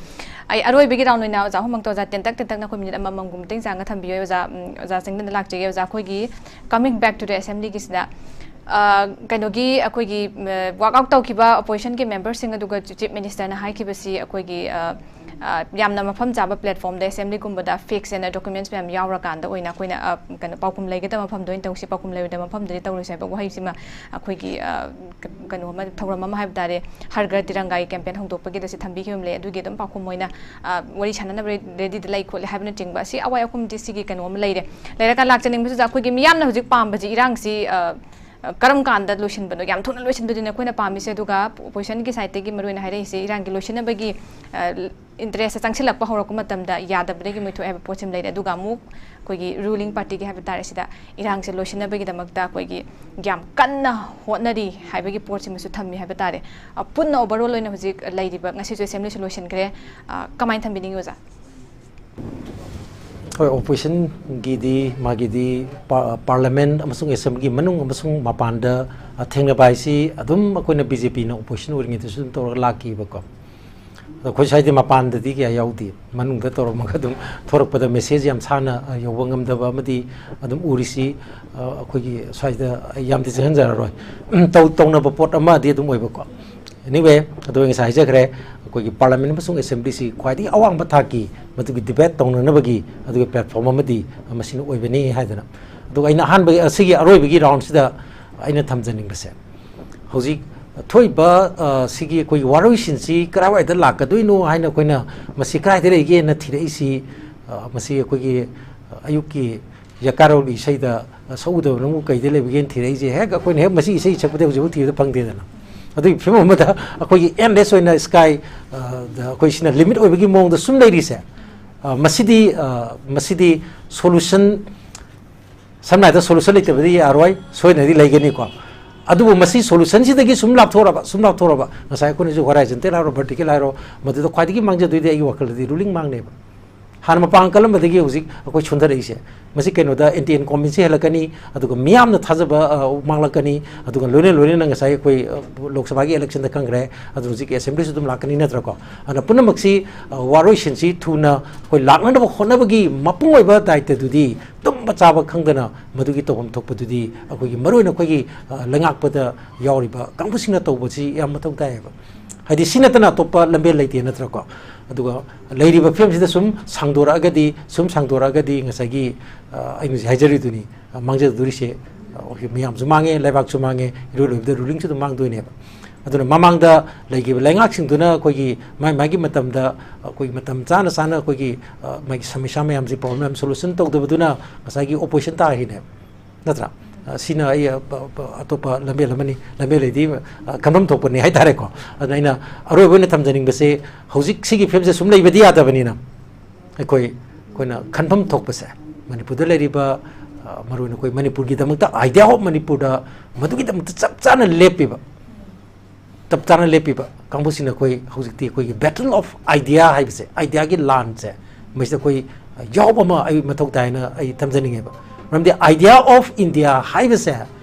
ꯑꯩ ꯑꯔꯣꯏꯕꯒꯤ round ꯑꯣꯏꯅ ꯑꯣꯖꯥ ꯑꯍꯨꯝꯃꯛꯇ, ꯑꯣꯖꯥ, ꯇꯦꯟꯇꯛ ꯇꯦꯟꯇꯛꯅ ꯑꯩꯈꯣꯏ minute ꯑꯃꯃꯝꯒꯨꯝꯕꯇꯪ ꯆꯥꯡꯒ ꯊꯝꯕꯤꯌꯨ, ꯑꯣꯖꯥ꯫ ꯎꯝ, ꯑꯣꯖꯥ ꯆꯤꯡꯗꯅ ꯂꯥꯛꯆꯒꯦ, ꯑꯣꯖꯥ꯫ ꯑꯩꯈꯣꯏꯒꯤ coming back to the assemblyꯒꯤꯁꯤꯗ, ꯑ, ꯀꯩꯅꯣꯒꯤ ꯑꯩꯈꯣꯏꯒꯤ, ꯎꯝ, walk out ꯇꯧꯈꯤꯕ oppositionꯒꯤ memberꯁꯤꯡ ꯑꯗꯨꯒ Chief Ministerꯅ ꯍꯥꯏꯈꯤꯕꯁꯤ ꯑꯩꯈꯣꯏꯒꯤ, ꯑ, ꯑ, ꯌꯥꯝꯅ ꯃꯐꯝ ꯆꯥꯕ platformꯗ assemblyꯒꯨꯝꯕꯗ facts and documents ꯃꯌꯥꯝ ꯌꯥꯎꯔꯀꯥꯟꯗ ꯑꯣꯏꯅ ꯑꯩꯈꯣꯏꯅ, ꯑ, ꯀꯩꯅꯣ, ꯄꯥꯎꯈꯨꯝ ꯂꯩꯒꯗꯕ ꯃꯐꯝꯗ ꯑꯣꯏꯅ ꯇꯧꯁꯤ, ꯄꯥꯎꯈꯨꯝ ꯂꯩꯔꯣꯏꯗꯕ ꯃꯐꯝꯗꯗꯤ ꯇꯧꯔꯣꯏꯁꯤ ꯍꯥꯏꯕ ꯋꯥꯍꯩꯁꯤꯃ ꯑꯩꯈꯣꯏꯒꯤ, ꯑ, ꯀ-, ꯀꯩꯅꯣ ꯑꯃ, ꯊꯧꯔꯝ ꯑꯃ ꯍꯥꯏꯕ ꯇꯥꯔꯦ, ꯍꯔ ꯘꯔ ꯇꯤꯔꯪꯒꯥꯒꯤ campaign ꯍꯧꯗꯣꯛꯄꯒꯤꯗ ꯁꯤ ꯊꯝꯕꯤꯈꯤꯕ ꯑꯃ ꯂꯩ꯫ ꯑꯗꯨꯒꯤ ꯑꯗꯨꯝ ꯄꯥꯎꯈꯨꯝ ꯑꯣꯏꯅ, ꯑ, ꯋꯥꯔꯤ ꯁꯥꯟꯅꯅꯕ ꯔꯦ-, readyꯗ ꯂꯩ ꯈꯣꯠꯂꯤ ꯍꯥꯏꯕꯅꯆꯤꯡꯕ, ꯑꯁꯤ ꯑꯋꯥꯏ ꯑꯈꯨꯝꯗꯤ ꯁꯤꯒꯤ ꯀꯩꯅꯣ ꯑꯃ ꯂꯩꯔꯦ꯫ ꯂꯩꯔꯀꯥꯟ ꯂꯥꯛꯆꯅꯤꯡꯕꯁꯤꯗ ꯑꯩꯈꯣꯏꯒꯤ ꯃꯤꯌꯥꯝꯅ ꯍꯧꯖꯤꯛ ꯄꯥꯝꯕꯁꯤ ꯏꯔꯥꯡꯁꯤ, ꯑ, ꯀꯔꯝ ꯀꯥꯟꯗ ꯂꯣꯏꯁꯤꯟꯕꯅꯣ? ꯌꯥꯝ ꯊꯨꯅ ꯂꯣꯏꯁꯤꯟꯕꯗꯨꯅꯦ ꯑꯩꯈꯣꯏꯅ ꯄꯥꯝꯃꯤꯁꯦ꯫ ꯑꯗꯨꯒ oppositionꯒꯤ sideꯇꯒꯤ ꯃꯔꯨꯑꯣꯏꯅ ꯍꯥꯏꯔꯛꯏꯁꯦ, ꯏꯔꯥꯡꯒꯤ ꯂꯣꯏꯁꯤꯟꯅꯕꯒꯤ, ꯑ, interestꯁꯦ ꯆꯪꯁꯤꯜꯂꯛꯄ ꯍꯧꯔꯛꯄ ꯃꯇꯝꯗ ꯌꯥꯗꯕꯗꯒꯤ ꯃꯣꯏ ꯊꯣꯛꯑꯦ ꯍꯥꯏꯕ ꯄꯣꯠꯁꯤꯃ ꯂꯩꯔꯦ꯫ ꯑꯗꯨꯒ ꯑꯃꯨꯛ ꯑꯩꯈꯣꯏꯒꯤ ruling partyꯒꯤ ꯍꯥꯏꯕ ꯇꯥꯔꯦ, ꯁꯤꯗ ꯏꯔꯥꯡꯁꯦ ꯂꯣꯏꯁꯤꯟꯅꯕꯒꯤꯗꯃꯛꯇ ꯑꯩꯈꯣꯏꯒꯤ ꯌꯥꯝ ꯀꯟꯅ ꯍꯣꯠꯅꯔꯤ ꯍꯥꯏꯕꯒꯤ ꯄꯣꯠꯁꯤꯃꯁꯨ ꯊꯝꯃꯤ ꯍꯥꯏꯕ ꯇꯥꯔꯦ꯫ ꯑ, ꯄꯨꯟꯅ overall ꯑꯣꯏꯅ ꯍꯧꯖꯤꯛ ꯂꯩꯔꯤꯕ, ꯉꯁꯤꯁꯨ assemblyꯁꯨ ꯂꯣꯏꯁꯤꯟꯈ꯭ꯔꯦ, ꯑ, ꯀꯃꯥꯏꯅ ꯊꯝꯕꯤꯅꯤꯡꯉꯤ, ꯑꯣꯖꯥ? ꯍꯣꯏ, oppositionꯒꯤꯗꯤ ꯃꯥꯒꯤꯗꯤ ꯄꯥ-, parliament ꯑꯃꯁꯨꯡ assemblyꯒꯤ ꯃꯅꯨꯡ ꯑꯃꯁꯨꯡ ꯃꯄꯥꯟꯗ, ꯑ, ꯊꯦꯡꯅꯕ ꯍꯥꯏꯁꯤ ꯑꯗꯨꯝ ꯑꯩꯈꯣꯏꯅ BJPꯅ opposition ꯑꯣꯏꯔꯤꯉꯩꯗꯁꯨ ꯑꯗꯨꯝ ꯇꯧꯔꯒ ꯂꯥꯛꯈꯤꯕꯀꯣ꯫ ꯑꯗꯣ ꯑꯩꯈꯣꯏ ꯁ꯭ꯋꯥꯏꯗ ꯃꯄꯥꯟꯗꯗꯤ ꯀꯌꯥ ꯌꯥꯎꯗꯦ꯫ ꯃꯅꯨꯡꯗ ꯇꯧꯔꯝꯃꯒ ꯑꯗꯨꯝ ꯊꯣꯔꯛꯄꯗ message ꯌꯥꯝ ꯁꯥꯡꯅ, ꯑ, ꯌꯧꯕ ꯉꯝꯗꯕ ꯑꯃꯗꯤ ꯑꯗꯨꯝ ꯎꯔꯤꯁꯤ, ꯑ, ꯑꯩꯈꯣꯏꯒꯤ ꯁ꯭ꯋꯥꯏꯗ ꯑꯩ ꯌꯥꯝꯗꯤ ꯆꯪꯍꯟꯖꯔꯔꯣꯏ꯫ ꯎꯝ, ꯇꯧ-, ꯇꯧꯅꯕ ꯄꯣꯠ ꯑꯃꯗꯤ ꯑꯗꯨꯝ ꯑꯣꯏꯕꯀꯣ꯫ Anyway, ꯑꯗꯨ ꯑꯩ ꯉꯁꯥꯏ ꯍꯥꯏꯖꯈ꯭ꯔꯦ, ꯑꯩꯈꯣꯏꯒꯤ parliament ꯑꯃꯁꯨꯡ assemblyꯁꯤ ꯈ꯭ꯋꯥꯏꯗꯒꯤ ꯑꯋꯥꯡꯕ ꯊꯥꯛꯀꯤ ꯃꯗꯨꯒꯤ debate ꯇꯧꯅꯅꯕꯒꯤ ꯑꯗꯨꯒꯤ platform ꯑꯃꯗꯤ ꯃꯁꯤꯅ ꯑꯣꯏꯕꯅꯤ ꯍꯥꯏꯗꯅ꯫ ꯑꯗꯨꯒ ꯑꯩꯅ ꯑꯍꯥꯟꯕ, ꯑꯁꯤꯒꯤ ꯑꯔꯣꯏꯕꯒꯤ roundꯁꯤꯗ ꯑꯩꯅ ꯊꯝꯖꯅꯤꯡꯕꯁꯦ, ꯍꯧꯖꯤꯛ ꯊꯣꯛꯏꯕ, ꯑ, ꯁꯤꯒꯤ ꯑꯩꯈꯣꯏꯒꯤ ꯋꯥꯔꯣꯏꯁꯤꯟꯁꯤ ꯀꯗꯥꯏꯋꯥꯏꯗ ꯂꯥꯛꯀꯗꯣꯏꯅꯣ ꯍꯥꯏꯅ ꯑꯩꯈꯣꯏꯅ ꯃꯁꯤ ꯀꯗꯥꯏꯗ ꯂꯩꯒꯦꯅ ꯊꯤꯔꯛꯏꯁꯤ, ꯑ, ꯃꯁꯤ ꯑꯩꯈꯣꯏꯒꯤ, ꯑ, ꯑꯌꯨꯛꯀꯤ ꯌꯀꯥꯔꯣꯜꯒꯤ ꯏꯁꯩꯗ, ꯑ, ꯁꯛꯎꯗꯕ ꯅꯪꯕꯨ ꯀꯩꯗ ꯂꯩꯕꯒꯦꯅ ꯊꯤꯔꯛꯏꯁꯦ, ꯍꯦꯛ ꯑꯩꯈꯣꯏꯅ ꯍꯦꯛ ꯃꯁꯤ ꯏꯁꯩ ꯁꯛꯄꯗ ꯍꯧꯖꯤꯛꯐꯥꯎ ꯊꯤꯕꯗ ꯐꯪꯗꯦꯗꯅ꯫ ꯑꯗꯨꯒꯤ ꯐꯤꯕꯝ ꯑꯃꯗ ꯑꯩꯈꯣꯏꯒꯤ endless ꯑꯣꯏꯅ sky, ꯑ, ꯗ ꯑꯩꯈꯣꯏ ꯁꯤꯅ limit ꯑꯣꯏꯕꯒꯤ ꯃꯑꯣꯡꯗ ꯁꯨꯝ ꯂꯩꯔꯤꯁꯦ, ꯑ, ꯃꯁꯤꯗꯤ, ꯑ, ꯃꯁꯤꯗꯤ solution, ꯁꯝꯅ ꯍꯥꯏꯔꯕꯗ solution ꯂꯩꯇꯕꯗꯤ ꯌꯥꯔꯣꯏ, ꯁꯣꯏꯗꯅꯗꯤ ꯂꯩꯒꯅꯤꯀꯣ꯫ ꯑꯗꯨꯕꯨ ꯃꯁꯤ solutionꯁꯤꯗꯒꯤ ꯁꯨꯝ ꯂꯥꯞꯊꯣꯔꯕ, ꯁꯨꯝ ꯂꯥꯞꯊꯣꯔꯕ, ꯉꯁꯥꯏ ꯑꯩꯈꯣꯏꯅꯁꯨ horizontal ꯍꯥꯏꯔꯣ, vertical ꯍꯥꯏꯔꯣ, ꯃꯗꯨꯗ ꯈ꯭ꯋꯥꯏꯗꯒꯤ ꯃꯥꯡꯖꯗꯣꯏꯗꯤ ꯑꯩꯒꯤ ꯋꯥꯈꯜꯗꯗꯤ ruling ꯃꯥꯡꯅꯦꯕ꯫ ꯍꯥꯟꯅ ꯃꯄꯥꯡ ꯀꯜꯂꯝꯕꯗꯒꯤ ꯍꯧꯖꯤꯛ ꯑꯩꯈꯣꯏ ꯁꯣꯟꯊꯔꯛꯏꯁꯦ, ꯃꯁꯤ ꯀꯩꯅꯣꯗ anti incumbents ꯍꯦꯜꯂꯛꯀꯅꯤ, ꯑꯗꯨꯒ ꯃꯤꯌꯥꯝꯅ ꯊꯥꯖꯕ, ꯑ, ꯃꯥꯡꯂꯛꯀꯅꯤ, ꯑꯗꯨꯒ ꯂꯣꯏꯅ ꯂꯣꯏꯅꯅ ꯉꯁꯥꯏ ꯑꯩꯈꯣꯏ, ꯑ, ꯂꯣꯛ ꯁꯚꯥꯒꯤ electionꯗ ꯈꯪꯈ꯭ꯔꯦ, ꯑꯗꯨ ꯍꯧꯖꯤꯛ assemblyꯁꯨ ꯑꯗꯨꯝ ꯂꯥꯛꯀꯅꯤ ꯅꯠꯇ꯭ꯔꯀꯣ? ꯑꯗꯨꯅ ꯄꯨꯝꯅꯃꯛꯁꯤ, ꯑ, ꯋꯥꯔꯣꯏꯁꯤꯟꯁꯤ ꯊꯨꯅ ꯑꯩꯈꯣꯏ ꯂꯥꯛꯅꯅꯕ ꯍꯣꯠꯅꯕꯒꯤ ꯃꯄꯨꯡ ꯑꯣꯏꯕ ꯗꯥꯏꯇꯗꯨꯗꯤ ꯇꯨꯝꯕ ꯆꯥꯕ ꯈꯪꯗꯅ ꯃꯗꯨꯒꯤ ꯇꯧꯐꯝ ꯊꯣꯛꯄꯗꯨꯗꯤ ꯑꯩꯈꯣꯏꯒꯤ, ꯃꯔꯨꯑꯣꯏꯅ ꯑꯩꯈꯣꯏꯒꯤ, ꯑ, ꯂꯩꯉꯥꯛꯄꯗ ꯌꯥꯎꯔꯤꯕ ꯀꯥꯡꯕꯨꯁꯤꯡꯅ ꯇꯧꯕꯁꯤ ꯌꯥꯝ ꯃꯊꯧ ꯇꯥꯏꯌꯦꯕ꯫ ꯍꯥꯏꯗꯤ ꯁꯤ ꯅꯠꯇꯅ ꯑꯇꯣꯞꯄ ꯂꯝꯕꯦꯜ ꯂꯩꯇꯦ ꯅꯠꯇ꯭ꯔꯀꯣ? ꯑꯗꯨꯒ ꯂꯩꯔꯤꯕ ꯐꯤꯕꯝꯁꯤꯗ ꯁꯨꯝ ꯁꯥꯡꯗꯣꯔꯛꯑꯒꯗꯤ, ꯁꯨꯝ ꯁꯥꯡꯗꯣꯔꯛꯑꯒꯗꯤ ꯉꯁꯥꯏꯒꯤ, ꯑ, ꯑꯩꯅ ꯍꯧꯖꯤꯛ ꯍꯥꯏꯖꯔꯤꯗꯨꯅꯤ, ꯑ, ꯃꯥꯡꯖꯗꯣꯔꯤꯁꯦ, ꯑ, ꯑꯩꯈꯣꯏ ꯃꯌꯥꯝꯁꯨ ꯃꯥꯡꯉꯦ, ꯂꯩꯕꯥꯛꯁꯨ ꯃꯥꯡꯉꯦ, ꯏꯔꯣꯏ ꯂꯣꯏꯕꯗ rulingꯁꯨ ꯑꯗꯨꯝ ꯃꯥꯡꯗꯣꯏꯅꯦꯕ꯫ ꯑꯗꯨꯅ ꯃꯃꯥꯡꯗ ꯂꯩꯈꯤꯕ ꯂꯩꯉꯥꯛꯁꯤꯡꯗꯨꯅ ꯑꯩꯈꯣꯏꯒꯤ ꯃꯥꯏ ꯃꯥꯏꯒꯤ ꯃꯇꯝꯗ ꯑꯩꯈꯣꯏꯒꯤ ꯃꯇꯝ ꯆꯥꯅ ꯆꯥꯅ ꯑꯩꯈꯣꯏꯒꯤ, ꯑ, ꯃꯥꯒꯤ ꯁꯃꯁ꯭ꯌꯥ ꯃꯌꯥꯝꯁꯤ, problem ꯃꯌꯥꯝ solution ꯇꯧꯗꯕꯗꯨꯅ ꯉꯁꯥꯏꯒꯤ opposition ꯇꯥꯈꯤꯅꯦꯕ, ꯅꯠꯇ꯭ꯔꯥ? ꯑ, ꯁꯤꯅ ꯑꯩ, ꯑ, ꯄ-, ꯄ-, ꯑꯇꯣꯞꯄ ꯂꯝꯕꯦꯜ ꯑꯃꯅꯤ, ꯂꯝꯕꯦꯜ ꯂꯩꯗꯤ, ꯑ, ꯈꯟꯐꯝ ꯊꯣꯛꯄꯅꯤ ꯍꯥꯏꯇꯥꯔꯦꯀꯣ꯫ ꯑꯗꯨꯅ ꯑꯩꯅ ꯑꯔꯣꯏꯕ ꯑꯣꯏꯅ ꯊꯝꯖꯅꯤꯡꯕꯁꯦ, ꯍꯧꯖꯤꯛ ꯁꯤꯒꯤ ꯐꯤꯕꯝꯁꯦ ꯁꯨꯝ ꯂꯩꯕꯗꯤ ꯌꯥꯗꯕꯅꯤꯅ, ꯑꯩꯈꯣꯏ, ꯑꯩꯈꯣꯏꯅ ꯈꯟꯐꯝ ꯊꯣꯛꯄꯁꯦ, ꯃꯅꯤꯄꯨꯔꯗ ꯂꯩꯔꯤꯕ, ꯑ, ꯃꯔꯨꯑꯣꯏꯅ ꯑꯩꯈꯣꯏ ꯃꯅꯤꯄꯨꯔꯒꯤꯗꯃꯛꯇ, idea of ꯃꯅꯤꯄꯨꯔꯗ ꯃꯗꯨꯒꯤꯗꯃꯛꯇ ꯆꯞ ꯆꯥꯅ ꯂꯦꯞꯄꯤꯕ, ꯆꯞ ꯆꯥꯅ ꯂꯦꯞꯄꯤꯕ ꯀꯥꯡꯕꯨꯁꯤꯡꯅ ꯑꯩꯈꯣꯏ ꯍꯧꯖꯤꯛꯇꯤ ꯑꯩꯈꯣꯏꯒꯤ battle of idea ꯍꯥꯏꯕꯁꯦ, ideaꯒꯤ ꯂꯥꯟꯁꯦ, ꯃꯁꯤꯗ ꯑꯩꯈꯣꯏ ꯌꯥꯎꯕ ꯑꯃ ꯑꯩ ꯃꯊꯧ ꯇꯥꯏꯅ ꯑꯩ ꯊꯝꯖꯅꯤꯡꯉꯦꯕ꯫ ꯃꯔꯝꯗꯤ idea of India ꯍꯥꯏꯕꯁꯦ,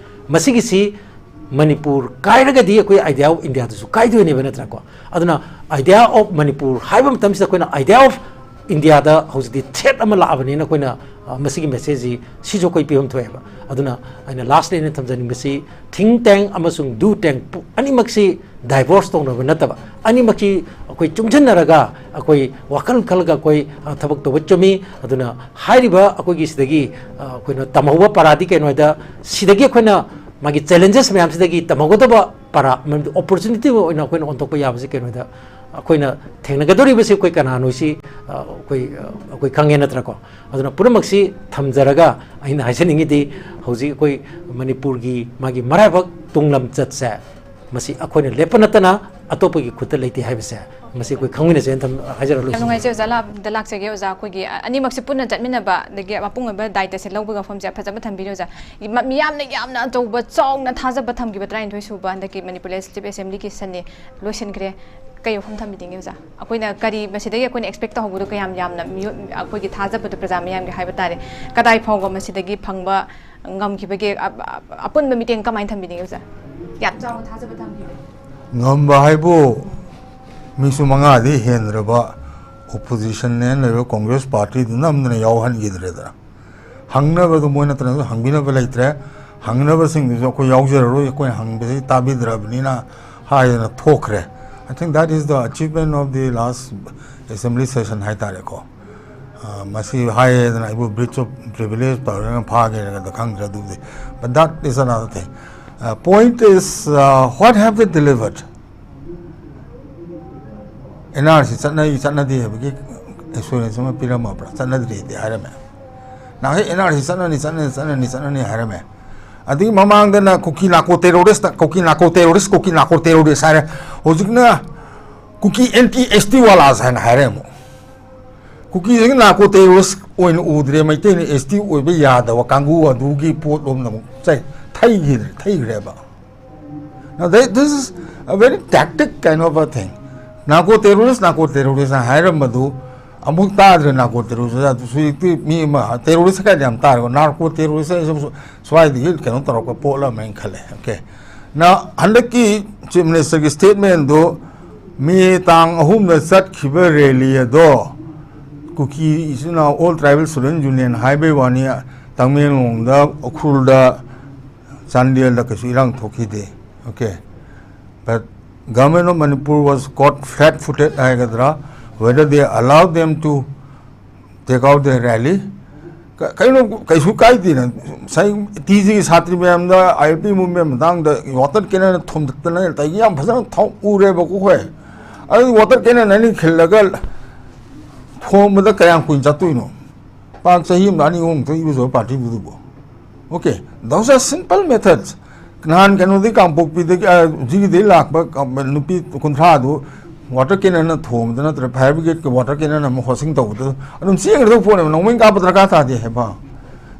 ꯃꯁꯤꯒꯤꯁꯤ ꯃꯅꯤꯄꯨꯔ ꯀꯥꯏꯔꯒꯗꯤ ꯑꯩꯈꯣꯏ idea of Indiaꯗꯨꯁꯨ ꯀꯥꯏꯗꯣꯏꯅꯦꯕ, ꯅꯠꯇ꯭ꯔꯥꯀꯣ? ꯑꯗꯨꯅ idea of ꯃꯅꯤꯄꯨꯔ ꯍꯥꯏꯕ ꯃꯇꯝꯁꯤꯗ ꯑꯩꯈꯣꯏꯅ idea of Indiaꯗ ꯍꯧꯖꯤꯛꯇꯤ threat ꯑꯃ ꯂꯥꯛꯑꯕꯅꯤꯅ ꯑꯩꯈꯣꯏꯅ, ꯑ, ꯃꯁꯤꯒꯤ messageꯁꯤ ꯁꯤꯁꯨ ꯑꯩꯈꯣꯏ ꯄꯤꯐꯝ ꯊꯣꯛꯑꯦꯕ꯫ ꯑꯗꯨꯅ ꯑꯩꯅ lastly ꯑꯩꯅ ꯊꯝꯖꯅꯤꯡꯕꯁꯤ, think tank ꯑꯃꯁꯨꯡ do tank ꯄꯨ-, ꯑꯅꯤꯃꯛꯁꯤ divorce ꯇꯧꯅꯕ ꯅꯠꯇꯕ, ꯑꯅꯤꯃꯛꯁꯤ ꯑꯩꯈꯣꯏ ꯆꯨꯡꯁꯤꯟꯅꯔꯒ ꯑꯩꯈꯣꯏ ꯋꯥꯈꯜ ꯈꯜꯂꯒ ꯑꯩꯈꯣꯏ, ꯑ, ꯊꯕꯛ ꯇꯧꯕ ꯆꯨꯝꯃꯤ꯫ ꯑꯗꯨꯅ ꯍꯥꯏꯔꯤꯕ ꯑꯩꯈꯣꯏꯒꯤ ꯁꯤꯗꯒꯤ, ꯑ, ꯑꯩꯈꯣꯏꯅ ꯇꯝꯍꯧꯕ ꯄꯔꯥꯗꯤ ꯀꯩꯅꯣ ꯍꯥꯏꯗ, ꯁꯤꯗꯒꯤ ꯑꯩꯈꯣꯏꯅ ꯃꯥꯒꯤ challenges ꯃꯌꯥꯝꯁꯤꯗꯒꯤ ꯇꯝꯍꯧꯒꯗꯕ ꯄꯔꯥ, ꯃꯔꯝꯗꯤ opportunity ꯑꯣꯏꯅ ꯑꯩꯈꯣꯏꯅ ꯑꯣꯟꯊꯣꯛꯄ ꯌꯥꯕꯁꯤ ꯀꯩꯅꯣꯗ, ꯑꯩꯈꯣꯏꯅ ꯊꯦꯡꯅꯒꯗꯧꯔꯤꯕꯁꯤ ꯑꯩꯈꯣꯏ ꯀꯅꯥꯅꯣ ꯁꯤ, ꯑ, ꯑꯩꯈꯣꯏ, ꯑ, ꯑꯩꯈꯣꯏ ꯈꯪꯉꯦ, ꯅꯠꯇ꯭ꯔꯥꯀꯣ? ꯑꯗꯨꯅ ꯄꯨꯝꯅꯃꯛꯁꯤ ꯊꯝꯖꯔꯒ ꯑꯩꯅ ꯍꯥꯏꯖꯅꯤꯡꯉꯤꯗꯤ, ꯍꯧꯖꯤꯛ ꯑꯩꯈꯣꯏ ꯃꯅꯤꯄꯨꯔꯒꯤ ꯃꯥꯒꯤ ꯃꯔꯥꯏꯕꯛ ꯇꯨꯡꯂꯝꯆꯠꯁꯦ ꯃꯁꯤ ꯑꯩꯈꯣꯏꯅ ꯂꯦꯞꯄ ꯅꯠꯇꯅ ꯑꯇꯣꯞꯄꯒꯤ ꯈꯨꯠꯇ ꯂꯩꯇꯦ ꯍꯥꯏꯕꯁꯦ ꯃꯁꯤ ꯑꯩꯈꯣꯏ ꯈꯪꯃꯤꯟꯅꯁꯦꯅ ꯊꯝ-, ꯍꯥꯏꯖꯔꯒ ꯌꯥꯝ ꯂꯣꯏꯁꯤꯟꯖꯔꯒꯦ꯫ ꯅꯨꯡꯉꯥꯏꯖꯩ ꯑꯣꯖꯥ, ꯂꯥ-, ꯗ ꯂꯥꯛꯆꯒꯦ ꯑꯣꯖꯥ꯫ ꯑꯩꯈꯣꯏꯒꯤ, ꯑ, ꯑꯅꯤꯃꯛꯁꯦ ꯄꯨꯟꯅ ꯆꯠꯃꯤꯟꯅꯕ, ꯑꯗꯒꯤ ꯃꯄꯨꯡ ꯑꯣꯏꯕ ꯗꯥꯏꯇꯁꯦ ꯂꯧꯕꯒꯤ ꯋꯥꯐꯝꯁꯦ ꯐꯖꯕ ꯊꯝꯕꯤꯔꯦ ꯑꯣꯖꯥ꯫ ꯏ-, ꯃ-, ꯃꯤꯌꯥꯝꯅ ꯌꯥꯝꯅ ꯑꯆꯧꯕ, ꯆꯥꯎꯅ ꯊꯥꯖꯕ ꯊꯝꯈꯤꯕ ꯇꯔꯥꯅꯤꯊꯣꯏ ꯁꯨꯕ ꯍꯟꯗꯛꯀꯤ ꯃꯅꯤꯄꯨꯔ Legislative Assemblyꯒꯤ sessionꯅꯤ, ꯂꯣꯏꯁꯤꯟꯈ꯭ꯔꯦ꯫ ꯀꯩ ꯋꯥꯐꯝ ꯊꯝꯕꯤꯅꯤꯡꯉꯤ ꯑꯣꯖꯥ? ꯑꯩꯈꯣꯏꯅ ꯀꯔꯤ ꯃꯁꯤꯗꯒꯤ ꯑꯩꯈꯣꯏꯅ expect ꯇꯧꯍꯧꯕꯗꯣ ꯀꯌꯥꯝ ꯌꯥꯝꯅ ꯃꯤꯑꯣ-, ꯑꯩꯈꯣꯏꯒꯤ ꯊꯥꯖꯕꯗꯣ ꯄ꯭ꯔꯖꯥ ꯃꯤꯌꯥꯝꯒꯤ ꯍꯥꯏꯕ ꯇꯥꯔꯦ, ꯀꯗꯥꯏ ꯐꯥꯎꯕ ꯃꯁꯤꯗꯒꯤ ꯐꯪꯕ ꯉꯝꯈꯤꯕꯒꯦ? ꯑ-, ꯑ-, ꯑꯄꯨꯟꯕ ꯃꯤꯠꯌꯦꯡ ꯀꯃꯥꯏꯅ ꯊꯝꯕꯤꯅꯤꯡꯉꯤ ꯑꯣꯖꯥ? ꯌꯥꯝ ꯆꯥꯎꯅ ꯊꯥꯖꯕ ꯊꯝꯈꯤꯕ꯫ ꯉꯝꯕ ꯍꯥꯏꯕꯨ ꯃꯤꯁꯨ ꯃꯉꯥꯗꯤ ꯍꯦꯟꯗ꯭ꯔꯕ oppositionꯅꯦꯅ ꯂꯩꯕ Congress partyꯗꯨ ꯅꯝꯗꯅ ꯌꯥꯎꯍꯟꯈꯤꯗ꯭ꯔꯦꯗꯅ꯫ ꯍꯪꯅꯕꯗꯨ ꯃꯣꯏ ꯅꯠꯇꯅꯁꯨ ꯍꯪꯕꯤꯅꯕ ꯂꯩꯇ꯭ꯔꯦ꯫ ꯍꯪꯅꯕꯁꯤꯡꯗꯨꯁꯨ ꯑꯩꯈꯣꯏ ꯌꯥꯎꯖꯔꯔꯣꯏ, ꯑꯩꯈꯣꯏꯅ ꯍꯪꯕꯁꯤ ꯇꯥꯕꯤꯗ꯭ꯔꯕꯅꯤꯅ ꯍꯥꯏꯗꯅ ꯊꯣꯛꯈ꯭ꯔꯦ꯫ I think that is the achievement of the last assembly session ꯍꯥꯏꯇꯥꯔꯦꯀꯣ꯫ ꯑ, ꯃꯁꯤ ꯍꯥꯏꯌꯦꯗꯅ ꯑꯩꯕꯨ breach of privilege ꯇꯧꯔꯒ ꯐꯥꯒꯦꯔꯒꯗ ꯈꯪꯗ꯭ꯔꯦ ꯑꯗꯨꯕꯨꯗꯤ, but that is another thing. Uh, point is, uh, what have they delivered? NRC ꯆꯠꯅꯩ ꯆꯠꯅꯗꯦ ꯍꯥꯏꯕꯒꯤ assurance ꯑꯃ ꯄꯤꯔꯝꯃꯕ꯭ꯔꯥ? ꯆꯠꯅꯗ꯭ꯔꯤꯗꯤ ꯍꯥꯏꯔꯝꯃꯦ꯫ ꯅꯍꯥꯟꯒꯩ NRC ꯆꯠꯅꯅꯤ ꯆꯠꯅꯅꯤ ꯆꯠꯅꯅꯤ ꯆꯠꯅꯅꯤ ꯍꯥꯏꯔꯝꯃꯦ꯫ ꯑꯗꯒꯤ ꯃꯃꯥꯡꯗꯅ ꯀꯨꯀꯤ ꯅꯥꯀꯣ terrorist, ꯀꯨꯀꯤ ꯅꯥꯀꯣ terrorist, ꯀꯨꯀꯤ ꯅꯥꯀꯣ terrorist ꯍꯥꯏꯔꯦ꯫ ꯍꯧꯖꯤꯛꯅ ꯀꯨꯀꯤ anti ST ꯋꯥꯂꯥꯁ ꯍꯥꯏꯅ ꯍꯥꯏꯔꯦ ꯑꯃꯨꯛ꯫ ꯀꯨꯀꯤꯁꯤꯡ ꯅꯥꯔꯀꯣ ꯇꯦꯔꯣꯔꯤꯁ ꯑꯣꯏꯅ ꯎꯗ꯭ꯔꯦ, ꯃꯩꯇꯩꯅ ST ꯑꯣꯏꯕ ꯌꯥꯗꯕ ꯀꯥꯡꯕꯨ ꯑꯗꯨꯒꯤ ꯄꯣꯠꯂꯣꯝꯗ ꯑꯃꯨꯛ ꯆꯩ ꯊꯩꯈꯤꯗ꯭ꯔꯦ, ꯊꯩꯈ꯭ꯔꯦꯕ꯫ Now they, this is a very tactic kind of a thing. Narco terrorism, narco terrorism ꯍꯥꯏꯔꯝꯕꯗꯨ ꯑꯃꯨꯛ ꯇꯥꯗ꯭ꯔꯦ꯫ ꯅꯥꯔꯀꯣ ꯇꯦꯔꯣꯔꯤꯁ ꯑꯗꯨꯁꯨ ꯍꯧꯖꯤꯛꯇꯤ ꯃꯤ ꯑꯃ ꯇꯦꯔꯣꯔꯤꯁ ꯀꯥꯏꯗ ꯌꯥꯝ ꯇꯥꯔꯦꯀꯣ꯫ ꯅꯥꯔꯀꯣ ꯇꯦꯔꯣꯔꯤꯁ ꯍꯥꯏꯁꯦ ꯁ꯭ꯋꯥꯏꯗꯒꯤ ꯀꯩꯅꯣ ꯇꯧꯔꯛꯄ ꯄꯣꯠ ꯑꯃ ꯍꯥꯏꯅ ꯈꯜꯂꯦ꯫ Okay, ꯅ ꯍꯟꯗꯛꯀꯤ ꯆꯤꯐ ꯃꯤꯅꯤꯁꯇꯔꯒꯤ ꯁ꯭ꯇꯦꯠꯃꯦꯟꯗꯨ ꯃꯦ ꯇꯥꯡ ꯑꯍꯨꯝꯗ ꯆꯠꯈꯤꯕ ꯔꯦꯂꯤ ꯑꯗꯣ ꯀꯨꯀꯤ ꯏꯆꯤꯟ ꯏꯅꯥꯎ ꯑꯣꯜ ꯇ꯭ꯔꯥꯏꯕꯦꯜ ꯁ꯭ꯇꯨꯗꯦꯟ ꯌꯨꯅꯤꯌꯟ ꯍꯥꯏꯕꯩ ꯋꯥꯅꯤ, ꯇꯃꯦꯡꯂꯣꯡꯗ, ꯎꯈ꯭ꯔꯨꯜꯗ, ꯆꯥꯟꯗꯦꯜꯗ ꯀꯩꯁꯨ ꯏꯔꯥꯡ ꯊꯣꯛꯈꯤꯗꯦ꯫ Okay, but government of Manipur was caught flat footed ꯍꯥꯏꯒꯗ꯭ꯔꯥ, whether they allow them to take out the rally. ꯀꯩꯅꯣ, ꯀꯩꯁꯨ ꯀꯥꯏꯗꯦꯅ꯫ ꯉꯁꯥꯏ ꯇꯤ ꯖꯤꯒꯤ ꯁꯥꯇ꯭ꯔꯤ ꯃꯌꯥꯝꯗ ꯑꯥꯏ ꯑꯦꯜ ꯄꯤ ꯃꯨꯞꯃꯦꯟ ꯃꯇꯥꯡꯗ ꯋꯥꯇꯔ ꯀꯦꯅꯟꯅ ꯊꯣꯝꯗꯠꯇꯅ ꯇꯧꯔꯤ ꯌꯥꯝ ꯐꯖꯅ ꯊꯧ-, ꯎꯔꯦꯕꯀꯣ ꯑꯩꯈꯣꯏ꯫ ꯑꯗꯨ ꯋꯥꯇꯔ ꯀꯦꯅꯟ ꯑꯅꯤ ꯈꯤꯜꯂꯒ ꯊꯣꯝꯕꯗ ꯀꯌꯥꯝ ꯀꯨꯏꯅ ꯆꯠꯇꯣꯏꯅꯣ? ꯄꯥꯛ ꯆꯍꯤ ꯑꯃꯗ ꯑꯅꯤ ꯑꯍꯨꯝ ꯈꯛꯇꯪ ꯏꯔꯨꯖꯕ ꯄꯥꯔꯇꯤꯗꯨꯕꯨ꯫ Okay, those are simple methods. ꯅꯍꯥꯟ ꯀꯩꯅꯣꯗꯒꯤ, ꯀꯥꯡꯄꯣꯛꯄꯤꯗꯒꯤ, ꯑ, ꯍꯧꯖꯤꯛꯀꯤꯗꯒꯤ ꯂꯥꯛꯄ, ꯑ, ꯅꯨꯄꯤ ꯀꯨꯟꯊ꯭ꯔꯥꯗꯨ ꯋꯥꯇꯔ ꯀꯦꯅꯟꯅ ꯊꯣꯝꯕꯗ ꯅꯠꯇ꯭ꯔ ꯐꯥꯌꯔ ꯕ꯭ꯔꯤꯒꯦꯗꯀꯤ ꯋꯥꯇꯔ ꯀꯦꯅꯟ ꯑꯃ ꯍꯣꯁꯤꯡ ꯇꯧꯕꯗ ꯑꯗꯨꯝ ꯆꯦꯟꯒꯗꯧꯕ ꯄꯣꯠꯅꯦꯕ, ꯅꯣꯡꯃꯩ ꯀꯥꯞꯄ ꯗꯔꯀꯥꯔ ꯇꯥꯗꯦ ꯍꯥꯏꯕ꯫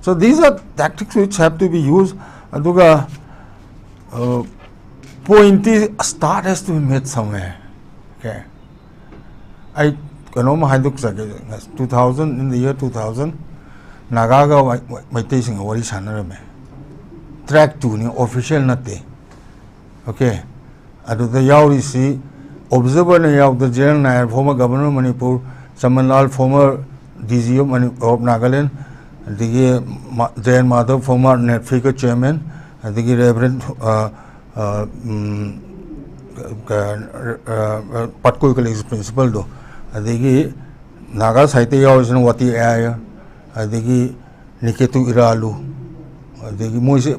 So these are tactics which have to be used. ꯑꯗꯨꯒ, ꯑ, point T start has to be made somewhere. Okay. ꯑꯩ ꯀꯩꯅꯣꯝ ꯍꯥꯏꯗꯣꯛꯆꯒꯦ꯫ Two thousand, in the year two thousand, ꯅꯥꯒꯥꯒ ꯃꯩ-, ꯃꯩꯇꯩꯁꯤꯡꯒ ꯋꯥꯔꯤ ꯁꯥꯟꯅꯔꯝꯃꯦ꯫ Track ꯇꯨꯅꯤ, official ꯅꯠꯇꯦ꯫ Okay, ꯑꯗꯨꯗ ꯌꯥꯎꯔꯤꯁꯤ observerꯅ ꯌꯥꯎꯗ general Nair, former governor of Manipur, Chamanlal, former D G of Mani-, of Nagaland, ꯑꯗꯒꯤ ꯃꯥ-, ꯖꯌꯟ ꯃꯥꯙꯕ, former NEPFICꯀꯤ chairman, ꯑꯗꯒꯤ Reverend, ꯑ, ꯑ, ꯎꯝ, ꯀ-, ꯑ, ꯑ, ꯄꯥꯠꯀꯣꯏ ꯀꯣꯂꯦꯖ ꯄ꯭ꯔꯤꯟꯁꯤꯄꯥꯜꯗꯣ, ꯑꯗꯒꯤ ꯅꯥꯒꯥ ꯁꯥꯍꯤꯇ꯭ꯌ ꯌꯥꯎꯔꯤꯁꯤꯅ ꯋꯥꯇꯤ ꯑꯌꯥꯌ, ꯑꯗꯒꯤ ꯅꯤꯀꯦꯇꯨ ꯏꯔꯥꯂꯨ, ꯑꯗꯒꯤ ꯃꯣꯏꯁꯦ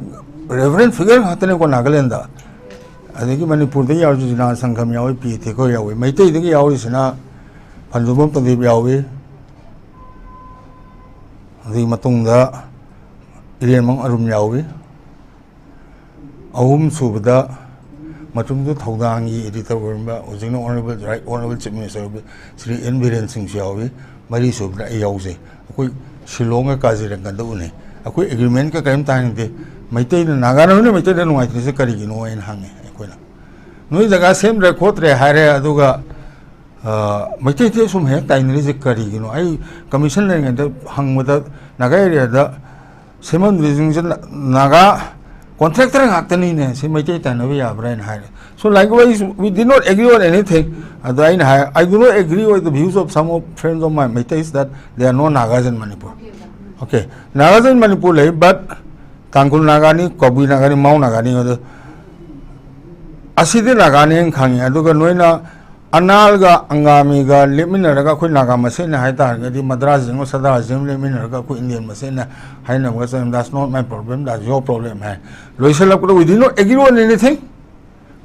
reverend figure ꯉꯥꯛꯇꯅꯦꯀꯣ ꯅꯥꯒꯥꯂꯦꯟꯗ꯫ ꯑꯗꯒꯤ ꯃꯅꯤꯄꯨꯔꯗꯒꯤ ꯌꯥꯎꯔꯤꯁꯤ ꯖꯤꯅꯥ ꯁꯪꯒꯝ ꯌꯥꯎꯏ, ꯄꯤ ꯊꯦꯈꯣꯏ ꯌꯥꯎꯏ꯫ ꯃꯩꯇꯩꯗꯒꯤ ꯌꯥꯎꯔꯤꯁꯤꯅ ꯐꯟꯖꯨꯕꯝ ꯄ꯭ꯔꯗꯤꯞ ꯌꯥꯎꯏ, ꯑꯗꯨꯒꯤ ꯃꯇꯨꯡꯗ ꯏꯔꯦꯟꯕꯝ ꯑꯔꯨꯟ ꯌꯥꯎꯏ꯫ ꯑꯍꯨꯝ ꯁꯨꯕꯗ ꯃꯇꯝꯗꯨ ꯊꯧꯗꯥꯡꯒꯤ editor ꯑꯣꯏꯔꯝꯕ ꯍꯧꯖꯤꯛꯅ honourable, right honourable chief minister ꯑꯣꯏꯕ ꯁ꯭ꯔꯤ ꯑꯦꯟ ꯕꯤꯔꯦꯟ ꯁꯤꯡꯁꯨ ꯌꯥꯎꯏ꯫ ꯃꯔꯤ ꯁꯨꯕꯗ ꯑꯩ ꯌꯥꯎꯖꯩ꯫ ꯑꯩꯈꯣꯏ ꯁꯤꯂꯣꯡꯒ ꯀꯥꯖꯤꯔꯪꯒꯗ ꯎꯅꯩ꯫ ꯑꯩꯈꯣꯏ agreementꯀ ꯀꯔꯤꯝꯇ ꯍꯥꯏꯅꯗꯦ꯫ ꯃꯩꯇꯩꯅ, ꯅꯥꯒꯥꯅ ꯍꯧꯖꯤꯛ ꯃꯩꯇꯩꯗ ꯅꯨꯡꯉꯥꯏꯇ꯭ꯔꯤꯁꯦ ꯀꯔꯤꯒꯤꯅꯣ ꯍꯥꯏꯅ ꯍꯪꯉꯦ ꯑꯩꯈꯣꯏꯅ꯫ ꯅꯣꯏ ꯖꯒꯥ ꯁꯦꯝꯗ꯭ꯔꯦ ꯈꯣꯠꯇ꯭ꯔꯦ ꯍꯥꯏꯔꯦ, ꯑꯗꯨꯒ, ꯑ, ꯃꯩꯇꯩ ꯃꯩꯇꯩ ꯁꯨꯝ ꯍꯦꯛ ꯇꯥꯏꯅꯔꯤꯁꯦ ꯀꯔꯤꯒꯤꯅꯣ? ꯑꯩ commission ꯂꯩꯔꯤꯉꯩꯗ ꯍꯪꯕꯗ ꯅꯥꯒꯥ areaꯗ ꯁꯦꯝꯃꯝꯗ꯭ꯔꯤꯁꯤꯡꯁꯦ ꯅꯥꯒꯥ Contractor ꯉꯥꯛꯇꯅꯤꯅꯦ, ꯁꯤ ꯃꯩꯇꯩ ꯇꯥꯏꯅꯕ ꯌꯥꯕ꯭ꯔꯥ ꯍꯥꯏꯅ ꯍꯥꯏꯔꯦ꯫ So likewise, we did not agree on anything. ꯑꯗꯣ ꯑꯩꯅ ꯍꯥꯏ, "I do not agree with the views of some of friends of my Meiteis that there are no Nagas in Manipur." Okay, Nagas in Manipur ꯂꯩ, but ꯇꯥꯡꯈꯨꯜ ꯅꯥꯒꯥꯅꯤ, ꯀꯕꯨꯏ ꯅꯥꯒꯥꯅꯤ, ꯃꯥꯎ ꯅꯥꯒꯥꯅꯤ, ꯑꯗꯣ ꯑꯁꯤꯗꯤ ꯅꯥꯒꯥꯅꯦꯅ ꯈꯪꯉꯤ꯫ ꯑꯗꯨꯒ ꯅꯣꯏꯅ ꯑꯅꯥꯜꯒ ꯑꯪꯒꯥꯃꯤꯒ ꯂꯦꯞꯃꯤꯟꯅꯔꯒ ꯑꯩꯈꯣꯏ ꯅꯥꯒꯥ ꯃꯁꯦꯟꯅꯤ ꯍꯥꯏ ꯇꯥꯔꯒꯗꯤ, ꯃꯗ꯭ꯔꯥꯁꯤꯡ ꯁꯗꯥꯁꯤꯡ ꯂꯦꯞꯃꯤꯟꯅꯔꯒ ꯑꯩꯈꯣꯏ ꯏꯟꯗꯤꯌꯟ ꯃꯁꯦꯟꯅꯤ ꯍꯥꯏꯅꯕꯒ ꯆꯠꯂꯝ, "That's not my problem, that's your problem" ꯍꯥꯏ꯫ ꯂꯣꯏꯁꯤꯜꯂꯛꯄꯗ, "We did not agree on anything,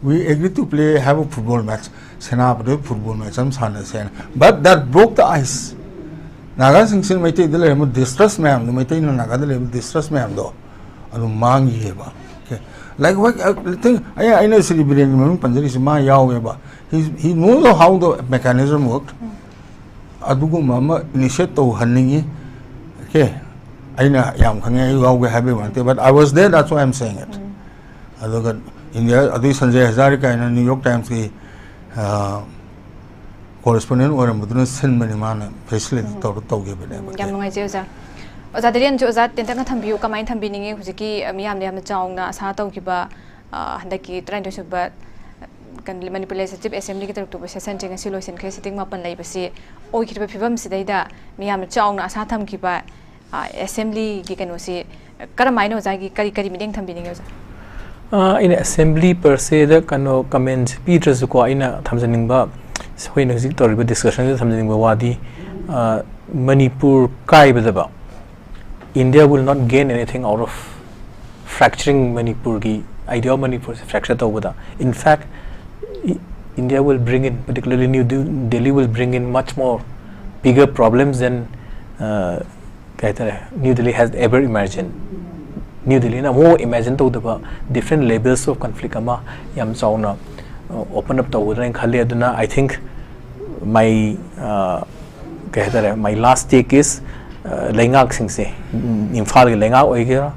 we agreed to play, have a football match." Senapati football match ꯑꯃ ꯁꯥꯟꯅꯁꯦꯅ꯫ But that broke the ice. ꯅꯥꯒꯥꯁꯤꯡꯁꯤꯅ ꯃꯩꯇꯩꯗ ꯂꯩꯔꯝꯕ ꯗꯤꯁꯇ꯭ꯔꯁ ꯃꯌꯥꯝꯗꯣ, ꯃꯩꯇꯩꯅ ꯅꯥꯒꯥꯗ ꯂꯩꯔꯝꯕ ꯗꯤꯁꯇ꯭ꯔꯁ ꯃꯌꯥꯝꯗꯣ ꯑꯗꯨ ꯃꯥꯡꯈꯤꯑꯕ꯫ Okay, like what, uh, thing, ꯑꯩ, ꯑꯩꯅ ꯁ꯭ꯔꯤ ꯕꯤꯔꯦꯟꯒꯤ ꯃꯃꯤꯡ ꯄꯟꯖꯔꯤꯁꯦ, ꯃꯥ ꯌꯥꯎꯋꯦꯕ꯫ He, he knows how the mechanism worked. ꯑꯗꯨꯒꯨꯝꯕ ꯑꯃ initiate ꯇꯧꯍꯟꯅꯤꯡꯉꯤ꯫ Okay, ꯑꯩꯅ ꯌꯥꯝ ꯈꯪꯉꯦ, ꯑꯩ ꯌꯥꯎꯒꯦ ꯍꯥꯏꯕꯒꯤ ꯋꯥ ꯅꯠꯇꯦ, but I was there, that's why I'm saying it. ꯑꯗꯨꯒ ꯏꯟꯗꯤꯌꯥ, ꯑꯗꯨꯒꯤ ꯁꯟꯖꯌ ꯍꯖꯥꯔꯤꯀꯥ ꯍꯥꯏꯅ ꯅ꯭ꯌꯨ ꯌꯣꯔꯛ ꯇꯥꯏꯝꯁꯀꯤ ꯀꯣꯔꯦꯁꯄꯣꯟꯗꯦꯟ ꯑꯣꯏꯔꯝꯕꯗꯨꯅ ꯁꯤꯟꯕꯅꯤ, ꯃꯥꯅ ꯐꯦꯁꯤꯂꯤꯇꯦꯠ ꯇꯧꯔ ꯇꯧꯈꯤꯕꯅꯦꯕ꯫ ꯌꯥꯝ ꯅꯨꯡꯉꯥꯏꯖꯩ ꯑꯣꯖꯥ꯫ ꯑꯣꯖꯥ ꯙꯤꯔꯦꯟꯁꯨ ꯑꯣꯖꯥ ꯇꯦꯟꯇꯛꯅ ꯊꯝꯕꯤꯌꯨ, ꯀꯃꯥꯏꯅ ꯊꯝꯕꯤꯅꯤꯡꯉꯤ? ꯍꯧꯖꯤꯛꯀꯤ, ꯑ, ꯃꯤꯌꯥꯝꯅ ꯌꯥꯝꯅ ꯆꯥꯎꯅ ꯑꯁꯥ ꯇꯧꯈꯤꯕ, ꯑ, ꯍꯟꯗꯛꯀꯤ ꯇꯔꯥꯅꯤꯊꯣꯏ ꯁꯨꯕ, ꯑ, ꯀꯩꯅꯣ, ꯃꯅꯤꯄꯨꯔ Legislative Assemblyꯒꯤ ꯇꯔꯨꯛ ꯇꯨꯕ sessionꯁꯦ ꯉꯁꯤ ꯂꯣꯏꯁꯤꯟꯈ꯭ꯔꯦ, sitting ꯃꯥꯄꯟ ꯂꯩꯕꯁꯤ꯫ ꯑꯣꯏꯈꯤꯕ ꯐꯤꯕꯝꯁꯤꯗꯩꯗ ꯃꯤꯌꯥꯝꯅ ꯆꯥꯎꯅ ꯑꯁꯥ ꯊꯝꯈꯤꯕ, ꯑ, Assemblyꯒꯤ ꯀꯩꯅꯣꯁꯤ ꯀꯔꯝꯍꯥꯏꯅ ꯑꯣꯖꯥꯒꯤ ꯀꯔꯤ, ꯀꯔꯤ ꯃꯤꯠꯌꯦꯡ ꯊꯝꯕꯤꯅꯤꯡꯉꯤ ꯑꯣꯖꯥ? ꯑ, ꯑꯩꯅ Assembly per seꯗ ꯀꯩꯅꯣ comment ꯄꯤꯗ꯭ꯔꯁꯨꯀꯣ, ꯑꯩꯅ ꯊꯝꯖꯅꯤꯡꯕ, ꯑꯩꯈꯣꯏꯅ ꯍꯧꯖꯤꯛ ꯇꯧꯔꯤꯕ discussionꯗ ꯊꯝꯖꯅꯤꯡꯕ ꯋꯥꯗꯤ, ꯑ, Manipur ꯀꯥꯏꯕꯗꯕ, India will not gain anything out of fracturing ꯃꯅꯤꯄꯨꯔꯒꯤ idea of ꯃꯅꯤꯄꯨꯔꯁꯦ fracture ꯇꯧꯕꯗ꯫ In fact, I-, India will bring in, particularly New Du-, Delhi will bring in much more bigger problems than, uh, ꯀꯩ ꯍꯥꯏꯇꯥꯔꯦ, New Delhi has ever imagined. New Delhiꯅ ꯑꯃꯨꯛ imagine ꯇꯧꯗꯕ different levels of conflict ꯑꯃ ꯌꯥꯝ ꯆꯥꯎꯅ, uh, open up ꯇꯧꯒꯗ꯭ꯔꯥ ꯍꯥꯏꯅ ꯈꯜꯂꯤ꯫ ꯑꯗꯨꯅ I think my, uh, ꯀꯩ ꯍꯥꯏꯇꯥꯔꯦ, my last take is, uh, ꯂꯩꯉꯥꯛꯁꯤꯡꯁꯦ, ꯏꯝꯐꯥꯜꯒꯤ ꯂꯩꯉꯥꯛ ꯑꯣꯏꯒꯦꯔꯥ,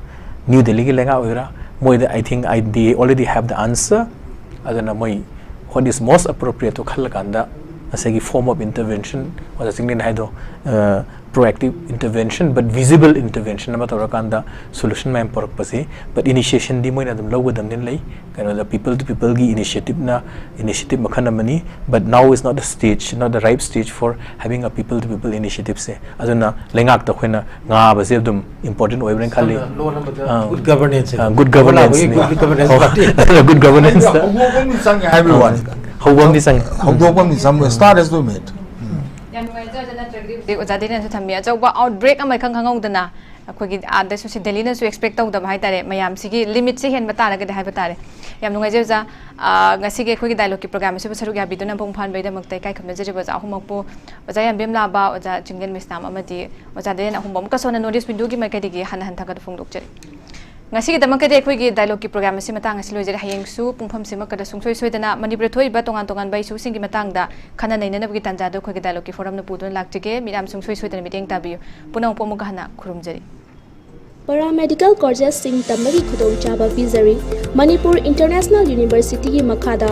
ꯅ꯭ꯌꯨ ꯗꯦꯜꯂꯤꯒꯤ ꯂꯩꯉꯥꯛ ꯑꯣꯏꯒꯦꯔꯥ, ꯃꯣꯏꯗ I think I, they already have the answer. ꯑꯗꯨꯅ ꯃꯣꯏ what is most appropriateꯇꯣ ꯈꯜꯂꯀꯥꯟꯗ ꯉꯁꯥꯏꯒꯤ form of intervention ꯑꯣꯖꯥ ꯆꯤꯡꯂꯦꯟ ꯍꯥꯏꯗꯣ, proactive intervention but visible intervention ꯑꯃ ꯇꯧꯔꯀꯥꯟꯗ solution ꯃꯌꯥꯝ ꯄꯨꯔꯛꯄꯁꯤ, but initiationꯗꯤ ꯃꯣꯏꯅ ꯑꯗꯨꯝ ꯂꯧꯒꯗꯕꯅꯤ ꯂꯩ꯫ ꯀꯩꯅꯣꯗ people to peopleꯒꯤ initiativeꯅ initiative ꯃꯈꯜ ꯑꯃꯅꯤ, but now is not the stage, not the ripe stage for having a people to people initiativeꯁꯦ꯫ ꯑꯗꯨꯅ ꯂꯩꯉꯥꯛꯇ ꯑꯩꯈꯣꯏꯅ ꯉꯥꯕꯁꯦ ꯑꯗꯨꯝ important ꯑꯣꯏꯕ꯭ꯔꯅ ꯈꯜꯂꯤ꯫ ꯂꯣꯟ ꯑꯃꯗ ꯑꯥ꯫ Good governance ꯑꯥ, good governance ꯅꯤ꯫ Good governance ꯍꯣꯏ꯫ Party꯫ Good governance ꯇ꯫ ꯍꯧꯗꯣꯛꯐꯝꯗꯤ ꯆꯪꯉꯦ ꯍꯥꯏꯕꯒꯤ ꯋꯥꯅꯤ꯫ ꯍꯧꯕ ꯑꯃꯗꯤ ꯆꯪꯉꯤ꯫ ꯍꯧꯗꯣꯛꯐꯝꯗꯤ ꯆꯪꯕ start is to meet꯫ ꯌꯥꯝ ꯅꯨꯡꯉꯥꯏꯖꯔꯦ, ꯅꯠꯇ꯭ꯔꯒꯗꯤ ꯍꯧꯖꯤꯛ ꯑꯣꯖꯥ ꯗꯦꯅꯤꯌꯦꯜꯁꯨ ꯊꯝꯃꯤ꯫ ꯑꯆꯧꯕ outbreak ꯑꯃ ꯏꯈꯪ ꯈꯪꯍꯧꯗꯅ ꯑꯩꯈꯣꯏꯒꯤ ꯑꯥꯗꯁꯨ ꯁꯤ ꯗꯦꯜꯂꯤꯅꯁꯨ expect ꯇꯧꯗꯕ ꯍꯥꯏꯇꯥꯔꯦ, ꯃꯌꯥꯝꯁꯤꯒꯤ limitꯁꯦ ꯍꯦꯟꯕ ꯇꯥꯔꯒꯗꯤ ꯍꯥꯏꯕ ꯇꯥꯔꯦ꯫ ꯌꯥꯝ ꯅꯨꯡꯉꯥꯏꯖꯩ ꯑꯣꯖꯥ꯫ ꯑꯥ, ꯉꯁꯤꯒꯤ ꯑꯩꯈꯣꯏꯒꯤ dialogueꯀꯤ program ꯑꯁꯤꯕꯨ ꯁꯔꯨꯛ ꯌꯥꯕꯤꯗꯨꯅ ꯃꯄꯨꯡ ꯐꯥꯍꯟꯕꯒꯤꯗꯃꯛꯇ ꯏꯀꯥꯏ ꯈꯨꯝꯅꯖꯔꯤꯕ ꯑꯣꯖꯥ ꯑꯍꯨꯝꯃꯛꯄꯨ, ꯑꯣꯖꯥ ꯌꯥꯝꯕꯦꯝ ꯂꯥꯕ, ꯑꯣꯖꯥ ꯆꯤꯡꯂꯦꯟ ꯃꯩꯁꯅꯥꯝ ꯑꯃꯗꯤ ꯑꯣꯖꯥ ꯗꯦꯅꯤꯌꯦꯜ ꯑꯍꯨꯝꯕ ꯑꯃꯨꯛꯀ ꯁꯣꯟꯅ North East Windowꯒꯤ ꯃꯥꯏꯀꯩꯗꯒꯤ ꯍꯟꯅ ꯍꯟꯅ ꯊꯥꯒꯠꯄ ꯐꯣꯡꯗꯣꯛꯆꯔꯤ꯫ ꯉꯁꯤꯒꯤꯗꯃꯛꯇꯗꯤ ꯑꯩꯈꯣꯏꯒꯤ dialogueꯀꯤ program ꯑꯁꯤ ꯃꯇꯥꯡ ꯑꯁꯤ ꯂꯣꯏꯖꯔꯦ꯫ ꯍꯌꯦꯡꯁꯨ ꯄꯨꯡꯐꯝꯁꯤꯃꯛꯇꯗ ꯁꯨꯡꯁꯣꯏ ꯁꯣꯏꯗꯅ ꯃꯅꯤꯄꯨꯔꯗ ꯊꯣꯛꯏꯕ ꯇꯣꯉꯥꯟ ꯇꯣꯉꯥꯟꯕ issueꯁꯤꯡꯒꯤ ꯃꯇꯥꯡꯗ ꯈꯟꯅ ꯅꯩꯅꯅꯕꯒꯤ ꯇꯥꯟꯖꯥꯗꯨ ꯑꯩꯈꯣꯏꯒꯤ dialogueꯀꯤ forumꯅ ꯄꯨꯗꯨꯅ ꯂꯥꯛꯆꯒꯦ꯫ ꯃꯤꯔꯥꯝ ꯁꯨꯡꯁꯣꯏ ꯁꯣꯏꯗꯅ ꯃꯤꯠꯌꯦꯡ ꯇꯥꯕꯤꯌꯨ꯫ ꯄꯨꯝꯅꯃꯛꯄꯨ ꯑꯃꯨꯛꯀ ꯍꯟꯅ ꯈꯨꯔꯨꯝꯖꯔꯤ꯫ Paramedical courses ꯁꯤꯡ ꯇꯝꯕꯒꯤ ꯈꯨꯗꯣꯡꯆꯥꯕ ꯄꯤꯖꯔꯤ꯫ ꯃꯅꯤꯄꯨꯔ International Universityꯒꯤ ꯃꯈꯥꯗ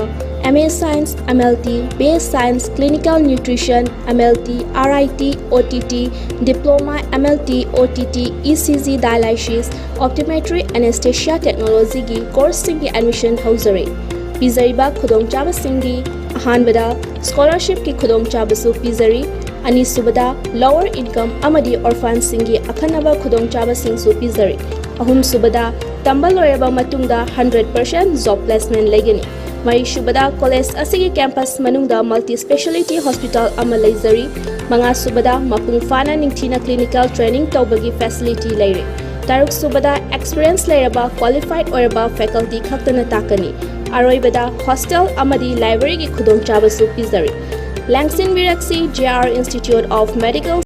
M A Science, M L T, B A Science, Clinical Nutrition, M L T, R I T, O T T, Diploma, M L T, O T T, E C G Dialysis, Optometry, Anesthesia Technologyꯒꯤ courseꯁꯤꯡꯒꯤ admission ꯍꯧꯖꯔꯤ꯫ ꯄꯤꯖꯔꯤꯕ ꯈꯨꯗꯣꯡꯆꯥꯕꯁꯤꯡꯗꯤ: ꯑꯍꯥꯟꯕꯗ, scholarshipꯀꯤ ꯈꯨꯗꯣꯡꯆꯥꯕꯁꯨ ꯄꯤꯖꯔꯤ꯫ ꯑꯅꯤꯁꯨꯕꯗ, lower income ꯑꯃꯗꯤ orphanꯁꯤꯡꯒꯤ ꯑꯈꯟꯅꯕ ꯈꯨꯗꯣꯡꯆꯥꯕꯁꯤꯡꯁꯨ ꯄꯤꯖꯔꯤ꯫ ꯑꯍꯨꯝꯁꯨꯕꯗ, ꯇꯝꯕ ꯂꯣꯏꯔꯕ ꯃꯇꯨꯡꯗ hundred percent job placement ꯂꯩꯒꯅꯤ꯫ ꯃꯔꯤꯁꯨꯕꯗ, college ꯑꯁꯤꯒꯤ campus ꯃꯅꯨꯡꯗ multi speciality hospital ꯑꯃ ꯂꯩꯖꯔꯤ꯫ ꯃꯉꯥꯁꯨꯕꯗ, ꯃꯄꯨꯡ ꯐꯥꯅ ꯅꯤꯡꯊꯤꯅ clinical training ꯇꯧꯕꯒꯤ facility ꯂꯩꯔꯦ꯫ ꯇꯔꯨꯛꯁꯨꯕꯗ, experience ꯂꯩꯔꯕ qualified ꯑꯣꯏꯔꯕ faculty ꯈꯛꯇꯅ ꯇꯥꯛꯀꯅꯤ꯫ ꯑꯔꯣꯏꯕꯗ, hostel ꯑꯃꯗꯤ libraryꯒꯤ ꯈꯨꯗꯣꯡꯆꯥꯕꯁꯨ ꯄꯤꯖꯔꯤ꯫ ꯂꯦꯡꯁꯤꯟꯕꯤꯔꯛꯁꯤ J R Institute of Medical